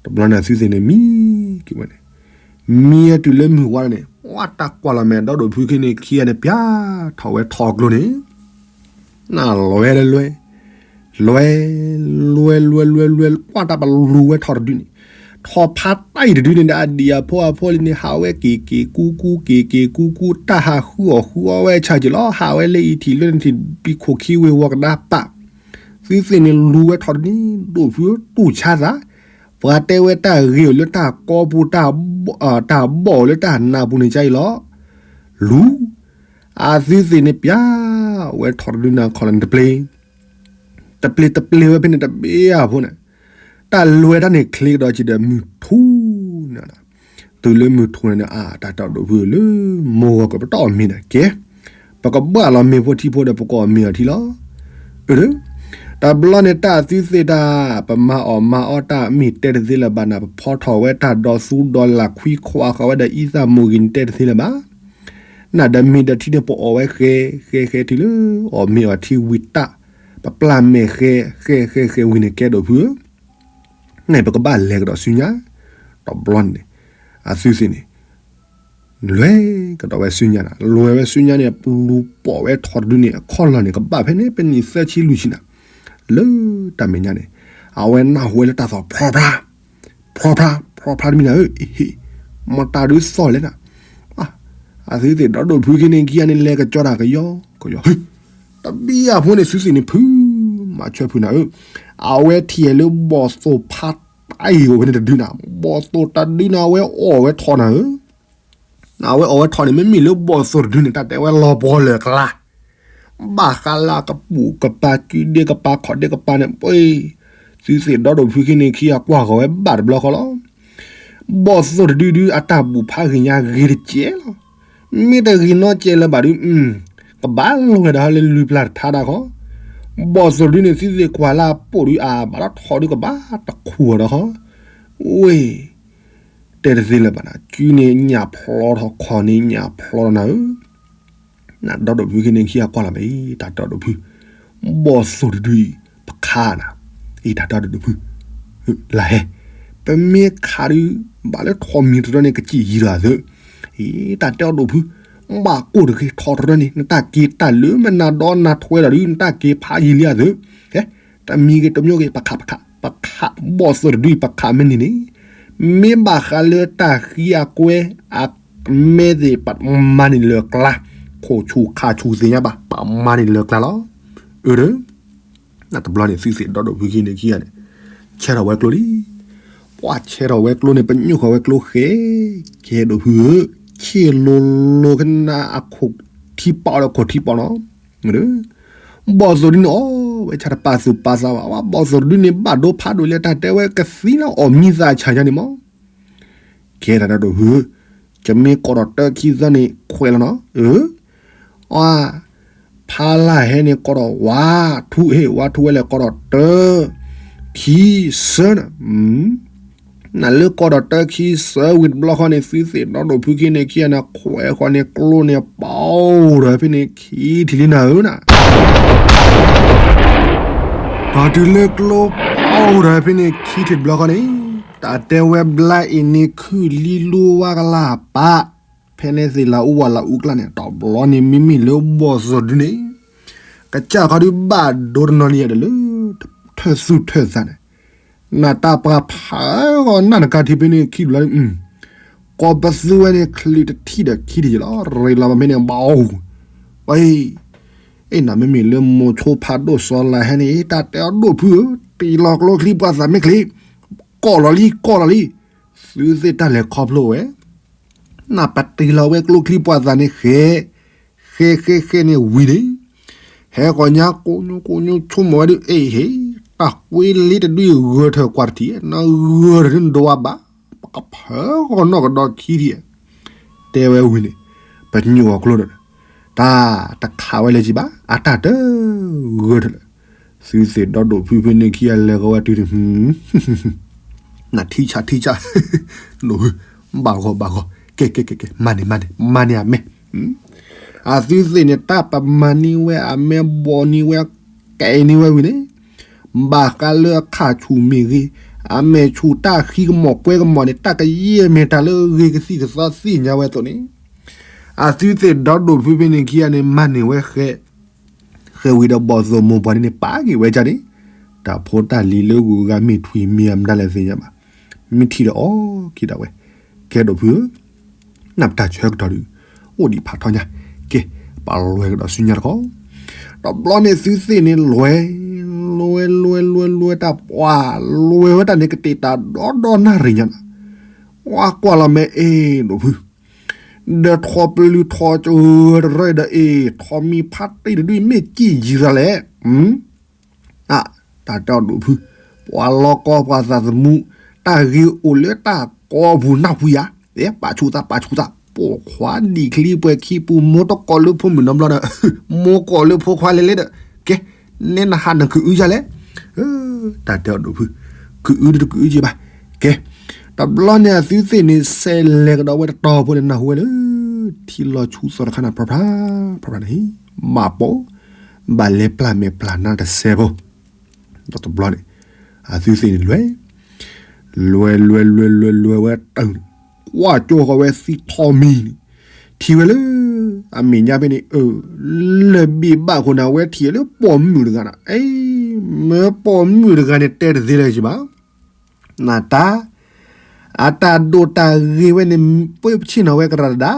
တထံၣ်, တဘျီန့ၣ်သုသ့ၣ်န့ၣ်မံက့ၤဝဲန့ၣ် မံအတုၤလၢမုၢ်ဝါန့ၣ် ဝဲတၢ်ကွၢ်လီၤမဲာ်ဒီဒိၣ်ဖုခံန့ၣ်ခံဂၤန့ၣ် ပၠးထီၣ်ဝဲထီၣ်ကျိန့ၣ် နလွဲလၢလွဲ, လွဲ, လွဲလွဲလွဲလွဲ ကွၢ်တၢ်ပလူၤဝဲထီၣ်တဒုန့ၣ်, ထီၣ်ဖးတၢ်အံၤတဒုန့ၣ်ဒီး အဒံၣ်အဖိအဖိလံန့ၣ် ဟးဝဲက့ၤက့ၤကူကူ က့ၤက့ၤကူကူ တၢ်ဟးဃုအီၣ်ဃုအီဝဲဆၢက့ၤလီၤ, ဟးဝဲလၢအံၤထံၣ်လၢန့ၣ်ထံၣ် ပံၤခိၣ်ခံဝ့ၤဝီၤကဒါပာ်, သုသ့ၣ်န့ၣ်လူၤဝဲထီၣ်တဒုန့ၣ် ဒိၣ်ဖုတူၢ်ဆါသး, ပှၤတဲဝဲတၢ်ဂ့ၤအိၣ်လၢတၢ်ကီပူၤ တၢ်ဘီၣ်အိၣ်လၢတၢ်နးပူၤန့ၣ်ကါအံၤလီၤ. လူၤ, အသုသ့ၣ်န့ၣ်ပၠးဝဲထီၣ်တဒုန့ၣ်ခီလီၤန့ၣ်တပျ့ၤ, တပျ့ၤတပျ့ၤဝဲဖဲန့ၣ်တဘ့ၣ်အဖိန့ၣ်, တၢ်လွဲတၢ်န့ၣ်ချ့ကဒီးက့ၤဒီးမုၢ်ထူန့ၣ်, တုၤလၢမုၢ်ထူန့ၣ်န့ၣ် အၢ တၢ်တဲအီၤဒိၣ်ဖုလၢ မိၢ်ဂီၤကပတီၢ်အီၣ်မ့ၤန့ၣ်ကဲ, ပကဘၣ်လီၤမ့ၤဖိထံဖိဒီးပကအီၣ်မ့ၤအီၤထံလီၤ. အၢ တဘျီန့ၣ်တၢ်သုသ့ၣ်တၢ် ပမၤအီၣ်မၤအီတၢ်မ့ၢ်တဲတသ့လၢၤဘၣ်နၤ ပဖီထီၣ်ဝဲတၢ်ဒီသူဒီလၢ်ခွံခွါဃီၤဝဲဒီးအံသၣ်မိၢ်ဂ့ၤန့ၣ်တဲတသ့လၢၤဘၣ်. နဒီးမ့ၤဒီးထံန့ၣ် ပအီၣ်ဝဲဃဲ ဃဲ ဃဲတုၤလၢ အီၣ်မ့ၤအီၤထံဝံၤတၢ်, ပပျၢ်မဲာ်ဃဲ ဃဲ ဃဲ ဃဲဝံၤန့ၣ် ကဲဒိၣ်ဖုဧၢ, န့ၣ်ပကဘၣ်လဲၤကဒီးဆူညါ, တဘျီန့ၣ် အသုသ့ၣ်န့ၣ် လဲၤကဒီးဝဲဆူညါန့ၣ် လဲၤဝဲဆူညါန့ၣ် ပလူၤပိာ်ဝဲထီၣ်တဒုန့ၣ် အခီၣ်လီၢ်န့ၣ် ကဘၣ်ဖဲန့ၣ် ပနံၣ်သၢဆံလွံၢ်ဆံနၤ, လၢတၢ်မဲာ်ညါန့ၣ် အဝဲနၢ်ဟူဝဲလၢတၢ်သီၣ် ဖျီဖျါ ဖျီဖျါ ဖျီဖျါတမံၤနၤဧၢ, အ့ဟ့ၣ် မတၤဒုးသီၣ်လဲၣ်နၤ, အသုသ့ၣ်ဒီဒိၣ်ဖုခံန့ၣ်ခံဂၤန့ၣ် လဲၤကကၠီတၢ်ကယီကယီ, တဘံၣ်အဖိန့ၣ် သုသ့ၣ်န့ၣ်ဖုး မၤဆၢဖုးနၤဧၢ, အဝဲထံၣ်လၢဘီၣ်သိၣ်ဖးတၢ်အံၤအိၣ်ဖဲန့ၣ်တဒုနၤ, ဘီၣ်သိၣ်တဒုန့ၣ် အဝဲအီၣ်ဝဲထီၣ်နၤဧၢ အဝဲအီၣ်ဝဲထီၣ်န့ၣ် မ့မ့ၢ်လၢဘီၣ်သိၣ်တဒုန့ၣ် တၢ်တဲဝဲလီၤပှီၢ်လၢာ်ကျါ, ဘၣ်ဃးလၢအကပိာ်ကပၤ ကုဒ့ကပၤ ခီၣ်ဒ့ကပၤန့ၣ် ပှ့ၤ သုသ့ၣ်ဒီဒိၣ်ဖုခံန့ၣ်ခံဂၤကွၢ်ဃီၤဝဲဘၣ်တဘျီဃီလီၤ. ဘီၣ်သိၣ်တဒုဒု အတၢ်ဘူၣ်ဖးဂ့ၤညါဂ့ၤတကဲးလီၤ. မ့ၢ်တဂ့ၤနီတကဲးလၢၤဘၣ်ဒု ကဘၣ်လီၤဝဲဒၣ်လၢလွံၢ်ပျၢ်တထါဒၣ်ဃီ, ဘီၣ်သိၣ်တဒုန့ၣ် သုသ့ၣ်ကွၢ်လၢအပိာ်ဒု အဘၣ်ဒီးထီၣ်ဒု ကဘၣ်တခူၣ်အီၤဒီးဃီ, ဝ့ၢ် တဲတသ့လၢၤဘၣ်နၤ, ကုန့ၣ်ညၣ်ဖျီထီၣ် ခီၣ်န့ၣ်ညၣ်ဖျီထီၣ်နၤဧၢ, နဒီဒိၣ်ဖုခံန့ၣ်ခံဂၤကွၢ်လီၤမ့ၢ် တၢ်တဲအီၤဒိၣ်ဖု, ဘီၣ်သိၣ်တဒုအံၤ ပခးနၤ, အံၤတၢ်တဲအီၤဒိၣ်ဖု, လၢဟဲ, ပမ့ၢ်ခးဒုး ဘၣ်လၢထိးမံၤတရၢန့ၣ် ကစံၣ်ယံၤတဂၤသု, အံၤတၢ်တဲအီၤဒိၣ်ဖု, ဘၣ်ကိၢ်တဂ့ၤ ထိးတရၢန့ၣ် နတၢ်က့ၤတၢ်လၢမနၤဒီးနၤထွဲလီၤဒုး နတၢ်က့ၤဖးယံၤလံဧါသု, ဟဲ, တမံၤဂ့ၤတမံၤဂ့ၤ ပခးပခး ပခး ဘီၣ်သိၣ်တဒုအံၤ ပခးမ့ၢ်န့ၢ်န့ၣ် မ့ၢ်ဘၣ်ဃးလၢတၢ်ဃံအကွဲ အမဲသ့ၣ်ပမၤန့ၢ်လၢၤကျါ, ခိၣ်ဆူၣ်ခါဆူၣ်သ့ၣ်ညါဘၣ် ပမၤန့ၢ်လၢၤကျါလီၤ. အၢ ဒီး တဘျီန့ၣ် သုသ့ၣ်ဒီဒိၣ်ဖုခံန့ၣ်ခံဂၤန့ၣ် ဆဲးထီၣ်ဝဲကျိလံ. ပှၤဆဲးထီၣ်ဝဲကျိန့ၣ် ပညိၣ်ဃီၤဝဲကျိဃဲ, ကဲဒိၣ်ဖုဧၢ, ဆ့ၣ်လိၤလိၤကနၣ်အခိၣ်ထံပီးဒီးခိၣ်ထံပီးနီၤ. ဘီၣ်သိၣ်ဒုန့ၣ် အီၣ်ဝဲဆၣ်တပာ်သူၣ်ပာ်သးဘၣ်, ဘီၣ်သိၣ်ဒုန့ၣ် ဘၣ်ဒိဖးဒိၣ်လၢတၢ်တဲဝဲကသံလၢအီၣ်မံသးဆၣ်ညါန့ၣ်မး. ကဲတၢ်ဒီဒိၣ်ဖုဧၢ, ကမ့ၢ်ကိးထီၣ်တၢခံသၢန့ၣ် ခွဲးလီၤနီၤ. အၢ အ ဖါလၢ်ဟဲန့ၣ် ကိးထီၣ်ဝါထူ, ဟ့ၣ် ဝါထူဝဲလဲၣ် ကိးထီၣ်တၢ ခံ သၢနၤ, နလၢကိးထီၣ်တၢခံသၢဝံၤတဘျီဃီန့ၣ် သုသ့ၣ်ဒီဒိၣ်ဖုခံန့ၣ်ခံဂၤန့ၣ် ခွဲးဃီန့ၣ်ကျိန့ၣ် ပီဒီးဖဲန့ၣ်ခံထံၣ်လံနၤဧၢနၤ. ပှၤတုၤလၢကျိပီဒီးဖဲန့ၣ်ခံထံၣ်တဘျီဃီန့ၣ် တၢ်တဲဝဲဘျါအံၤန့ၣ် ခုၣ်လံလူဝါကလၢ်ပာ် ဖဲန့ၣ်သ့ၣ်လၢအူဝဲလၢအူကျါန့ၣ် တဘျီန့ၣ် မ့မ့ၢ်လၢဘီၣ်သိၣ်ဒုန့ၣ် ကစၢ်ခီဒုဘၣ်ဒိတနီၤလံဒီးလၢ ထၢၣ်သူၣ်ထၢၣ်သးန့ၣ် နတၢ်ပှၤဖးဂီၤနၢ်နကါထံဖဲန့ၣ် ခံဘျီန့ၣ် ကိးပသူဝဲန့ၣ် ချံတထံၣ်ဒီးခံထံၣ်ယလီၤ ရ့လီၤဘၣ်ဖဲန့ၣ် ဘၣ်အိၣ် ဝဲ အ့ၣ် နမ့မ့ၢ်လၢမိၤဆိဖးဒိၣ်စီၤလၢဟဲန့ၣ် တၢ်တဲအီၤဒိၣ်ဖုဧၢ, တ့ၢ်လီၤကျိချံပှၤသးမ့ၢ်ချ့, ကိးလီၤလံ ကိးလီၤလံ, သုသ့ၣ်တၢ်လဲၤခီဖျိဝဲ, နပတ့ၢ်လီၤဝဲကျိချံပှၤသးန့ၣ်ဃဲ, ဃဲဃဲဃဲန့ၣ်ဝံၤန့ၣ်, ဟဲဃီၤညါကိးညိကိးညိဆိကမိၣ်ဝဲဒုး အ့ၣ်ဟ့ၣ်, တၢ်ကွ့လ့တဒုဂၢၢ်ထၢၣ်ကွၢ်တထံၣ်, နဂၢၢ်ထၢၣ်ဒုးနဒိးဝဲဘၣ်, ပကဖၢဃီၤနီၢ်ကဒီးခံထံၣ်, တဲဝဲဝံၤန့ၣ်, ပညိၣ်အီၤကျိဒီး, တၢ်တခးဝဲလၢၤကံဘၣ်, အတၢ်တဂၢၢ်ထၢၣ်လၢၤ, သုသ့ၣ်ဒီဒိၣ်ဖုဖဲန့ၣ်ခံဂၤလဲၤဃီၤဝဲတုၤန့ၣ်, နထံဆးထံဆး, ဘၣ်ဂီၤဘၣ်ဂီၤ, ကဲကဲကဲကဲ မၤန့ၢ်မၤန့ၢ် မၤန့ၢ်အမဲာ်, အသုသ့ၣ်န့ၣ် တၢ်ပမၤန့ၢ်ဝဲအမဲာ်ဘီန့ၢ်ဝဲ, ကဲန့ၢ်ဝဲဝံၤန့ၣ် ဘၣ်ဃးလၢအခၣ်ဆူၣ်မ့ၢ်ဂ့ၤ, အမဲာ်ဆူၣ်တၢ်ဃံကမီၤကွဲကမီၤန့ၣ် တၢ်ကယဲၢ်မ့ၢ်တၢ်လၢအဂ့ၤကသံၣ်ကသီသ့ၣ်ညါဝဲအသိးန့ၣ်, အသုသ့ၣ်ဒီဒိၣ်ဖုဖဲန့ၣ်ခံဂၤန့ၣ် မၤန့ၢ်ဝဲဃဲ, ဃဲဝံၤဒီးဘီၣ်သိၣ်မိၢ်ပှၢ်န့ၣ်န့ၣ် ပာ်က့ၤဝဲဒၣ်န့ၣ်, တၢ်ဖိတၢ်လံၤလၢဂုၤအဂၤမ့ၢ်ထွံၣ်မ့ၢ်အမတၤလဲၣ်သ့ၣ်ညါဘၣ်, မ့ၢ်ထံၣ်ဒီးအီၣ်က့ၤဒၣ်ဝဲ, ကဲဒိၣ်ဖုဧၢ နပတၢ်ဆၢကတီၢ်ဒုး, အိၣ်ဒံးဖးထီညါ, ကဲ, ပလွဲကဒီးဆူညါတခီ, တဘျီန့ၣ်သုသ့ၣ်န့ၣ်လွဲ, လွဲလွဲလွဲလွဲတၢ်ပှၤ, လွဲဝဲတၢ်န့ၣ်ကတ့ၢ်တၢ်ဒီဒီနၣ်ရံၣ်ညါနီၤ, ဝါကွၢ်လီၤမ့ၢ်အ့ၣ်ဒိၣ်ဖု, ဒီးထိးပလုၢ်ထိးစၢၤတရၢဒီးအ့ၣ်, ထိးမံၤဖးတံၢ်တဒုမ့ၢ်ကံၣ်ယံၤသးလဲၣ် အ တၢ်တဲအီၤဒိၣ်ဖု, ပှၤလီၤကီပှၤသးသမူ, တၢ်ဂ့ၤအိၣ်လၢတၢ်ကိးပူၤနၢ်ဟူယၤ, ပာ်ဆူၣ်သး ပာ်ဆူၣ်သး, ပိာ်ခွါဒံၣ်ချံပှဲၤခံပူၤ မိၢ်တကိးလၢဖိမုၣ်နီတဘျီဒီး, မိၢ်ကိးလၢဖိခွါလဲၤလဲၤဒီး, ကဲ, နဲနဟးနကအုယၤလဲၣ်, တၢ်တဲအီၤဒိၣ်ဖု, ကအုတကအုက့ဘၣ်, ကဲ, တဘျီန့ၣ်အသုသ့ၣ်န့ၣ် ဆဲးလဲၤကဒီးဝဲတတီၤဖိန့ၣ် နၢ်ဟူဝဲလၢ ထံလီၤဆူသီတခါန့ၣ် ဖျါဖျါ, ဖျါဖျါန့ၣ်, ဘၣ်ပိာ် ဘၣ်လဲၤပျၢ်မဲာ်ပျၢ်နါတစဲးဖိ, ဒီးတဘျီန့ၣ်, အသုသ့ၣ်န့ၣ်လွဲ, လွဲလွဲလွဲလွဲလွဲဝဲတၢ်, ကွၢ်ကၠိဃီၤဝဲသံထီမံၤန့ၣ်, ထံၣ်ဝဲလၢ, အမဲာ်ညါဖဲန့ၣ်, လၢၢ်ဘ့ၣ်ဘၣ်ခိၣ်န့ၣ် အဝဲထံၣ်လၢပိာ်မုၣ်တဂၤန့ၣ်, အ့ မၢပိာ်မုၣ်တဂၤန့ၣ်တဲတသ့လၢၤဘၣ် နတၢ်, အတၢ်ဒိၣ်တၢ်ဂ့ၤဝဲန့ၣ် ပၢဆ့ၣ်နီၤဝဲကရၢတဒါ,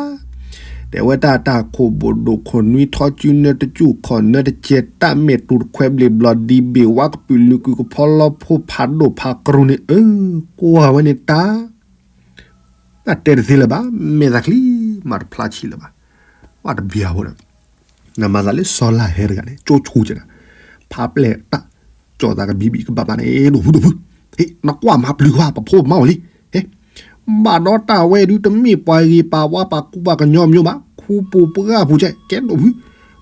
တဲဝဲတၢ်တၢ်ခိၣ်ဘိၣ်ဒိၣ်ခိၣ်နွံထီၣ်စုနၢတစူၣ်ခီၣ်နၢတစဲးတၢ်မဲာ်တူၤတခွဲဘျ့ၣ်ဘျီၣ်ဒံဘ့ၣ် ဝါကပုာ်လုာ်ကုာ်ကဖီလီဖိဖးဒိၣ်ဖးကရူၢ်န့ၣ် အၢ, ကွၢ်ဝဲန့ၣ်တၢ် တၢ်တဲတသ့လၢၤဘၣ်, မဲာ်သးချံ, မၤတဖျါဆံးလၢၤဘၣ်, ဝဲတဘျီဖိဒီး, နမၤသးလၢစီၤလၢဟဲတဂၤန့ၣ် ကၠိဆူၣ်ကဲနၤ, ဖးပျဲၢ်တၢ်, ကၠီၤသးကဘံဘံကဘၣ်ဘၣ်န့ၣ် ဒိၣ်ဖုဒိၣ်ဖု, ဟ့ၣ် နကွၢ်မၤပျုၤကွၢ် ပဖိမါအိၣ်လံ, ဟ့ၣ်, ဘၣ်ဒီးတၢ်ဝဲဒုးတမ့ၢ်ပှၤဂ့ၤပှၤဝါပှၤကူပှၤကညီမ့ၢ်ဘၣ်, ခူပူၤပှၢ်ပူၤကဲ ကဲဒိၣ်ဖု,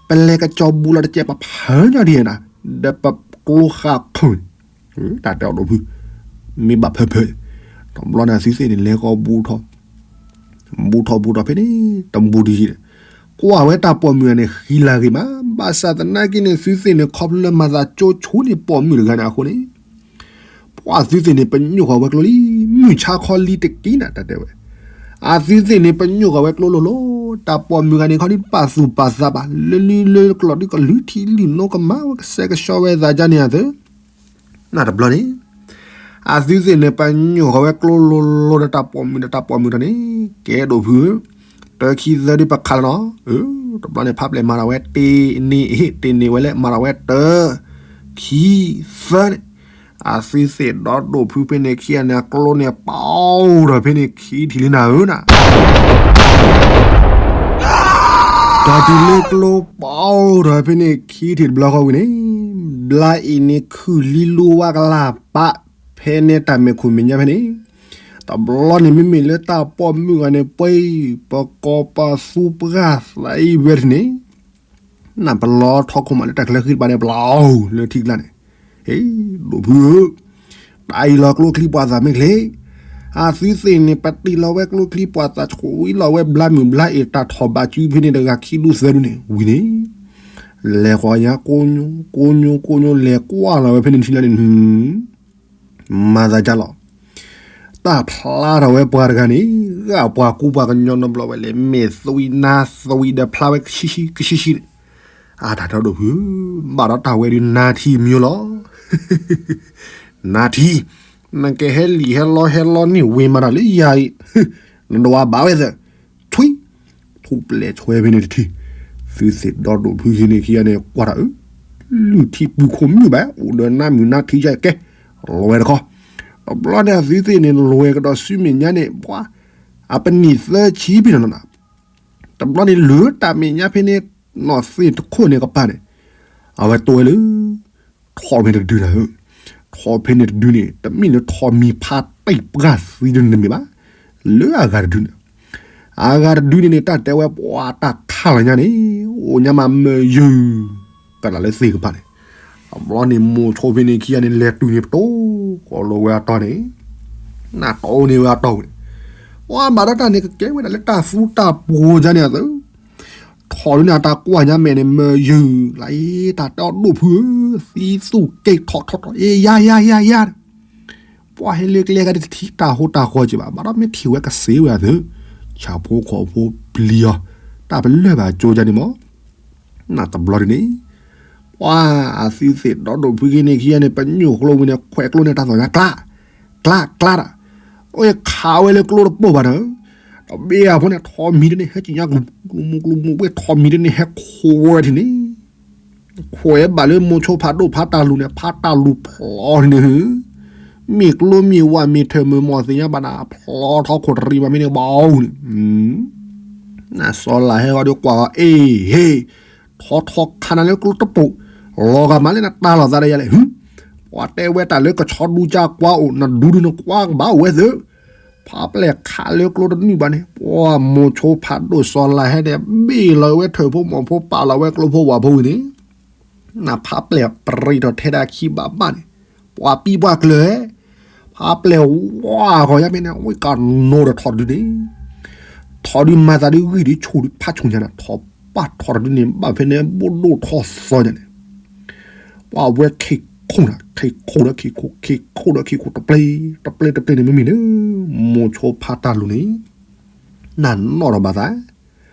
ပလဲၤကစီၤဘူးလီၤတကဲးပဖၢညါဒ်နၤ, ဒီးပကျိဃာ်ဖုၣ် တၢ်တဲအီၤဒိၣ်ဖု, မ့ၢ်ဘၣ်ဖၢဖၢ, တဘျီန့ၣ်အသုသ့ၣ်န့ၣ် လဲၤဃီၤဘူးထီၣ်, ဘူးထီၣ်ဘူးထီၣ်ဖဲန့ၣ် တဘူးတယံၤဒီး, ကွၢ်ဝဲတၢ်ပိာ်မုၣ်ဂၤန့ၣ် ဃံလၤဂ့ၤမး, ဘၣ်ဆၣ်သနာ်က့န့ၣ် သုသ့ၣ်န့ၣ် ခီဖျိလၢမၤသးကၠိဆိန့ၣ် ပိာ်မုၣ်တဂၤန့ၣ်အဃိန့ၣ် ပှၤသုသ့ၣ်န့ၣ် ပညိၣ်ဃီၤဝဲကျိလံ, မုၢ်ဆါခီလံတက့ၢ်နၤ တၢ်တဲဝဲ. အသုသ့ၣ်န့ၣ် ပညိၣ်ဃီၤဝဲကျိလိၤလိၤ, တၢ်ပိာ်မုၣ်ဂၤန့ၣ် ခီဒုးပာ်သူၣ်ပာ်သးဘၣ်, လၢလံလၢကျီၢ်ဒုးကလုၢ်ထံလုၢ်နိကမၤဝဲ ကစဲးကဆှီဝဲသးဒ်န့ၣ်အသိး နတဘျီန့ၣ် အသုသ့ၣ်န့ၣ် ပညိၣ်ဃီၤဝဲကျိလိၤလိၤဒီးတၢ်ပိာ်မုၣ်ဒီးတၢ်ပိာ်မုၣ်တၢ်န့ၣ် ကဲဒိၣ်ဖုဧၢ, တၢခံသၢဒုးပခးလီၤနီၤ. တဘျီန့ၣ် ဖးပျဲၢ်မၤထီၣ်ဝဲတ့ၢ်န့ၢ်အ့ၣ် တ့ၢ်န့ၢ်ဝဲလၢမၤထီၣ်ဝဲတၢ ခံ သၢန့ၣ်, အသုသ့ၣ်ဒီဒိၣ်ဖုဖဲန့ၣ်ခံဂၤန့ၣ် အကျိန့ၣ်ပီၣ်ထီၣ်ဖဲန့ၣ်ခံထံၣ်လံနၤဧၢနၤ တၢ်တုၤလၢကျိပီၣ်ထီၣ်ဖဲန့ၣ်ခံထံၣ်တဘျီဃီဝံၤန့ၣ်, ဘျါအံၤန့ၣ်ခုၣ်လံလူဝါကလၢ်ပာ် ဖဲန့ၣ်တၢ်မဲာ်ခိၣ်မဲာ်ညါဖဲန့ၣ်, တဘျီန့ၣ်မ့မ့ၢ်လၢတၢ်ပိာ်မုၣ်ဂၤန့ၣ် ပှဲၤ ပကီၢ်ပသူပှၢ်သးအံၤဝဲထံၣ်န့ၣ် နပလီထီခိၣ်မးလၢတၢ်ချၢဃံတပၤန့ၣ် ပျီလၢထံကျါန့ၣ်, ဟ့ၣ် ဒိၣ်ဖုဧၢ, တၢ်အံၤလီၤကျိချံပှၤသးမ့ၢ်ချ့, အသုသ့ၣ်န့ၣ် ပတံၢ်လီၤဝဲကျိချံပှၤသး ဆှံလီၤဝဲဘျါမုၢ်ဘျါအ့ၣ် တၢ်ထီၣ်ဘးစုဖဲန့ၣ်တဂၤခံဒူၣ်သၢဒူၣ်န့ၣ် ဝံၤန့ၣ် လဲၤဃီၤညါကိညိ ကိညိ ကိညိ လဲၤကွၢ်လီၤဝဲဖဲန့ၣ်ထံလၢန့ၣ် မၤသးဒ်လီၤ. တၢ်ဖျါထီၣ်ဝဲပှၤတဂၤန့ၣ် ဂာ်ပှၤကူပှၤကညီနီတဘျီဝဲလဲၣ်, မ့ၢ်သွံနါသွံဒီးဖျါဝဲကဆှံဆှံ ကဆှံဆှံန့ၣ်, အတၢ်တဲဒိၣ်ဖု, ဘၣ်ဒီးတၢ်ဝဲဒုးနါထံမံၤလီၤ. နါထံ, နကဟဲလံာ်ဟဲလီဟဲလီန့ၢ်ဝ့ၤမးတၢ်လၢယၤအံၤ, နဒွးဘၣ်ဝဲသၢ, ထွံ ထူၣ်ပျဲၢ်ဆွဲဖဲန့ၣ်တထံၣ်, သုသ့ၣ်ဒီဒိၣ်ဖုဟံးန့ၢ်ခံဂၤန့ၣ် ကွၢ်တၢ်အၢ, လုၢ်ထံပူၤခိၣ်မုၣ်ဘၣ် အိၣ်ဒီးနါမုၢ်နါထံယါကဲ, လွဲတခီ, တဘျီန့ၣ်အသုသ့ၣ်န့ၣ် လွဲကဒီးဆူမဲာ်ညါန့ၣ် ပှၤ အပနံၣ်သၢဆံဖဲန့ၣ်လီၤ. တဘျီန့ၣ်လၢတၢ်မဲာ်ညါဖဲန့ၣ် နီၢ်သ့ၣ်တခိၣ်န့ၣ်ကပၤန့ၣ်, အဝဲတိဝဲလၢ ထီၣ်ဖဲန့ၣ်တဒုနၤဧၢ, ထီၣ်ဖဲန့ၣ်တဒုန့ၣ် တမ့ၢ်လၢထီၣ်မံၤဖးတံၢ်ပှၢ်သံဒုန့ၣ်တမ့ၢ်ဘၣ်, လၢအဂၤတဒုန့ၣ်, အဂၤတဒုန့ၣ်န့ၣ် တၢ်တဲဝဲပှၤတၢ်ခးလီၤညါန့ၣ် အိၣ်ညါမးမၢယုၢ် ကနၣ်လၢသ့ၣ်ကပၤန့ၣ်, တဘျီန့ၣ်မိၤဆိဖဲန့ၣ်ခံဂၤန့ၣ် လဲၤတုၤန့ၣ်ပတိၢ်ဃီၤလီၤဝဲအတီၢ်န့ၣ်, နၢ်တီၢ်န့ၢ်ဝဲအတီၢ်ဝဲန့ၣ်, ပှၤဘၣ်ဒီးတၢ်န့ၣ် ကကဲဝဲဒၣ်လၢတၢ်သူတၢ်ပှီၤယါန့ၣ်အသိး ထီၣ်ဒုန့ၣ် အတၢ်ကွၢ်ညါမဲာ်န့ၣ် မၢယုၢ်လၢအံၤ တၢ်တဲအီၤဒိၣ်ဖုဧၢ, သံသူၣ်က့ထီၣ်ထီၣ်ထီၣ် အ့ ယါယါယါယါ, ပှၤဟဲလၢကျဲဂၤတထံၣ်တၢ်ဟိတၢ်ဃီက့ၤဘၣ်, ဘၣ်ဒီးမ့ၢ်ထံၣ်ဝဲကစ့ဝဲအသိး, ဆၣ်ဖိကီၢ်ဖိပျံၤအီၤ, တၢ်ပလၢၢ်ဘၣ်ကၠိယါန့ၣ်မး, နၢ်တဘျီဒုန့ၣ် ပှၤအသုသ့ၣ်ဒီဒိၣ်ဖုက့ၤန့ၣ်ခံဂၤန့ၣ် ပညိၣ်ကျိဝံၤန့ၣ် ခွဲးကျိန့ၣ်တၢ်သီၣ်ညါကျါ, ကျါကျါတၢ်, အိၣ်ခးဝဲလၢကျိတပိၢ်ဘၣ်ဒီး, တဘ့ၣ်အဖိန့ၣ် ထီၣ်မံၤတန့ၢ်ဟဲက့ၤညါ ကျိမူကျိမူဝဲ ထီၣ်မံၤတန့ၢ်ဟဲခိးဝဲထံၣ်န့ၣ်, ခွဲးဘၣ်လၢမိၤဆိဖးဒိၣ်ဖးတၢ်လူၤန့ၣ် ဖးတၢ်လူၤဖျီထံၣ်န့ၣ်, မ့ၢ်ကျိမ့ၢ်ဝၣ်မ့ၢ်ထၢၣ်မ့ၢ်မီၢ်သ့ၣ်ညါဘၣ်နၤ ဖျီထီၣ်ခိၣ်တရံးဘၣ်မ့ၢ်န့ၣ်ဘၣ်အူန့ၣ် နစီၤလၤဟဲဂီၤဒီးကွၢ်ဂီၤ အ့ၣ် ဟ့ၣ် ထီထီခးနၤလၢကျိတပိၢ်, လီၤဂာ်မးလၢနတၢ်လီၤသးဒီးယၤလဲၣ်, ပှၤတဲဝဲတၢ်လၢကဆီဒူကၢ်ကွၢ်အိၣ် နဒူဒုးနကွၢ်ကဘၣ်အိၣ်ဝဲသ့, ဖးပျဲၢ်ခးလၢကျိတနုာ်ဘၣ်န့ၣ် ပှၤမိၤဆိဖးဒိၣ်စီၤလၤဟဲန့ၣ် ဘ့ၣ်လီၤဝဲထၢၣ်ဖိမီၢ်ဖိ ပာ်လီၤဝဲကျိဖိဝၣ်ဖိဝံၤန့ၣ် နဖးပျဲၢ်ပရံးထီၣ်ထဲဒၣ်ခံဘးဘၣ်န့ၣ်, ပှၤပံပှၤကျၢၤ, ဖးပျဲၢ်ဝါဃီၤယါဖဲန့ၣ် ဝံၣ်ကနီၤဒီးထီၣ်တဒုန့ၣ်, ထီၣ်ဒုမၤသးဒုဂံၢ်ဒုဆူၣ်ဒုဖးဆူၣ်ညါန့ၣ် ထီၣ်ပာ်ထီၣ်တဒုန့ၣ် ဘၣ်ဖဲန့ၣ် ဘိၣ်ဒိၣ်ထီၣ်သီညါန့ၣ်, ပှၤဝဲခံခိၣ်နၤ ခံခိၣ်ဒီးခံခိၣ် ခံခိၣ်ဒီးခံခိၣ် တပျဲၢ်တပျဲၢ်တပျဲၢ်န့ၣ် မ့မ့ၢ်လၢ မိၤဆိဖးတၢ်လူၤန့ၣ် နနီၣ်ထီၣ်ဘၣ်သး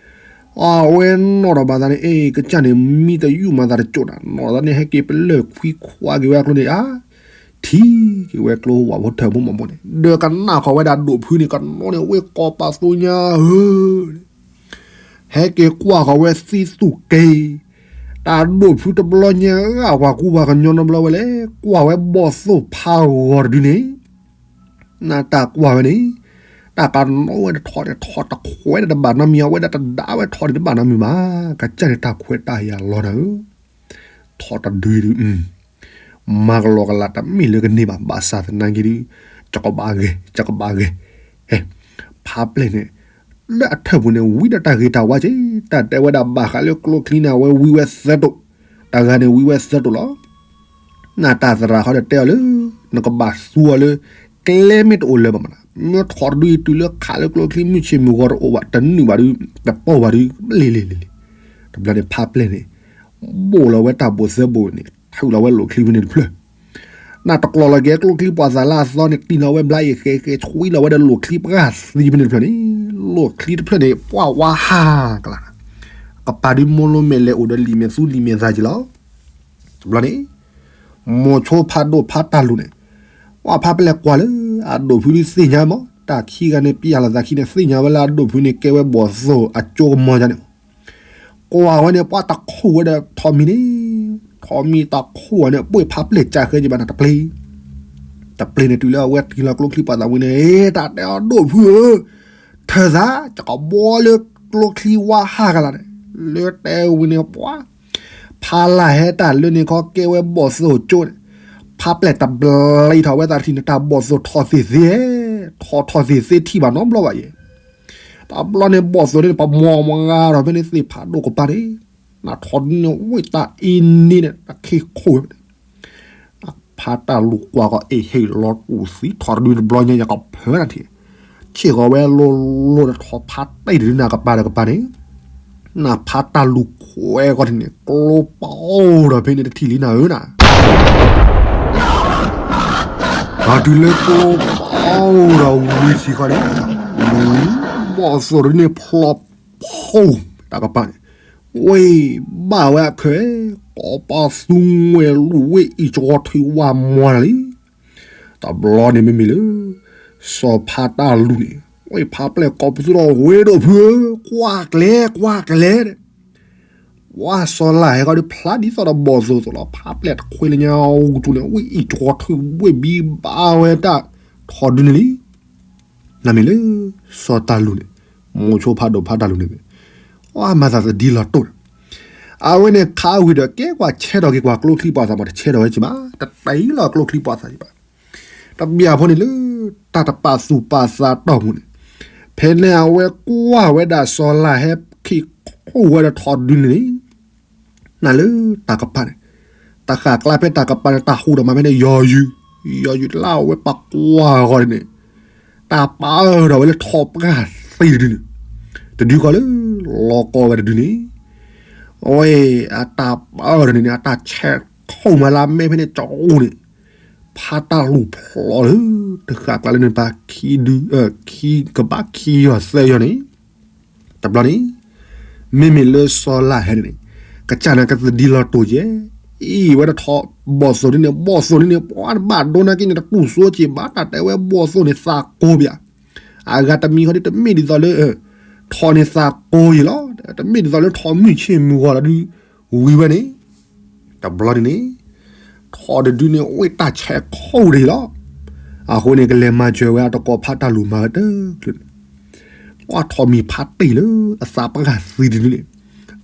အဝဲနီၣ်ထီၣ်ဘၣ်သးန့ၣ် အ့ၣ် ကစၢ်န့ၣ် မံတယုၢ်မၤသးတကၠိၣ်နၤ နီၣ်သးန့ၣ် ဟဲက့ၤပလၢၢ်ခွံခွါက့ၤဝဲအကျိန့ၣ်ဧါ, ထံၣ်က့ၤဝဲကျိဝၣ်ဖိထၢၣ်ဖိမီၢ်ဖိန့ၣ် ဒီးကနၣ်ဃီၤဝဲဒၣ်ဒိၣ်ဖုန့ၣ် ကနီၣ်န့ၣ် ဝ့ၢ်ကီၢ်ပာ်သိညါဧၢ ဟဲက့ၤကွၢ်ဃီၤဝဲသံသူၣ်က့ၤ, တၢ်ဒိၣ်ဖုတဘျီညါအဂၤပှၤကူပှၤကညီနီတဘျီဝဲလဲၣ် ကွၢ်ဝဲဘီၣ်သိၣ်ဖးဂီၤတဒုန့ၣ် နတၢ်ကွၢ်ဝဲန့ၣ်, တၢ်ကနီၣ်ဝဲတထီၣ်န့ၣ် ထီၣ်တခွဲးဒီးတဘၣ်နီတမံၤ အဝဲဒၣ်တဒၣ်ဝဲထီၣ်ဒံးတဘၣ်နီတမံၤဘၣ်, ကစၢ်န့ၣ်တၢ်ခွဲးတၢ်ယာ်လီၤနၤဧၢ, ထီၣ်တဒုဒု, မၤကလီကလးတမ့ၢ်လၢကန့ၢ်ဘၣ် ဘၣ်ဆၣ်သနာ်က့ဒု, ကကဘၣ်ဂဲၤ ကကဘၣ်ဂဲၤ, ဖးပျဲၢ်န့ၣ် လၢအထၢၣ်ပူၤန့ၣ် ဝံဒီးတၢ်ဂ့ၤတၢ်ဝါက့ၤ, တၢ်တဲဝဲဒၣ်ဘၣ်ဃးလၢကျိချံန့ၣ် အဝဲဝံဝဲသၢတိာ်, တဂၤန့ၣ်ဝံဝဲသၢတိာ်လီၤ. နတၢ်သရၣ်ဃီဒီးတဲအီၤလၢ နကဘၣ်သူအီၤလၢ ကျဲမ့ၢ်တအိၣ်လၢၤဘၣ်မး, မ့ၢ်ထီၣ်တဒုအံၤတုၤလၢခးလၢကျိချံမုၢ်ဆ့ၣ်မုၢ်ဂီၤတအိၣ်ဘၣ် တနုာ်ဘၣ်ဒု, တပိာ်ဘၣ်ဒု, လ့ၢ်လ့ၢ်လ့ၢ်လ့ၢ်, ဘျီန့ၣ်ဖါပျဲၢ်န့ၣ် ဘိၣ်လီၤဝဲတၢ်ဘိၣ်သၢဘိၣ်န့ၣ် ထုးလီၤဝဲလိၣ်ချံဝံန့ၣ်တဖျၢၣ်, နၢ်တကျီၤလီၤက့ၤကျိချံပှၤသးလၢအသီန့ၣ် တံၢ်နီၤဝဲဘျါအံၤဃဲဃဲ ဆွံလီၤဝဲဒီးလိၣ်ချံပှၤသံဖဲန့ၣ်တဖျၢၣ်န့ၣ်, လိၣ်ချံတဖျၢၣ်န့ၣ် ပှၢ်ဝါဟးကလါ, ကပၤဒုမိၢ်လိမ့ၢ်လဲၤအိၣ်ဒီးလံာ်မဲာ်သူလံာ်မဲာ်သးက့ၤလီၤ. တဘျီန့ၣ် မိၤဆိဖးဒိၣ်ဖးတၢ်လူၤန့ၣ်, ပှၢ်ဖါပျဲၢ်ကွၢ်လၢအဒိၣ်ဖုဒုသ့ၣ်ညါမး တၢ်ခံဂၤန့ၣ် ပျၢ်လီၤသးခံန့ၣ် သ့ၣ်ညါဝဲလၢအဒိၣ်ဖုန့ၣ် ကဲဝဲဘီၣ်သိၣ်အကၠိကမီၤန့ၣ်, ကွၢ်ဝဲန့ၣ် ပှၢ်တၢ်ခူၣ်ဝဲဒီးထိးမံၤန့ၣ်, ထိးမံၤတၢ်ခူၣ်ဝဲန့ၣ် ပှၢ်ဖါပျဲၢ်ကးဃဲက့ၤဘၣ်နၤတပျ့ၤ, တပျ့ၤန့ၣ်တုၤလၢအဝဲတံၢ်လီၤကျိချံပှၤသးဝံန့ၣ် တၢ်တဲအီၤဒိၣ်ဖုဧၢ, ထၢသး ယကဘီလၢကျိချံဝါဟးကလါန့ၣ်, လၢတဲဝံန့ၣ်ပှၢ် ဖါလၢ်ဟဲတၢ်လၢန့ၣ်ခီကဲဝဲဘီၣ်သိၣ်ကၠိန့ၣ်, ဖါပျဲၢ်တဘျံထီၣ်ဝဲသးထံၣ်န့ၣ် တၢ်ဘီၣ်သိၣ်ထီၣ်သ့ၣ်သ့, ထီၣ်ထီၣ်သ့ၣ်သ့ထံၣ်ဘၣ်နီတဘျီဘၣ်ယဲ, တဘျီန့ၣ်ဘီၣ်သိၣ်န့ၣ် ပမီၤမဂၤထီၣ်ဖဲန့ၣ်သ့ၣ်ဖးဒိၣ်ကပၤန့ၣ်, နထီၣ်ဒုန့ၣ်ဝ့ၢ်တၢ်အ့န့ၣ်န့ၣ် တၢ်ခံခိၣ်ဝဲဖဲန့ၣ် ဖါတၢ်လူၤကွၢ်ကီး အ့ၣ်ဟ့ၣ်လီၤတူာ်သံထီၣ်တဒုတဘျီညါ ယကဖၢနၤထံၣ်, ဆ့ၣ်ကီးဝဲလိၤလိၤဒီးထီၣ်ဖါတ့ၢ်တဒုန့ၣ်ကပၤဒီးကပၤန့ၣ်, နဖါတၢ်လူၤခွဲးကီးထံၣ်န့ၣ် ကျိပအိၣ်ဒီးဖဲန့ၣ်တထံၣ်လံနၤဧၢနၤ, တုၤလၢကျိပအိၣ်ဒီးဝံၤထံၣ်ဃီန့ၣ်, ဘီၣ်သိၣ်တဒုန့ၣ်ဖျိးဖီၣ်တၢ်ကပၤန့ၣ်, ဝ့ၢ်ဘၣ်ဝဲအခၢး, ကိးပသူဝဲလူၤဝ့ၢ်အံၤကီထွံဝါမွၤတၢ်လံ. တဘျီန့ၣ်မ့မ့ၢ်လၢ စီၤဖါတၢ်လူၤန့ၣ် ဝ့ၢ်ဖါပျဲၢ်ကိးပသူထီၣ်ဝဲဒိၣ်ဖုဧၢ, ကွၢ်ကျဲ ကွၢ်ကျဲန့ၣ်, ပှၢ်စီၤလၢ်ဟဲခီဒီးဖျါဒ်သိးဒီးဘီၣ်သိၣ်သိးလီၤ, ဖါပျဲၢ်တခွ့လၢညါအူကတူၤန့ၣ် ဝ့ၢ်အံၤကီထွံဝ့ၢ်ဘံဘၣ်ဝဲတၢ်ထီၣ်ဒုန့ၣ်လံ. နမ့ၢ်လၢ စီၤတၢ်လူၤန့ၣ်, မိၤဆိဖးဒိၣ်ဖးတၢ်လူၤန့ၣ်, အမၤသးသဒံလီၤတိၢ်န့ၣ်, အဝဲန့ၣ်ခးဝံၤဒီးကဲကွၢ်ဆဲးထီၣ်က့ၤကွၢ်ကျိချံပှၤသးမး တဆဲးထီၣ်ဝဲက့ၤဘၣ်, တတ့ၢ်လီၤကျိချံပှၤသးက့ၤဘၣ်. တဘျီဖိန့ၣ်လၢ တၢ်တပာ်သူၣ်ပာ်သးတီၢ်ပူၤန့ၣ်, ဖဲန့ၣ်အဝဲကွၢ်ဝဲဒၣ်စီၤလၢ်ဟဲခံခူၣ်ဝဲဒီးထီၣ်ဒုန့ၣ်န့ၣ် နၤလၢတၢ်ကပၤန့ၣ်, တၢ်ဃၣ်ကျါဖဲတၢ်ကပၤန့ၣ် တၢ်ဟူးဒီးမၤဖဲန့ၣ် ယီၤယုာ်, ယီၤယုာ်တလၢအဝဲပာ်ကွၢ်ဂီၤန့ၣ်, တၢ်ပာ်အၢၣ်ဒီးဝဲလၢထီၣ်ပှၢ်သံတဒုန့ၣ်, တဒုဃီလၢ လီၤကီဝဲတဒုန့ၣ်, အဝဲ အတၢ်ပာ်အၢၣ်ဒီးန့ၣ်န့ၣ် အတၢ်ဆဲးခိၣ်မးလၢအမဲာ်ဖဲန့ၣ်ကၠီအိၣ်န့ၣ်, ဖါတၢ်လူၤဖျိးလၢ တဃၣ်ကျါလၢန့ၣ်ပၢ်ခံဒု, ခံကဘၣ်ခံယီၤသၢယီၤန့ၣ် တဘျီန့ၣ်, မ့မ့ၢ်လၢစီၤလၢ်ဟဲန့ၣ်န့ၣ်, ကစၢ်န့ၣ်ကသဒံလီၤတိၢ်ယဲ, အံၤဝဲဒၣ်ထီၣ်ဘီၣ်သိၣ်ဒ်န့ၣ် ဘီၣ်သိၣ်ဒ်န့ၣ် ပှၤတဘၣ်ဒိနၤက့န့ၣ် တတူၢ်စိက့ၤဘၣ် တၢ်တဲဝဲဘီၣ်သိၣ်န့ၣ်သးကိးပၠး, အဂၤတမံၤဃီဒ်တမ့ၢ်ဒ်သိးလၢ ထီၣ်န့ၣ်သးကိးယံၤလီၤ, တမ့ၢ်ဒ်သိးလၢထီၣ်မုၢ်ဆ့ၣ်မုၢ်ဂီၤလီၤဒု ဝံၤဝဲန့ၣ် တဘျီန့ၣ်န့ၣ်, ထီၣ်တဒုန့ၣ် ဝ့ၢ်တၢ်ဆဲးခိၣ်ဒံးလီၤ. အဃိန့ၣ် ကလဲၤမၤစၢၤဝဲအတကိးဖါတၢ်လူၤမၤဝဲတချုးန့ၣ်, ကွၢ်ထီၣ်မံၤဖးတ့ၢ်လၢအသးပှၢ်သံတဒုန့ၣ်,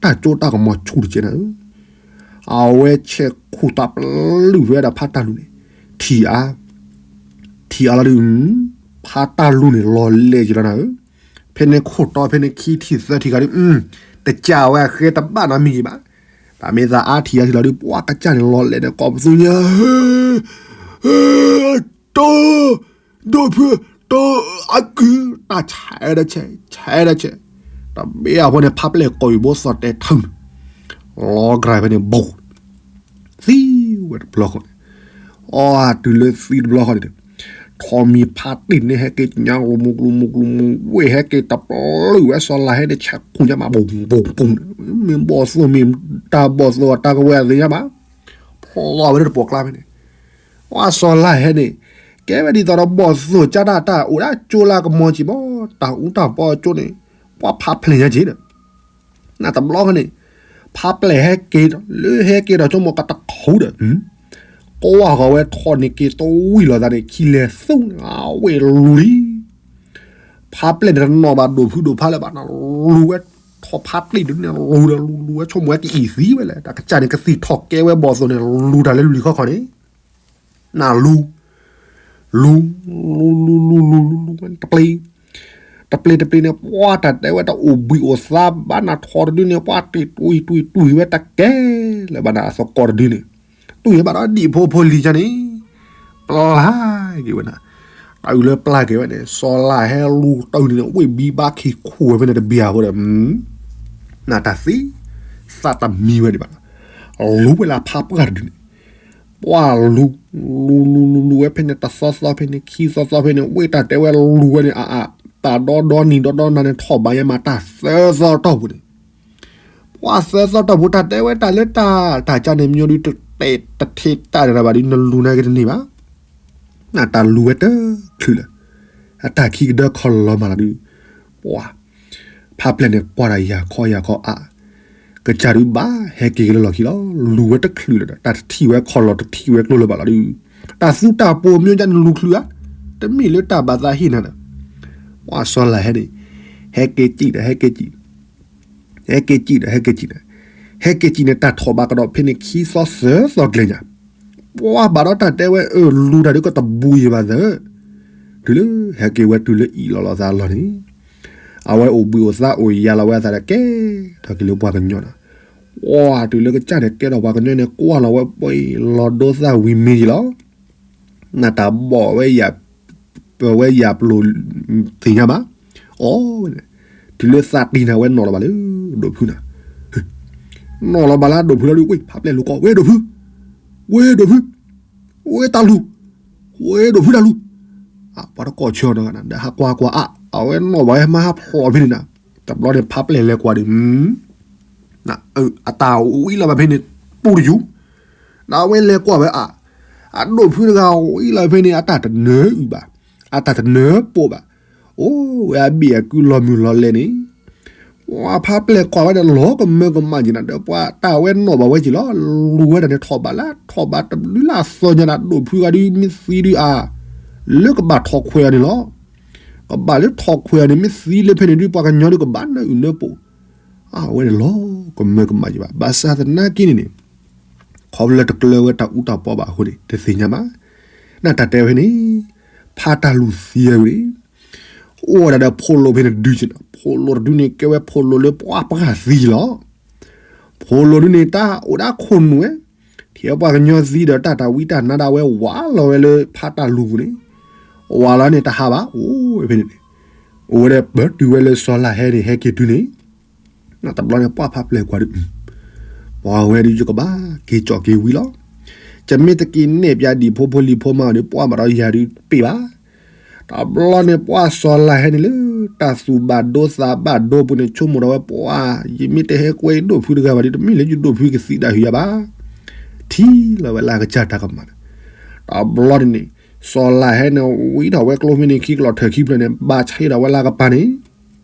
တၢ်ကၠိတၢ်ကမီၤဆူၣ်တကဲနၤဧၢ, အဝဲဆဲးခိၣ်တၢ်ပျုၢ်ဝဲဒၣ်ဖါတၢ်လူၤန့ၣ်, ထံၣ်အါ, ထံၣ်အါလီၤဒု, ဖါတၢ်လူၤန့ၣ် လီၤလဲၤက့ၤလီၤနၤဧၢ, ဖဲန့ၣ်ခိၣ်တီဖဲန့ၣ်ခံထံၣ်သၢထံၣ်ဂၤဒု, တကးဝဲအဃဲတဘၣ်နီတမံၤက့ၤဘၣ်, တၢ်မ့ၢ်သးအါထံၣ်အါထံၣ်လီၤဒု ပှၤကစၢ်န့ၣ်လီၤလဲၤန့ၣ် ကိးပသူညါ တၢ်, ဒိၣ်ဖု, တၢ်အကုၢ်, တၢ်ဆဲးဒၣ်ဆဲး, ဆဲးဒၣ်ဆဲး, တဘ့ၣ်အဃိန့ၣ် ဖါပျဲၢ်ကိးအံၤဘိသီၣ်တဲာ်ထၢန့ၣ်, လီၤကြၢးဖဲန့ၣ် ဘူး, သံဝဲတဘျီဃီန့ၣ်, အီၤတုၤလၢသံတဘျီဃီန့ၣ်, ထီၣ်မံၤဖးတ့ၢ်န့ၣ် ဟဲက့ၤညါ ကျိမူကျိမူကျိမူ, ဝ့ၢ်ဟဲက့ၤတပျုၢ်ဝဲ စီၤလါဟဲန့ၣ် ဆဲးခိၣ်ညါမး ဘူးဘူးဘူးန့ၣ်, မ့ၢ်ဘီၣ်သိၣ်မ့ၢ်တၢ်ဘီၣ်သိၣ်အတၢ်ကဝဲၢ်အသ့ၣ်ညါဘၣ်, ဖျီဝဲလၢတပိာ်ကျါဖဲန့ၣ် ပှၤစီၤလါဟဲန့ၣ်, ကဲဝဲဒ်သိးဒီးဘီၣ်သိၣ်ကၢ်တၢ်တၢ်အိၣ်ဒၣ် ကၠိလၢကမီၤက့ၤဘၣ် တၢ်အူတၢ်ပီအကၠိန့ၣ်, ပှၤဖးဖျဲးညါက့ၤဒီး, နတဘျီဃီန့ၣ်, ဖးဖျဲးဟဲက့ၤဒီး လၢဟဲက့ၤဒီးဆိကမိၣ်ကတခူဒီး, ကွၢ်ဃီၤဝဲထီၣ်န့ၢ်က့ၤတဝံၣ်လီၤသးန့ၣ် ခံလဲၤသူန့ၣ် အဝဲလူၤလံ ဖးဖျဲးန့ၣ်တနီၣ်ဘၣ်ဒိၣ်ဖုဒိၣ်ဖးလၢၤဘၣ်နီၤ, လူၤဝဲထီၣ်ဖးတ့ၢ်ဒုန့ၣ် လူၤဒီးလူၤလူၤဝဲဆိကမိၣ်ဝဲကအံၣ်သံဝဲလဲၣ်, တၢ်ကစၢ်န့ၣ် ကသံၣ်ထီၣ်ကဲဝဲဘီၣ်သိၣ်န့ၣ် လူၤတၢ်လၢလွံၢ်ခီခီန့ၣ်, နလူၤ, လူၤ, လူၤလူၤလူၤလူၤလူၤလူၤဝဲတပျ့ၤ, တပျ့ၤတပျ့ၤန့ၣ် ပှၤတၢ်တဲဝဲတၢ်အိၣ်ဘှံးအိၣ်သါဘၣ်နၤထီၣ်တဒုန့ၣ် ပှၤတ့ၢ်တွံၢ်တွံၢ်တွံၢ်ဝဲတကဲလၢၤဘၣ်နၤအသကိးတဒုန့ၣ်, တွံၢ်ဝဲဘၣ်ဒီးဒံၣ်ဖိဖိလံၤကန့ၣ်, ပျၢ်က့ၤဝဲနၤ, တၢ်အုၣ်လၢပျၢ်က့ၤဝဲန့ၣ် စီၤလါဟဲလူၤတၢ်အုၣ်န့ၣ် ဝ့ၢ်ဘံဘၣ်ခံခူၣ်ဝဲဖဲန့ၣ်တဘျီအဃိဒီး, နတၢ်သံ, သးတမံဝဲဒံးဘၣ်လီၤ. လူၤဝဲလၢဖးပှၢ်တဒုန့ၣ်, ပှၢ်လူၤ, လူၤလူၤလူၤလူၤဝဲဖဲန့ၣ် တသီသီဖဲန့ၣ် ခံသီသီဖဲန့ၣ် ဝ့ၢ်တၢ်တဲဝဲလူၤဝဲန့ၣ် အအါ, တၢ်ဒီဒီနံၤဒီဒီနၤန့ၣ် ထီၣ်ဘးယဲမးတၢ်သၢသီတီၢ်ပူၤန့ၣ်, ပှၢ်သၢသီတီၢ်ပူၤ တၢ်တဲဝဲတၢ်လၢတၢ်, တၢ်ကန့ၣ် မညီဒုတတဲတထ့တၢ်ဒၣ်ဘၣ်ဒု နလူၤန့ၣ်ကတန့ၢ်ဘၣ်. နတၢ်လူၤဝဲတချုးလၢၤ, အတၢ်ခံကဒၢခီလီၤမးလီၤဒု, ပှၢ်, ဖးပျဲၢ်န့ၣ်ကွၢ်တၢ်ယၤခီယၤခီအါ, ကစၢ်ဒုဘၣ်ဟဲက့ၤကလၢလီၢ်ခံလီၤ. လူၤဝဲတချုးလၢၤဒီး တၢ်တထံၣ်ဝဲခီလီၤ တထံၣ်ဝဲကျိလၢၤဘၣ်လီၤဒု, တၢ်သူတၢ်ပိာ်မညီကန့ၣ်လူၤချုးဧါ, တမ့ၢ်လၢတၢ်ဘၣ်သးဟ့ၣ်နၤဒီး, ပှၢ်စီၤလၤဟဲန့ၣ်, ဟဲက့ၤစံၣ်ဒီး ဟဲက့ၤစံၣ် ဟဲက့ၤစံၣ်ဒီး ဟဲက့ၤစံၣ်န့ၣ်, ဟဲက့ၤစံၣ်န့ၣ် တၢ်ထီၣ်ဘးကဒီးဖဲန့ၣ် ခံသီသၢသီကျဲညါ, ပှၢ်ဘၣ်ဒီးတၢ်တဲဝဲအၢ လူၤတၢ်ဒုကတဘူးယံၤဘၣ်သၢ, တုၤလၢဟဲက့ၤဝဲတုၤလၢအံၣ်လီၤလီၤသးလီၤန့ၣ်, အဝဲအိၣ်ဘှံးအိၣ်သါအိၣ်ယၤလီၤဝဲအသးဒီး ကဲထီၣ်က့ၤလၢပှၤကညီဒီး, ပှၢ်တုၤလၢကစၢ်န့ၣ်ကဲထီၣ်ပှၤကညီန့ၣ် ကွၢ်လီၤဝဲပှဲၤလီၤဒိသၣ်ဝံၤမံၤယံၤလီၤ. နတၢ်ဘီၣ်ဝဲယၤ, ပဝဲယၤပျိၢ်, သ့ၣ်ညါဘၣ်, အီ, တုၤလၢသးတံၢ်န့ၣ် အဝဲနီၣ်လီၤဘၣ်လၢဒိၣ်ဖုနၤ, နီၣ်လီၤဘၣ်လၢဒိၣ်ဖုလီၤဒု ဝ့ၢ်ဖးပျဲၢ်လူၤကိး ဝ့ၢ်ဒိၣ်ဖု, ဝ့ၢ်ဒိၣ်ဖု, ဝ့ၢ်တၢ်လူၤ, ဝ့ၢ်ဒိၣ်ဖုတၢ်လူၤ, ပှၤတကိးဆၢနီၤဒီးဟးကွၢ်ကွၢ်အါ, အဝဲနီၣ်ဘၣ်ဝဲမၤဟးဖျိးဖဲန့ၣ်နၤ, တဘျီန့ၣ်ဖးပျဲၢ်လဲၤကွၢ်ဒုး အတၢ်ဝံလီၤဘၣ်ဖဲန့ၣ်, ပူတယူၤ, ဒီးအဝဲလဲၤကွၢ်ဝဲအါ, အဒိၣ်ဖုတဂၤဝံလီၤဖဲန့ၣ် အတၢ်တနၢအုၣ်ဘၣ်, အတၢ်တနၢပိာ်ဘၣ်, အိၣ်ဝဲအဘ့ၣ်အကုလီၤမုၢ်လီၤလဲၣ်န့ၣ်, ပှၤဖးပျဲၢ်ကွၢ်ဝဲဒီးလီၤကမၢကမၣ်က့ၤနၤဒီး ပှၤတၢ်ဝဲနီၣ်ဘၣ်ဝဲက့ၤလီၤ, လူၤဝဲဒၣ်န့ၣ်ထီၣ်ဘးလၢ ထီၣ်ဘးတဘျုးလၢအသီညါနၤ ဒိၣ်ဖုဂၤဒုးမ့ၢ်သံဒုးအါ, လၢကဘၣ်ထီၣ်ခွဲးအီၤန့ၣ်လီၤ. ကဘၣ်လၢထီၣ်ခွဲးအီၤန့ၣ် မ့ၢ်သံလၢဖဲန့ၣ်ဒုး ပှၤကညီဒုးကဘၣ်နၢအုၣ်နၢပိာ်, အဝဲန့ၣ်လီၤကမၢကမၣ်က့ၤဘၣ်. ဘၣ်ဆၣ်သနာ်က့န့ၣ်န့ၣ်, ခီဖျိလၢတကျၢၤဝဲတၢ်အူတၢ်ပီဘၣ်အဃိန့ၣ် တသ့ၣ်ညါဘၣ်. နတၢ်တဲဝဲန့ၣ်, ဖးတၢ်လူၤသံဝဲန့ၣ်, အိၣ်ဝဲဒၣ်ဒီးဖိလိၤဖဲန့ၣ်တဒုက့ၤနီၤ, ဖိလိၤတဒုန့ၣ် ကဲဝဲဖိလိၤလၢပှၤပှၢ်သံလီၤ. ဖိလိၤဒုန့ၣ် တၢ်အိၣ်ဒၣ်ခိၣ်နူာ်ဝဲ, ထံၣ်ပှၤကညီသံဒီးတၢ်တၢ်ဝံတၢ်နါဒၣ်ဝဲဝးလီၤဝဲလၢဖးတၢ်လူၤပူၤန့ၣ်, ဝးလီၤန့ၣ်တဟးဘၣ် အိၣ်ဝဲဖဲန့ၣ်န့ၣ်, အိၣ်ဝဲဒၣ်ပတုၤဝဲလၢစီၤလၤဟဲန့ၣ် ဟဲက့ၤတုၤန့ၣ်, တဘျီန့ၣ်ပှၢ်ဖးပျဲၢ်ကွၢ်ဒုး, ပှၤဝဲဒုးယကဘၣ်က့ၤကၠီၣ်က့ၤဝံလီၤ. ယမ့ၢ်တက့ၤနဲၣ်ပၠးဒံးဖိဖိလံၤဖိမါအီၤဒုး ပှၢ်ဘၣ်ဒီးယၤဒုးတပ့ၢ်ဘၣ်. တဘျီန့ၣ်ပှၢ်စီၤလၤဟဲန့ၣ်လၢ တၢ်သူၣ်ဘၣ်ဒိသးဘၣ်ဒိပူၤန့ၣ် ဆိကမိၣ်ဒီးဝဲပှၢ်, ယမ့ၢ်တဟဲကွဲဒိၣ်ဖုတဂၤဘၣ်ဒုး တမ့ၢ်လၢယဒိၣ်ဖုကသံဒၣ်ဟုယၤဘၣ်. ထံၣ်လီၤဝဲလၢအကစၢ်တၢ်ကမၣ်န့ၣ်, တဘျီန့ၣ်န့ၣ်, စီၤလၤဟဲန့ၣ် ဝံထီၣ်ဝဲကျိဖဲန့ၣ် ခံကလီၢ်ထၢၣ်ခံဖျၢၣ်န့ၣ် ဘၣ်ဆ့ဒီးဝဲလၢကပၤန့ၣ်,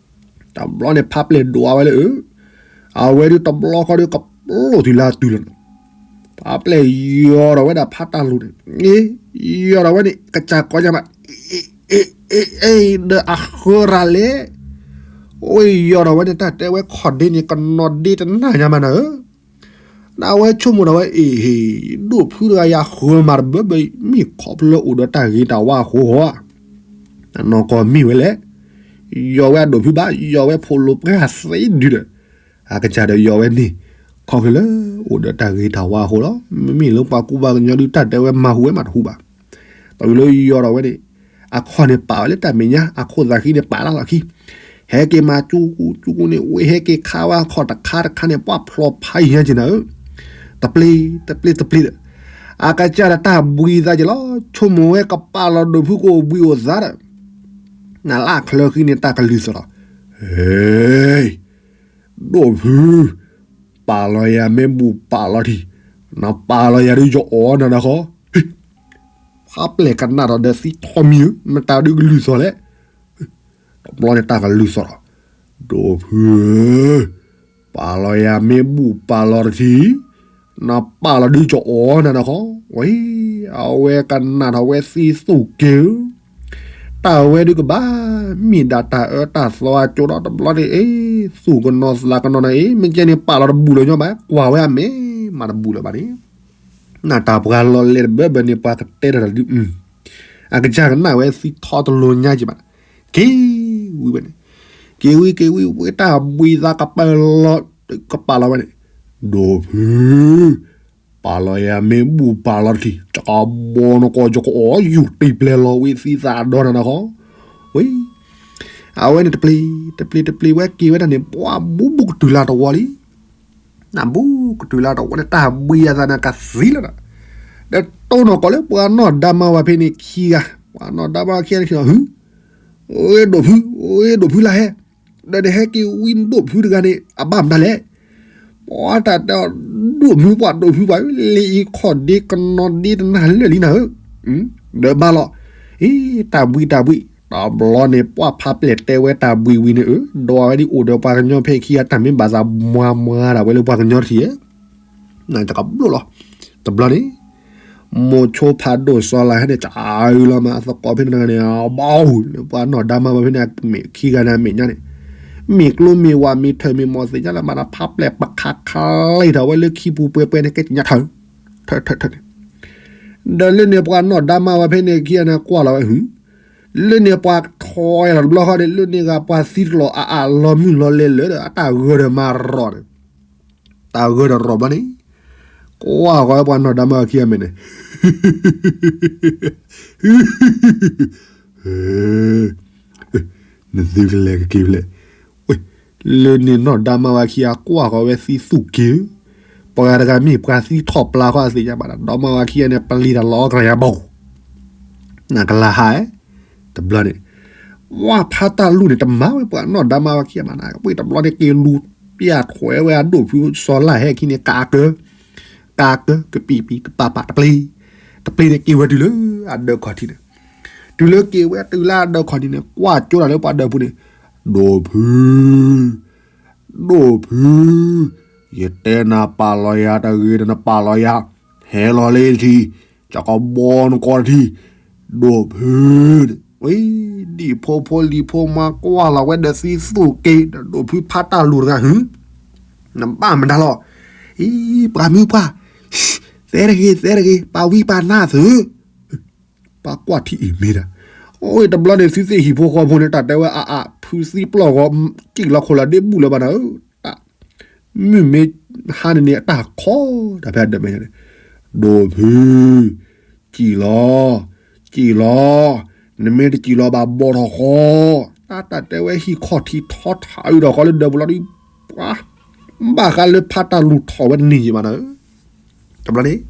တဘျီန့ၣ်ဖးပျဲၢ်ဒိးဝဲလၢအၢ, အဝဲဒုးတဘျီဃီဒုးကပျိၢ်တုၤလၢအတုၤလီၤန့ၣ်, ဖးပျဲၢ်ယီၤဒီးဝဲဒၣ်ဖးတၢ်လူၤန့ၣ်, ယီၤဒီးဝဲန့ၣ် ကစၢ်ကီညါမး, ဒီးအဃၢရၤလဲၣ်, အိၣ်ယီၤဒီးဝဲန့ၣ် တၢ်တဲဝဲခီၣ်ဒ့န့ၣ် ကနီၤဒ့တနၢ်ညါမးနၤဧၢ. ဒ်ဝဲဆိကမိၣ်ဒီးဝဲအ့ၣ်, ဒိၣ်ဖုတဂၤယဃၢမၤတဘၢဘၢ မ့ၢ်ခီဖျိအိၣ်ဒီးတၢ်ဂ့ၤတၢ်ဝါအဃိဧါ. အနီၢ်ကီၢ်မ့ၢ်ဝဲလဲၣ်, ယီၤဝဲအဒိၣ်ဖုဘၣ်, ယီၤဝဲဖိလိၤပှၢ်သ့ဒုဒီး, အကစၢ်ဒီးယီၤဝဲန့ၣ်, ခီဖျိလၢအိၣ်ဒီးတၢ်ဂ့ၤတၢ်ဝါအဃိလီၤ. မ့မ့ၢ်လၢပှၤကူပှၤကညီဒုး တၢ်တဲဝဲမၤဟူးဝဲမၤတဟူးဘၣ်. တၢ်ဝံၤလၢယီၤဒီးဝဲန့ၣ်, အခီၣ်န့ၣ်ပာ်ဝဲလၢတၢ်မဲာ်ညါ, အခိၣ်သးဃံန့ၣ်ပာ်လၢလီၢ်ခံ, ဟဲက့ၤမၤကၠူကူကၠူကူန့ၣ် ဝ့ၢ်ဟဲက့ၤခါဝဲအခီၣ်တခါတခါန့ၣ် ပှၢ်ဖျိးဖးယံၤညါက့ၤနၤဧၢ, တပျ့ၤ, တပျ့ၤ, တပျ့ၤဒီး, အကစၢ်ဒီးတၢ်ဘှံးသးက့ၤလီၤ. ဆိကမိၣ်ဝဲကပာ်လီၤဒိၣ်ဖုကအိၣ်ဘှံးအိၣ်သါဒီး, နလၢအချၢဃံန့ၣ် တၢ်ကလုၢ်သီၣ်လီၤ. ဟ့ၣ်, ဒိၣ်ဖု, ပာ်လီၤယၤမ့ၢ်ဘူၣ်ပာ်လီၤထံ, နပာ်လီၤယၤဒုးယအီၣ်နၤနၤဃီ, ဖးပျဲၢ်ကနၣ်ဒီးဒီးသံထီၣ်မံၤဧၢ, မတၤဒုးကလုၢ်သီၣ်လဲၣ်. တဘျီန့ၣ်တၢ်ကလုၢ်သီၣ်လီၤ. ဒိၣ်ဖုဧၢ, ပာ်လီၤယၤမ့ၢ်ဘူၣ်ပာ်လီၤတထံ, နပာ်လီၤဒုးယအီၣ်နၤနၤဃီ, ဝဲ, အဝဲကနၣ်ထီၣ်ဝဲသံသူၣ်က့ၤဧၢ, တၢ်ဝဲဒုးကဘၣ်မ့ၢ်ဒၣ်တၢ်အၢတၢ်သီအကၠိဒီး တဘျီန့ၣ်အ့ၣ်, သူၣ်ကနီၤသးကနီၤနၤအ့ၣ်, မ့ၢ်ကဲန့ၣ် ပာ်လီၤတဘူၣ်လၢၤညီဘၣ်, ကွၢ်ဝဲအမဲာ်မးတဘူၣ်လၢၤဘၣ်န့ၣ်, နတၢ်ပှၤလီၤလဲၤတဘၢဘၢန့ၣ် ပှၤကတဲတၢ်ဒုး, အကစၢ်ကနၣ်ဝဲသံထီတလိၤညါက့ၤဘၣ်, က့ၤဝံၤဝဲန့ၣ်, က့ၤဝံၤက့ၤဝံၤဝဲ တၢ်ဘှံးသးကပာ်လီၤ, ကပာ်လီၤဝဲန့ၣ်, ဒိၣ်ဖု ပာ်လီၤယၤမ့ၢ်ဘူၣ်ပာ်လီၤတထံ, တဘီနကီၢ်ယကအီၣ်ယူၤတံၢ်ပျဲၢ်လီၤဝံၤသံသးဒီးနၤနၤဃီ, ဝဲ, အဝဲန့ၣ်တပျ့ၤ, တပျ့ၤတပျ့ၤဝဲက့ၤဝဲဒၣ်န့ၣ် ပှၢ်ဘူဘူးကတုၤလၢတဝီလံ. နဘူးကတုၤလၢတဝဲန့ၣ် တၢ်ဘှံးအသးန့ၣ်ကသံလီၤဒီး, ဒီးတိၢ်နီၢ်ကီးလၢပှၤနီၢ်ဒါမါဝၤဖဲန့ၣ်ခံဂၤ, ပှၤနီၢ်ဒါမါဝၤခံဂၤန့ၣ်ခံဂၤ, ဟု, အိၣ်ဒိၣ်ဖု, အိၣ်ဒိၣ်ဖုလၢဟဲ, ဒီးနဟဲက့ၤဝံဒိၣ်ဖုတဂၤန့ၣ် အဘၣ်မတၤလဲၣ်. ပှၤတၢ်တဲအီၤ ဒိၣ်မုၢ်ပှၢ်ဒိၣ်ဖုပှၢ်, လၢအံၤခီၣ်ဒ့ကနီၤဒ့တနၤလၢာ်လံနၤဧၢ, ဒီးဘၣ်လီၤ, အံၤ တၢ်ဘှံးတၢ်ဘှံး, တဘျီန့ၣ် ပှၤဖးပျဲၢ်တဲဝဲတၢ်ဘှံးဝံၤန့ၣ်ဧၢ, ဒီးဝဲဒ်အိၣ်ဒီးပှၤကညီဖဲခံဂၤတၢ်မ့ၢ်ဘၣ်သးမွၤမွၤဒၣ်ဝဲလၢပှၤကညီထံၣ်ဧၢ, နတကဘျိၣ်လီၤ. တဘျီန့ၣ် မိၤဆိဖးဒိၣ်စီၤလါဟဲန့ၣ် ကၢ်အုလီၤမး အသကိးဖဲန့ၣ်တဂၤန့ၣ် ဘၣ်အူ လၢပှၤနီၢ်ဒါမါဝၤဖဲန့ၣ် မ့ၢ်ခံဂၤန့ၣ်အမဲာ်ညါန့ၣ်, မ့ၢ်ကျိမ့ၢ်ဝၤမ့ၢ်ထၢၣ်မ့ၢ်မီၢ်သ့ၣ်ညါလၢမၤတၢ်ဖးပျဲၢ်ပခးခးလံထီၣ်ဝဲလၢခံပူၤပှဲၤပှဲၤန့ၣ် ကဲကညးထၢၣ်, ထၢၣ်ထၢၣ်ထၢၣ်န့ၣ်, ဒီးလၢန့ၣ်ပှၤနီၢ်ဒါမါဝၤဖဲန့ၣ်ခံဂၤန့ၣ် ကွၢ်လီၤဝဲဟု, လၢန့ၣ်ပှၤထီၣ်ယၤလီၤတဘျီဃီဒီး လၢန့ၣ်ဂၤပှၤသံတလီၤအါအါလီၤမုၢ်လီၤလဲၤလၢာ်ဒီး အတၢ်ဂၢၢ်ဒီးမၤရီၤန့ၣ် တၢ်ဂၢၢ်ဒီးရီၤဘျီန့ၣ်, ကွၢ်ဃီဝဲပှၤနီၢ်ဒါမါဝၤခံဂၤမဲာ်န့ၣ်, နသုကလဲၤကက့ၤဖျဲး, လၢန့ၣ်နီၢ်ဒါမါဝၤခံဂၤကွၢ်ဃီဝဲသံသူၣ်က့ၤဧၢ, ပှၤတဂၤမ့ၢ်ပှၤသံထီၣ်ပျၢ်ဃီအသ့ၣ်ညါဘၣ်ဒီး ဒီမါဝၤခံဂၤန့ၣ်ပလံၤတၢ်လီၤအီၣ်ကရၤယၤဘီၣ် နကလၤဟါ, တဘျီန့ၣ်, ဝၢ်ဖးတၢ်လူၤန့ၣ် တမၤဝဲပှၤနီၢ်ဒါမါဝၤခံဂၤမးနၤ, ဝဲတဘျီန့ၣ်က့ၤလူၤပျၢ်ထွဲဝဲအဒိၣ်ဖု စီၤလါဟဲခံန့ၣ် ကးကၢ, ကးကၢ ကပံာ်ပံာ် ကပာ်ပာ် တပျ့ၤ, တပျ့ၤန့ၣ်က့ၤဝဲတုၤလၢအဒၢးခီၣ်ထံးန့ၣ်, တုၤလၢက့ၤဝဲတုၤလၢအဒၢးခီၣ်ထံးန့ၣ် ကွၢ်ကၠိတၢ်လၢပှၤဒၢးပူၤန့ၣ်, ဒိၣ်ဖု ဒိၣ်ဖု, ယတဲနၤပာ်လီၤယၤတဂ့ၤဒီးနပာ်လီၤယၤ, ဟဲလီၤလၢထံ, ယကဘီနကိးတထံ, ဒိၣ်ဖု, ဝဲ, ဒံၣ်ဖိဖိလံၤဖိမါကွၢ်လီၤဝဲဒီးသံသူၣ်က့ၤဒီး ဒိၣ်ဖုဖးတၢ်လူၤတဂၤဟု, နဘၣ်မတၤလီၤ, အံၤ ပှၤမုၢ်ပှၢ်, သဲတဂ့ၤ သဲတဂ့ၤ ပာ်ဝံပာ်နါသု, ပှၤကွၢ်ထံအံၤမ့ၢ်ဒၣ်, အိၣ်တဘျီန့ၣ် သုသ့ၣ်ဟံၣ်ဖိဃီဖိန့ၣ် တၢ်တဲဝဲအါအါ ဖုသံပျီၢ်ဂီၤ, ကံၣ်လီၤခိၣ်လီၤဒ့ဘူၣ်လၢၤဘၣ်နၤဧၢ, မုၢ်မ့ၢ်ဟါန့ၣ်န့ၣ် အတၢ်ခီတၢ်ဖဲအဒၢးမဲာ်ညါန့ၣ်, ဒိၣ်ဖု, ကံၣ်လီၤ, ကံၣ်လီၤ, နမ့ၢ်တကံၣ်လီၤဘၣ်ဘီထီၣ်ဃီ, တၢ်တၢ်တဲဝဲဟံၣ်ခီၣ်ထံးထီထးအုးဒီးဃီလၢဒၢးပူၤလီၤဒီး, ပှၤ, ဘၣ်ဃးလၢဖးတၢ်လူၤထီၣ်ဝဲတနံၤယံၤဘၣ်နၤဧၢ တဘျီန့ၣ်,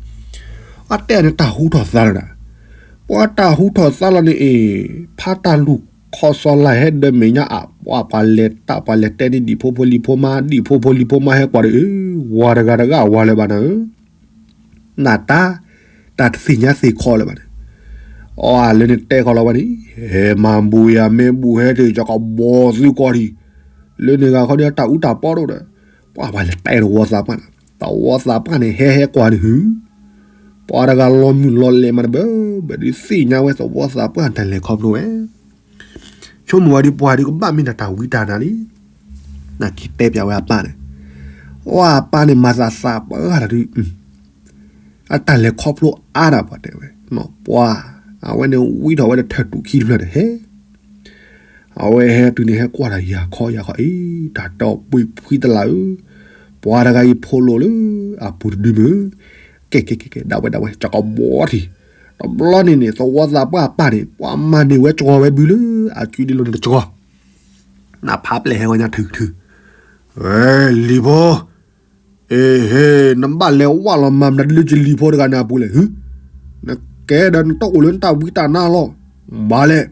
အတဲန့ၣ်တၢ်ဟူထီၣ်သါလီၤဒီး, ပှၤတၢ်ဟူထီၣ်သါလီၤန့ၣ်အံၤ, ဖးတၢ်လူၤခီစီၤလါဟဲဒၢးမဲာ်ညါအပှၤ ပှၤလဲၤတၢ်ပှၤလဲၤတဲန့ၢ်ဒံၣ်ဖိဖိလံၤဖိမါ ဒံၣ်ဖိဖိလံၤဖိမါဟဲကွၢ်ဒီးအၢ, ဝၤတဂၤတဂၤဝၤလၢၤဘၣ်နၤဧၢ, နတၢ်, တၢ်တသ့ၣ်ညါသ့ၣ်ခီလၢၤဘၣ်န့ၣ်, အီလၢန့ၣ်တဲခီလီၤဝဲန့ၣ်, ဟဲမၤဘူၣ်ယၤမ့ၢ်ဘူၣ်ဟဲတ့ၢ် ယကဘီသုကီၢ်ထံး, လၢန့ၣ်ဂၤခီဒီးတၢ်အူတၢ်ပီဒိၣ်ဒီး, ပှၤပှၤလဲၤတဲသဝီသးပှၢ်န့ၣ်, သဝီသးပှၢ်န့ၣ် ဟဲဟဲကွၢ်န့ၣ်ဟု, ပှၤတဂၤလီၤမုၢ်လီၤလဲၤမးတဘၣ်, ဘၣ်ဒုးသ့ၣ်ညါဝဲသဝီသးပှၢ်တၢ်လဲၤခီဖျိဝဲ, ဆိကမိၣ်ဝဲဒ်ပှၤဒုးကဘၣ်မ့ၢ်တၢ်တၢ်ဝံတၢ်နါလံ, နက့ၤတဲပျးဝဲအပၢ်န့ၣ်, အီအပၢ်န့ၣ်မၤသးသးပှၢ်တၢ်ဒုး အတၢ်လဲၤခီဖျိအါဒၣ်ပှၤတဲဝဲ, ပှၤ, အဝဲန့ၣ်ဝံထီၣ်ဝဲဒီးထၢၣ်တူာ်ခံတဖျၢၣ်ဒီးဟဲ, အဝဲဟဲတုၤန့ၣ်ဟဲကွၢ်တၢ်ယၤခီယၤခီအံၤ, တၢ်တီပှ့ၤဖှံတလးဧၢ, ပှၤတဂၤအံၤဖိးလိာ်လၢအပူၤတဒုမုၢ်, ကဲကဲကဲကဲ ဒၣ်ဝဲဒၣ်ဝဲ ကကဘီထံး, တဘျီန့ၣ်န့ၣ် သဝီသးပှၢ်အပၢ်န့ၣ် ပှၤမၤန့ၢ်ဝဲကဝီၤဝဲဘုလၢ အကုဒံလိၤန့ၣ်တကဝီၤ နဖးပျဲၢ်ဟဲဝဲညါထုထု, လံၤဖိ, အ့ဟ့, နဘၣ်လဲၤဝၣ်လီၤမၤမနုၤလၢယလံၤဖိတဂၤန့ၣ်အပူၤလဲၣ်ဟု, နကဲဒီးနတအိၣ်လၢနတၢ်ဝံတၢ်နါလီၤ, ဘၣ်လဲၣ်,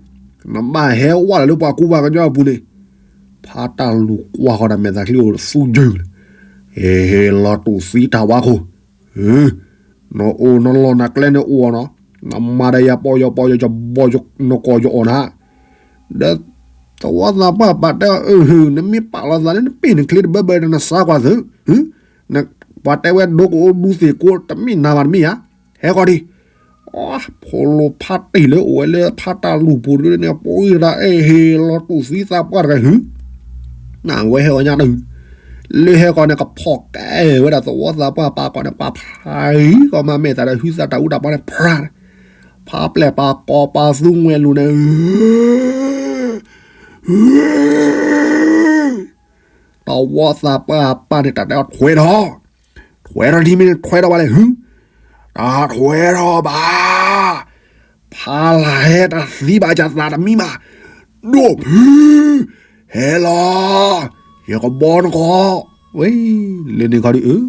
နဘၣ်ဟဲဝၣ်လီၤလၢပှၤကူပှၤကညီအပူၤန့ၣ်, ဖးတၢ်လူၤကွၢ်ဃီဒီးမဲာ်သးချံအိၣ်သူယုၢ်လၢ, အ့ဟ့ လီၤတူာ်သံတၢ်ဝါခိၣ် နအိၣ်နလီၢ်နကျဲန့ၣ်အိၣ်အီၤနီၤ, နမၤဒီးယၤပီယီၤပီယီၤ ယဘီနကိာ်ယအီၣ်နၤ, ဒီးသဝီသးပှၢ်ပာ်တဲအီၤ အၢ နမ့ၢ်ပာ်လီၤသးလၢနပ့ၢ်နချ့တဘၢဘၢဒီးနစါကွၢ်သု, ပှၤတဲဝဲဒိကအိၣ်ဒူသ့ၣ်ကိးတမ့ၢ်နၤဘၣ်တမ့ၢ်ဧါ, ဟဲဃီၤဒံး, ဖိလိဖးတ့ၢ်လၢအိၣ်ဝဲလၢဖးတၢ်လူၤပူၤဒ်န့ၣ် ပှၤအံၤတဂၤ အ့ဟ့ လီၤတူာ်သံသးပှၢ်တဂၤဟု နဝဲဟဲအီၤညါတၢ်, လၢဟဲဃီၤန့ၣ် ကဖီၣ်ကဲဝဲဒၣ်သဝီသးပှၢ်ပာ်ကီးန့ၣ် ပာ်ဖျါအံၤကီးမၤမဲာ်သးဒီး ဟုသးတၢ်အူတၢ်ပီန့ၣ် ဖြါ, ဖးပျဲၢ်ပာ်ကီးပာ်သူငွဲၢ်လူၤန့ၣ်, သဝီသးပှၢ်ပာ်န့ၣ် တၢ်တဲအီၤထွဲထီၣ်, ထွဲထီၣ်ဒ်မ့ၢ်န့ၣ်ထွဲထီၣ်ဘၣ်လဲၣ်ဟု, တၢ်ထွဲထီၣ်ဘၣ် ဖးလၢ်ဟဲတၢ်သံဘၣ်ယသးတမံၤဘၣ်, ဒိၣ်ဖု, ဟဲလီၤ, ယကဘီနကိာ်, ဝဲ လၢန့ၣ်ခီဒုးအၢ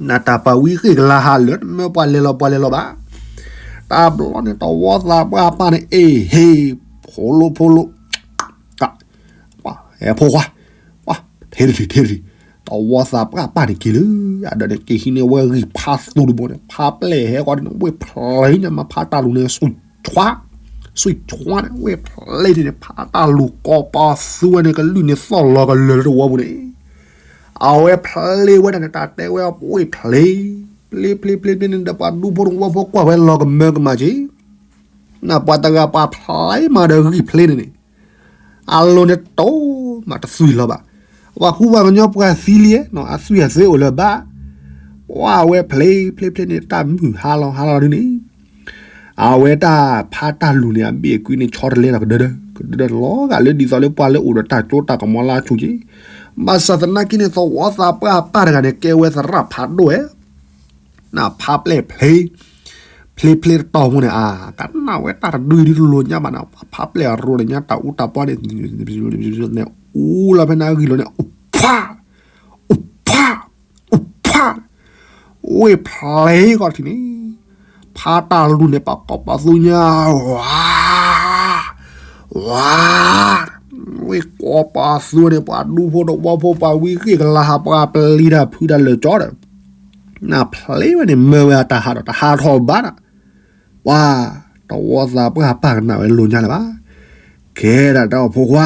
နတၢ်ပာ်ဝံဃ့ၢ်ကလၤဟးလၢနမၢပှၤလဲၤလီၤပှၤလဲၤလီၤဘၣ်. တဘျီန့ၣ် တဝီသးပှၢ်ပၢ်န့ၣ် အ့ၣ်ဟ့ၣ် ဖိလိဖိလိ တၢ် ပှၤဟဲဖိခွါ ပှၤ ထဲတထံၣ်ထဲတထံၣ် တဝီသးပှၢ်ပၢ်န့ၣ်က့ၤလၢ အဒီးန့ၣ်က့ၤဟံးန့ၢ်ဝဲဂံၢ်ဖးသူတဘိန့ၣ် ဖးပျဲၢ်ဟဲဃီဒ်န့ၣ် ဝ့ၢ်ဖျ့ညါမး ဖးတၢ်လူၤန့ၣ် စွံၣ်ဆွါ စွံၣ်ဆွါန့ၣ် ဝ့ၢ်ဖျ့န့ၣ် ဖးတၢ်လူၤကိးပသူဝဲန့ၣ် ကလုၢ်န့ၣ်သီၣ်လီၤကလၢာ်လၢတဝီပူၤန့ၣ် အဝဲဖျ့ဝဲဒၣ်န့ၣ် တၢ်တဲဝဲဝ့ၢ်ဖျ့ ဖျ့ဖျ့ဖျ့ဖျ့န့ၣ်ဒီး ပှၤဒူဖိတဝီဖိကွၢ်ဝဲလီၤကမၢကမၣ်က့ၤ နပှၤတဂၤပှၤဖျ့မးဒီးဂံၢ်ဖျ့န့ၣ်န့ၣ် အလိၤန့ၣ်တိၢ်မးတသွံၣ်လီၤဘၣ်. ပှၤဃူပှၤကညီပှၤသံလံနီၤ အသွံၣ်အသ့အိၣ်လၢၤဘၣ်. ပှၤဝဲဖျ့ ဖျ့ဖျ့န့ၣ် တၢ်မုၢ်ဟါလီၤဟါလီၤဒ်န့ၣ် အဝဲတၢ်ဖးတၢ်လူၤန့ၣ် အဘ့ၣ်အကွံန့ၣ် ဆီတလဲဒီးကဒၢဒၢ ကဒၢဒၢလီၤဂာ်လၢဒ်သိးလၢပှၤလၢအိၣ်ဒီးတၢ်ကၠိတၢ်ကမီၤလၢအဆူၣ်က့ၤ ဘၣ်ဆၣ်သနာ်က့န့ၣ် သဝီသးပှၢ်ပၢ်တဂၤန့ၣ် ကဲဝဲသရၣ်ဖးဒိၣ်ဝဲ နဖးပျဲၢ်ဖျ့ ဖျ့ဖျ့တတီၤဖိန့ၣ် အကနၣ်ဝဲတၢ်တဒုဒ်တလိၤညါဘၣ်န့ၣ် ဖးပျဲၢ်အရိန့ၣ်ညါ တၢ်အူတၢ်ပီန့ၣ် န့ၣ် အူလီၤဖဲန့ၣ်အဂံၢ်လိၤန့ၣ် အိၣ်ဖး အိၣ်ဖး အိၣ်ဖး ဝ့ၢ်ဖျ့ကီၢ်ထံးန့ၣ် ဖးတၢ်လူၤန့ၣ် ပှၤကိးပသူညါ ဝါ ဝါ ဝ့ၢ်ကိးပသူန့ၣ် ပှၤဒူဖိတဝီဖိ ပှၤဝံဃ့ၢ်ကလၤဟး ပှၤပျံၤတၢ်ဖုးတၢ်လၢာ်ကၠီဒီး နဖျ့ဝဲန့ၣ် မၢဝဲအတၢ်ဟးဒီး တဟးထီၣ်ဘၣ်ဒီး ပှၤ တဝီသးပှၢ်ပၢ်ကနၣ်ဝဲလိၤညါလၢၤဘၣ်. ကဲဒၣ်တၢ်အိၣ်ဖိခွါ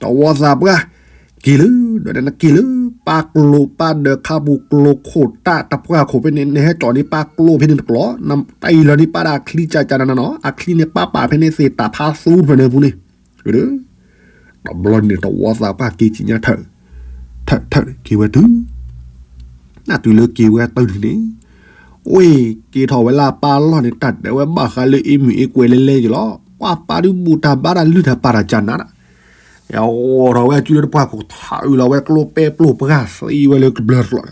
တဝီသးပှၢ် က့ၤလၢ ဒီးနက့ၤလၢ ပၢ်ကျိၤပၢ်ဒၢးခါပူၤ ကျိၤခိၣ်တၢ်တပှၢ်ခိၣ်ဖဲန့ၣ် နဟဲကၠီၣ်န့ၢ်ပၢ်ကျိၤဖဲန့ၣ်တကျိၤ နတၢ်အံၤလီၤန့ၢ်ပၢ်ဒၣ်အချံကၢ်ကၢ်နၤနၤနီၤ အချံန့ၣ်ပၢ်ပာ်ဖဲန့ၣ်သ့ၣ်တၢ်ဖးသူဖဲန့ၣ်ပူၤန့ၣ် တဘျီန့ၣ် တဝီသးပှၢ်က့ၤစံၣ်ညါထၢၣ် ထၢၣ်ထၢၣ်က့ၤဝဲတုၤ နတုၤလၢက့ၤဝဲတုၤန့ၣ် ဝ့ၢ်က့ၤထီၣ်ဝဲလၢအပၢ်လီၢ်န့ၣ် တၢ်တဲဝဲဘၣ်ဃးလၢအ့ၣ်မုၢ်အ့ၣ်ကွဲးလဲလဲက့ၤလီၤ. ပှၤပၢ်ဒုးဘူၣ်တၢ်ဘါတၢ်လုၢ်တၢ်ပာ်တၢ်ကၢ်နးဒီး အဂီၢ်ထီၣ်ဝဲအစုလၢတပှၢ်ခိၣ်ထးအုးလီၤဝဲကျိပဲပျိပှၢ်သံဝဲလၢကဘျၢတကျိၤဒီး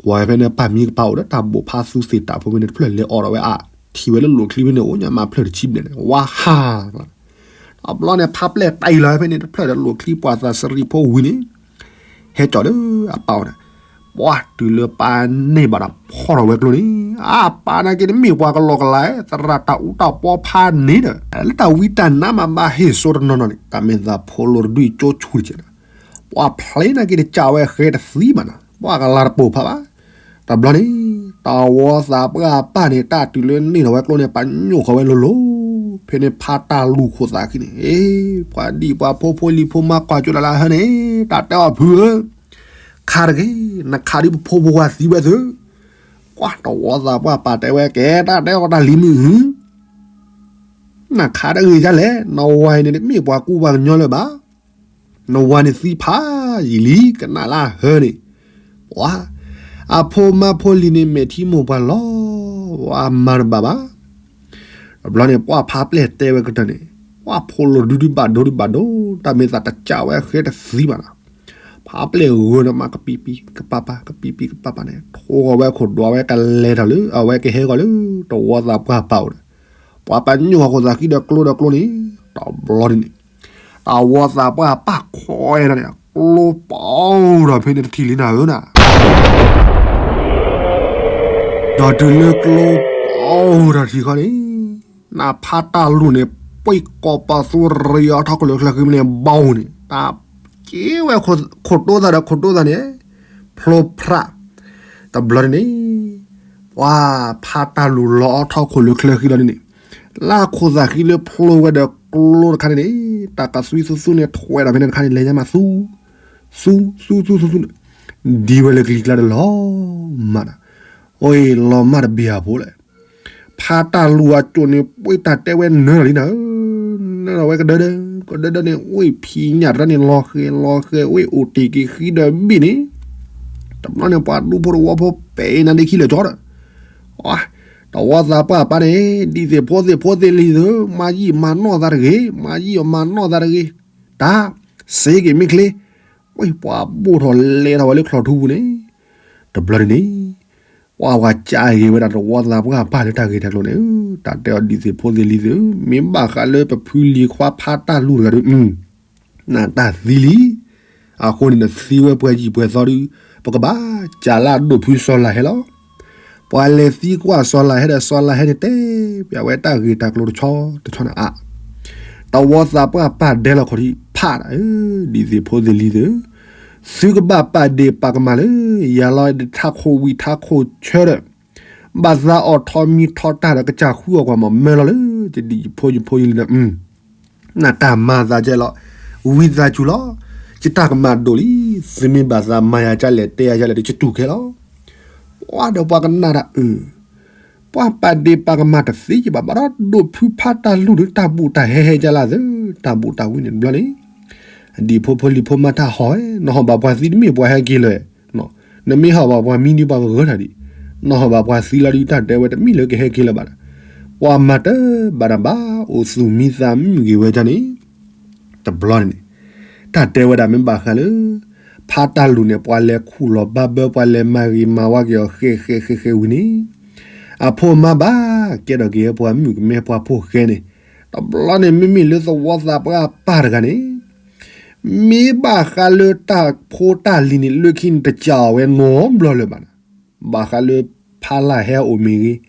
ကွၢ်ဖဲန့ၣ်ပၢ်မံကပၤအိၣ်ဒီးတၢ်ဘိၣ်ဖးသူသ့ၣ်တၢ်ဖိဖဲန့ၣ်တဖျၢၣ်လဲၤအီၣ်ဒီးဝဲအထံၣ်ဝဲလၢလိၣ်ချံဖဲန့ၣ် အိၣ်ညါမၤဖျၢၣ်တဆံဘျဲၣ်န့ၣ် ဝါဟါ တဘျီန့ၣ် ဖးပျဲၢ်တၢ်အံၤလီၤဖဲန့ၣ်တဖျၢၣ်ဒီးလိၣ်ချံပှၤသးစရံးဖိဝံၤန့ၣ် ဟဲကၠီၣ်လၢအပၢ်အီၤန့ၣ် ပှၤတုၤလၢပၢ်န့ၢ်ဘၣ်ဒီးဖီၣ်ထီၣ်ဝဲကျိန့ၣ် အပၢ်နာ်က့တမ့ၢ်ပှၤကလီကလီ သရၣ်တၢ်အူတၢ်ပီဖးန့ၣ်ဒီး လၢတၢ်ဝံတၢ်နါမးဘၣ်ဟ့ၣ်စိတနီၤနီၤန့ၣ် တၢ်မ့ၢ်သးဖိလိၤတဒုအံၤကၠိဆူၣ်တကဲးဒီး ပှၤဖျ့နာ်က့တကးဝဲဃဲတသံဘၣ်နီၤ ပှၤကလၤတပိာ်ဖးဘၣ်. တဘျီန့ၣ် တဝီသးပှၢ်ပၢ်န့ၣ် တၢ်တုၤလၢန့ၢ်ထီၣ်ဝဲကျိန့ၣ် ပညိၣ်ဃီၤဝဲလိၤလိၤ ဖဲန့ၣ်ဖးတၢ်လူၤခိၣ်သးခံန့ၣ် အ့ ပှၤဒံၣ်ပှၤဖိဖိလံၤဖိမါကွၢ်ကၠိဒၣ်လၢဟၢန့ၣ် တၢ်တဲအီၤဖုဧၢ ခါတဂ့ၤ နခးဒ်ပဖိပဝါသံဝဲသု ကွၢ်တဝီသးပှၢ်ပၢ်တဲဝဲကဲ တၢ်တဲအီၤတၢ်လံၤမုၢ်ဟု နခးတဂ့ၤဒ်လဲၣ် နဝၤအံၤန့ၣ် တမ့ၢ်ပှၤကူပှၤကညီလၢၤဘၣ် နဝၤန့ၣ်သံဖးယံာ်လံ ကနၣ်လၢဟၢန့ၣ် ပှၤ အဖိမါဖိလံၤန့ၣ် မဲာ်ထံမိၢ်ပှၢ်လီၤ ဝၤမၤတဘၣ်ဘၣ်. တဘျီန့ၣ် ပှၤဖးပျဲၢ်တဲဝဲကတၢၢ်န့ၣ် ပှၤဖိလိၤဒုဒုဘၣ်ဒိဒုဘၣ်ဒိ တၢ်မ့ၢ်သးတကးဝဲဃဲတသံဘၣ်နီၤ ဖးပျဲၢ်ဂၢၢ်န့ၣ်မး ကပံးပံးကပၤပၤ ကပံးပံးကပၤပၤန့ၣ် ထိဂီၤဝဲခိၣ်ဒွးဝဲကလဲၤထီၣ်လၢ အဝဲကဟဲဂီၤလၢ တဝီသးပှၢ်ပၢ်အိၣ်ဒီး ပှၤပညိၣ်ဃီခိၣ်သးခံဒီးကျိဒီးကျိန့ၣ် တဘျီန့ၣ်န့ၣ် တဝီသးပှၢ်ပၢ်ခွဲးဒီးန့ၣ် ကျိပီၤဒီးဖဲန့ၣ်တထံၣ်လံနၤဧၢနၤ ဒီးတုၤလၢကျိပီၤဒီးထံၣ်ခီန့ၣ် နဖးတၢ်လူၤန့ၣ် ပှ့ၤကိးပသူရံအီထီၣ်ခိၣ်လၢချၢဃံမ့ၢ်န့ၣ် ဘီန့ၣ် တၢ်က့ၤဝဲခိၣ်တိသးဒီးခိၣ်တိသးန့ၣ် ဖျိဖျး တဘျီန့ၣ်န့ၣ် ပှၤဖးတၢ်လူၤလီၤအီထီၣ်ခိၣ်လၢချၢဃံလီၤန့ၣ်န့ၣ် လၢခိၣ်သးဃံလၢဖျိဝဲဒီးကျိတခါန့ၣ်န့ၣ် တၢ်ကသွံသူသူန့ၣ်ထွဲဒီးဖဲန့ၣ်တခါန့ၣ် လဲၤညါမးသူ သူသူသူသူသူန့ၣ် ဒံဝဲလၢကလံၤကျါဒီးလီၤမၢ်ဒီး အိၣ်လီၤမၢ်တဘ့ၣ်အဖိလဲၣ် ဖးတၢ်လူၤအကၠိၣ်န့ၣ် ပှ့ၤတၢ်တဲဝဲနၢၤလီၤလံနၤဧၢ, နၢၤလီၤဝဲကဒၢဒၢ, ကဒၢဒၢန့ၣ် ဝ့ၢ်ဖံးညၣ်တၢ်န့ၣ် လီၤဃဲၤလီၤဃဲၤ ဝ့ၢ်အိၣ်တ့ၢ်က့ၤဃံဒီးဘ့ၣ်န့ၣ်, တဘျီန့ၣ် ပှၤဒူဖိတဝီဖိပဲာ်နၤဒ့ခံလၢာ်ကၠီဒီး, တဝီသးပှၢ်ပၢ်န့ၣ် ဒ်သိးဖိသ့ၣ်ဖိသ့ၣ်လံၤသ့ၣ်ဧၢ, မၤယံာ်မၤနီၢ်သးတဂ့ၤ, မၤယံာ်မၤနီၢ်သးတဂ့ၤ, တၢ် စ့က့ၤမ့ၢ်ချ့, ဝ့ၢ်ပှၤဘိၣ်ထီၣ်လဲၤထီၣ်ဝဲလၢချီၣ်ထူပူၤန့ၣ်, တဘျီန့ၣ်န့ၣ် ပှၤဝၤကးဂ့ၤဝဲဒၣ်တဝီသးပှၢ်ပၢ်လၢတၢ်ဂ့ၢ်တၢ်ကျိၤန့ၣ်, တၢ်တဲအီၤဒ်သိးဖိသ့ၣ်လံၤသ့ၣ်ဧၢ, မ့ၢ်ဘၣ်ဃးလၢပဖုလံၤခွါဖးတၢ်လူၤတဂၤဒီး, နတၢ်သံလံ, အဃိန့ၣ်ဒီးသံဝဲပှဲၤယံာ်ပှဲၤသီဒုး ပကဘၣ်စးလၢအဒိၣ်ဖုစီၤလၤဟဲလီၤ. ပှၤလဲၤသံကွၢ်စီၤလၤဟဲဒီး စီၤလၤဟဲန့ၣ် တဲပၠးဝဲတၢ်ဂ့ၢ်တၢ်ကျိၤတဆီတဆီန့ၣ်အါ တဝီသးပှၢ်ပာ်ဒဲလီၤခီၣ်ထံးဖးဒၣ်ဧၢ, ဒ်သ့ၣ်ဖိသ့ၣ်လံၤသ့ၣ်ဧၢ, သုကဘၣ်ပာ်ဒ့ၣ်ပာ်ကမၣ်လၢ ယၤလီၤဒီးထးခိၣ်ဝံၤထးခိၣ်ဆၢဒီး ဘၣ်သးအီၣ်ထီမံထီတၢ်ဒီး ကစၢ်ဃုအီၣ်ကွၢ်မးမၢလီၤလၢ ယဒ်ယဖိယဖိယလံၤန့ၣ် နတၢ်မၤသးကဲလီၤ, ဝံသးစူၤလီၤ, ယတၢ်ကမၣ်ဒိၣ်လံ, သုမ့ၢ်ဘၣ်သးမၤယၤကလဲၣ် တဲယၤကလဲၣ်ဒီး ယတူၢ်ခဲလီၤ. ပှၤဒီးပှၤကနၣ်တၢ်အၢ ပှၤပာ်ဒ့ၣ်ပာ်ကမၣ်တသ့ကဘၣ် ဘၣ်ဒီးဒိၣ်ဖုဖးတၢ်လူၢ်ဒီး တၢ်ဘူးတၢ်ဟဲဟဲကလၢသၢ တၢ်ဘူးတၢ်ဝံန့ၣ်တဘျီန့ၣ် ဒ်ဖိဖိလံၤဖိမၤတၢ်ဟီၣ်ဝဲ, နဟီၣ်ဘၣ်ပှၤသံတမ့ၢ်ပှၤဟဲက့ၤလၢၤ, နမ့ၢ်ဟီၣ်ဘၣ်ပှၤမံဒုးပှၤကဂၢၢ်တၢ်ဒံး, နဟီၣ်ဘၣ်ပှၤသံလီၤဒုး တၢ်တဲဝဲတမ့ၢ်လၢကဟဲက့ၤလၢၤဘၣ်ဒီး, ပှၤမၤတၢ်ဘၣ်တၢ်ဘၣ် အိၣ်သူၣ်မံသးမုာ်ဂ့ၤဝဲဒၣ်န့ၣ် တဘျီန့ၣ်န့ၣ်, တၢ်တဲဝဲဒၣ်မ့ၢ်ဘၣ်ဃးလၢ ဖးတၢ်လူၢ်န့ၣ် ပှၤလဲၤခူၣ်လီၤဘၣ်ဘၢ ပှၤလဲၤမၤဂ့ၤမၤဝါက့ၤအီၤဃဲဃဲဃဲဃဲဝံၤန့ၣ်, အဖိမါဘၣ်ကဲထီၣ်က့ၤပှၤမုၣ်ကမဲပှၤဖိၣ်ဃဲန့ၣ်, တဘျီန့ၣ် မ့မ့ၢ်လၢသဝီသးပှၢ်ပၢ်တဂၤန့ၣ် မ့ၢ်ဘၣ်ဃးလၢတၢ်ဖိတၢ်လံၤန့ၣ် လၢခံန့ၣ်တစးအီၤဝဲနီတဘျီလၢၤဘၣ်န့ၣ်, ဘၣ်ဃးလၢဖးလၢ်ဟဲအိၣ်မ့ၢ်ဂ့ၤ,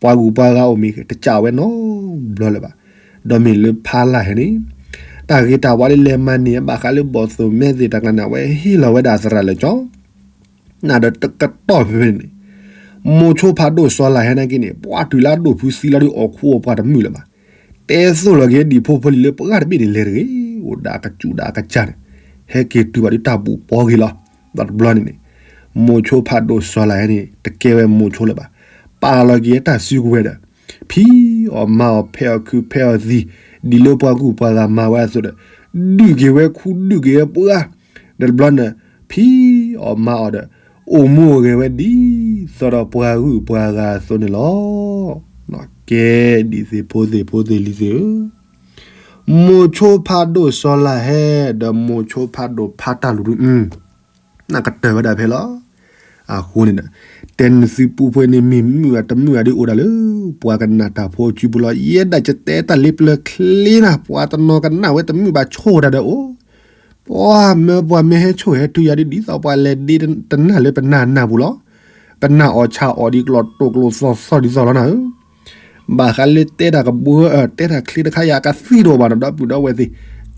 ပှၤဂုၤပှၤဂၤအိၣ်မ့ၢ်ဂ့ၤ တစးအီၤဝဲနီတဘျီလၢၤဘၣ်. ဒီးမ့ၢ်လၢဖးလၢ်ဟဲန့ၣ် တၢ်ဂ့ၤတၢ်ဝါလၢလဲၤမၤန့ၢ် ဘၣ်ဃးလၢဘီၣ်သိၣ်မဲသ့ၣ်တၢ်ကျါန့ၣ် အဝဲဟ့ၣ်လီၤဝဲဒၣ်သရၣ်လၢကၠီ နဒီးတကတီၢ်ဖဲဖဲန့ၣ်န့ၣ်, မိၤဆိဖးဒိၣ်စီၤလၤဟဲနာ်က့န့ၣ် ပှၤတုၤလၢအဒိၣ်ဖုသံလီၤဒုးအီၣ်ခူအီၣ်ပှၤတမုာ်လၢၤဘၣ်. တဲသိၣ်လီၤက့ၤဒံးဖိဖိလံၤလၢပှၤတဘ့ၣ်န့ၣ်လဲၤတဂ့ၤ, အိၣ်ဒၣ်ကစူၣ်ဒၣ်ကစၢ်န့ၣ်, ဟဲက့ၤတုၤဘၣ်ဒုးတၢ်ဘူးပီဂ့ၤလီၤ. ဒီးတဘျီန့ၣ်န့ၣ်, မိၤဆိဖးဒိၣ်စီၤလၤဟဲန့ၣ် တကဲဝဲမိၤဆိလၢၤဘၣ်. ပာ်လီၤက့ၤတၢ်စုကဝဲၤဒီး ဖံးအီၣ်မၤအီၣ်ဖဲးအီၣ်ခုးဖဲးအီၣ်သံ, ဒ်လၢပှၤဂုၤပှၤဂၤမၤဝဲအသိးဒီး, ဒုးက့ၤဝဲခူဒုးက့ၤဝဲပှၤ ဒီးတဘျီန့ၣ် ဖံးအီၣ်မၤအီၣ်ဒီး အိၣ်မူအိၣ်ဂဲၤဝဲဒ်သိးဒီးပှၤဂုၤပှၤဂၤအသိးန့ၣ်လီၤ. ကဲဒ်သ့ၣ်ဖိသ့ၣ်ဖိသ့ၣ်လံၤသ့ၣ်ဧၢ, မိၤဆိဖးဒိၣ်စီၤလၤဟဲ ဒီးမိၤဆိဖးဒိၣ်ဖးတၢ်လူၢ်ဒုး နကတၢၢ်ဝဲဒၣ်ဖဲလီၤ. အဃိန့ၣ်ဒီး တဲနသုပူဖိန့ၣ်မ့ၢ်မုာ်အတမုာ်အဒုးအိၣ်ဒၣ်လၢ ပှၤကနၣ်တၢ်ဖိစုပူၤလီၤ. ယဲဒၣ်ယတဲတၢ်လၢပျၢၤချ့နၤ ပှၤတနီၤကနၣ်ဝဲတမုာ်ဘၣ်ဆိၣ်တၢ်ဒီးအိၣ် ပှၤမၢပှၤမ့ၢ်ဟဲဆိၣ်ဟဲထုယၤဒ် ဒ်သိးပှၤလဲၤဒ့တနၢ်လၢပနၢ်နၢ်ပူၤလီၤ. ပနၢ်အီၣ်ဆၣ်အီၣ်ဒ်ကျီၢ်တိၢ်ကျိၤသီသီဒ်သိးလီၤနၤဧၢ. ဘၣ်ဃးလၢတဲတၢ်ကဘှၢ တဲတၢ်ချ့တခါယၤကသံတအိၣ်ဘၣ်နီၤ ဒီပုၢ်ဒီဝဲၢ်သ့ၣ်,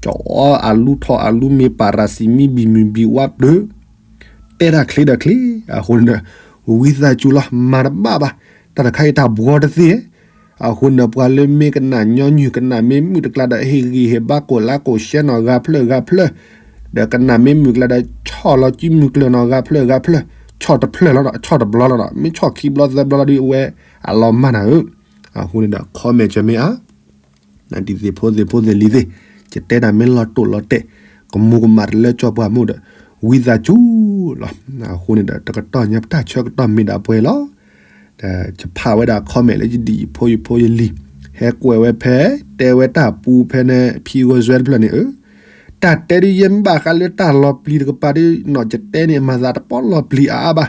ကၠီအီအလူထီၣ်အလူမ့ၢ်ပာ်ရၤစံးမံဘံၣ်မုၢ်ဘံၣ်ဝါပျၢၤ တဲတၢ်ချ့ဒီးချ့, အဃိန့ၣ်ဒီး ဝံသးစူၤလီၤ မၤတဘၣ်ဘၣ်, တၢ်တခါအံၤတၢ်ဘှီတသ့, အဃိန့ၣ်ဒီး ပှၤလၢမ့ၢ်ကနၣ်ညီနုၢ် ကနၣ်မ့ၢ်မုာ်တကျါဒီး ဟ့ၣ်ဂံၢ်ဟ့ၣ်ဘါကိးလါကိးရှဲနီၤ ဂၤဖျၢၣ်ဂၤဖျၢၣ်, ဒီးကနၣ်မ့ၢ်မုာ်ကျါဒီး ဆီၣ်လီၤစုမုၢ်ကျၢၢ်နီၤ ဂၤဖျၢၣ်ဂၤဖျၢၣ်, ဆီၣ်တဖျၢၣ်လီၤဒီး ဆီၣ်တဘျီလီၤဒီး မ့ၢ်ဆီၣ်ခံဘျီသၢဘျီလီၤဒုး အဝဲအလီၤမၢ်နၤဧၢ, အဃိန့ၣ်ဒီး comment မ့ၢ်အါ ဒ်သ့ၣ်ဖိသ့ၣ်ဖိသ့ၣ်လံၤသ့ၣ်, ယတဲတၢ်မ့ၢ်လီၤတိၢ်လီၤတဲာ်, ကမူၤကမၣ်တလၢကၠီပှၤမုၣ်ဒီး, ဝံသးစူၤလီၤ. အဃိန့ၣ်ဒီး တကတီၢ်ညါ ပတၢ်ဆၢကတီၢ်မ့ၢ်ဒၣ်ပှဲၤလီၤ. ဒီးယဖးဝဲဒၣ် comment လၢယဒ်ယဖိယဖိယလံၤ, ဟဲကွဲးဝဲဖဲ, တဲဝဲတၢ်ပူဖဲန့ၣ် ဖံဂီၤစွဲတဖျၢၣ်န့ၣ်ဧၢ, တၢ်တဲဒ်ယဲမ့ၢ်ဘၣ်ဃးလၢတၢ်လီၤပျံၤတကပၤဒ်နီၤ ယတဲန့ၣ် မၤသးတပီၢ်လီၤပျံၤအါ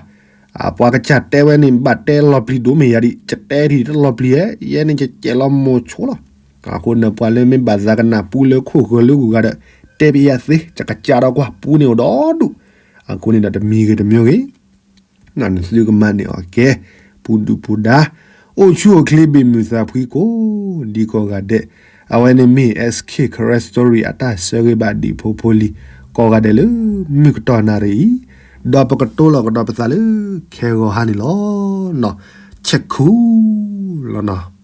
အါဘၣ်. ပှၤကစၢ်တဲဝဲန့ၣ် ဘၣ်တဲလီၤပျံၤဒိၣ်မ့ၢ်ယၤဒ် ယတဲဒ်တလီၤပျံၤဧဲ, ယဲန့ၣ်ယကဲလီၤမိၤဆိလီၤ. အဃိန့ၣ် ပှၤလၢမ့ၢ်ဘၣ်သးကနၣ်ပူလၢခိၣ်ဃၢၤလၢဂုၤဂၤဒီး တဲပယၤသ့, ယကစၢ်ဒီးကွၢ်ပူန့ၣ်အိၣ်ဒီဒူၣ်, အဃိန့ၣ်ဒီးတမံၤဂ့ၤတမံၤဂ့ၤ နသုကမၤန့ၢ်အီၤကဲ, ပူၤဒုၣ်ပူၤဒါ, အိၣ်ဆူၣ်အိၣ်ချ့ဘၣ်မုာ်သးဖှံကိးဒံကိးဂၤဒဲး, အဝဲန့ၣ်မ့ၢ် SK Karen Story အတၢ်ဆၢဂ့ၤဘၣ်ဒံးဖိဖိလံၤ, ကိးဂၤဒဲးလၢမုၢ်ကတီၢ်နၣ်ရံၣ်အံၤ, ဒီးပကတိၤလီၤကဒီးပသးလၢ ခဲဂီၤဟါန့ၣ်လီၤ. နီၢ်, ဆဲးခူလီၤနီၢ်.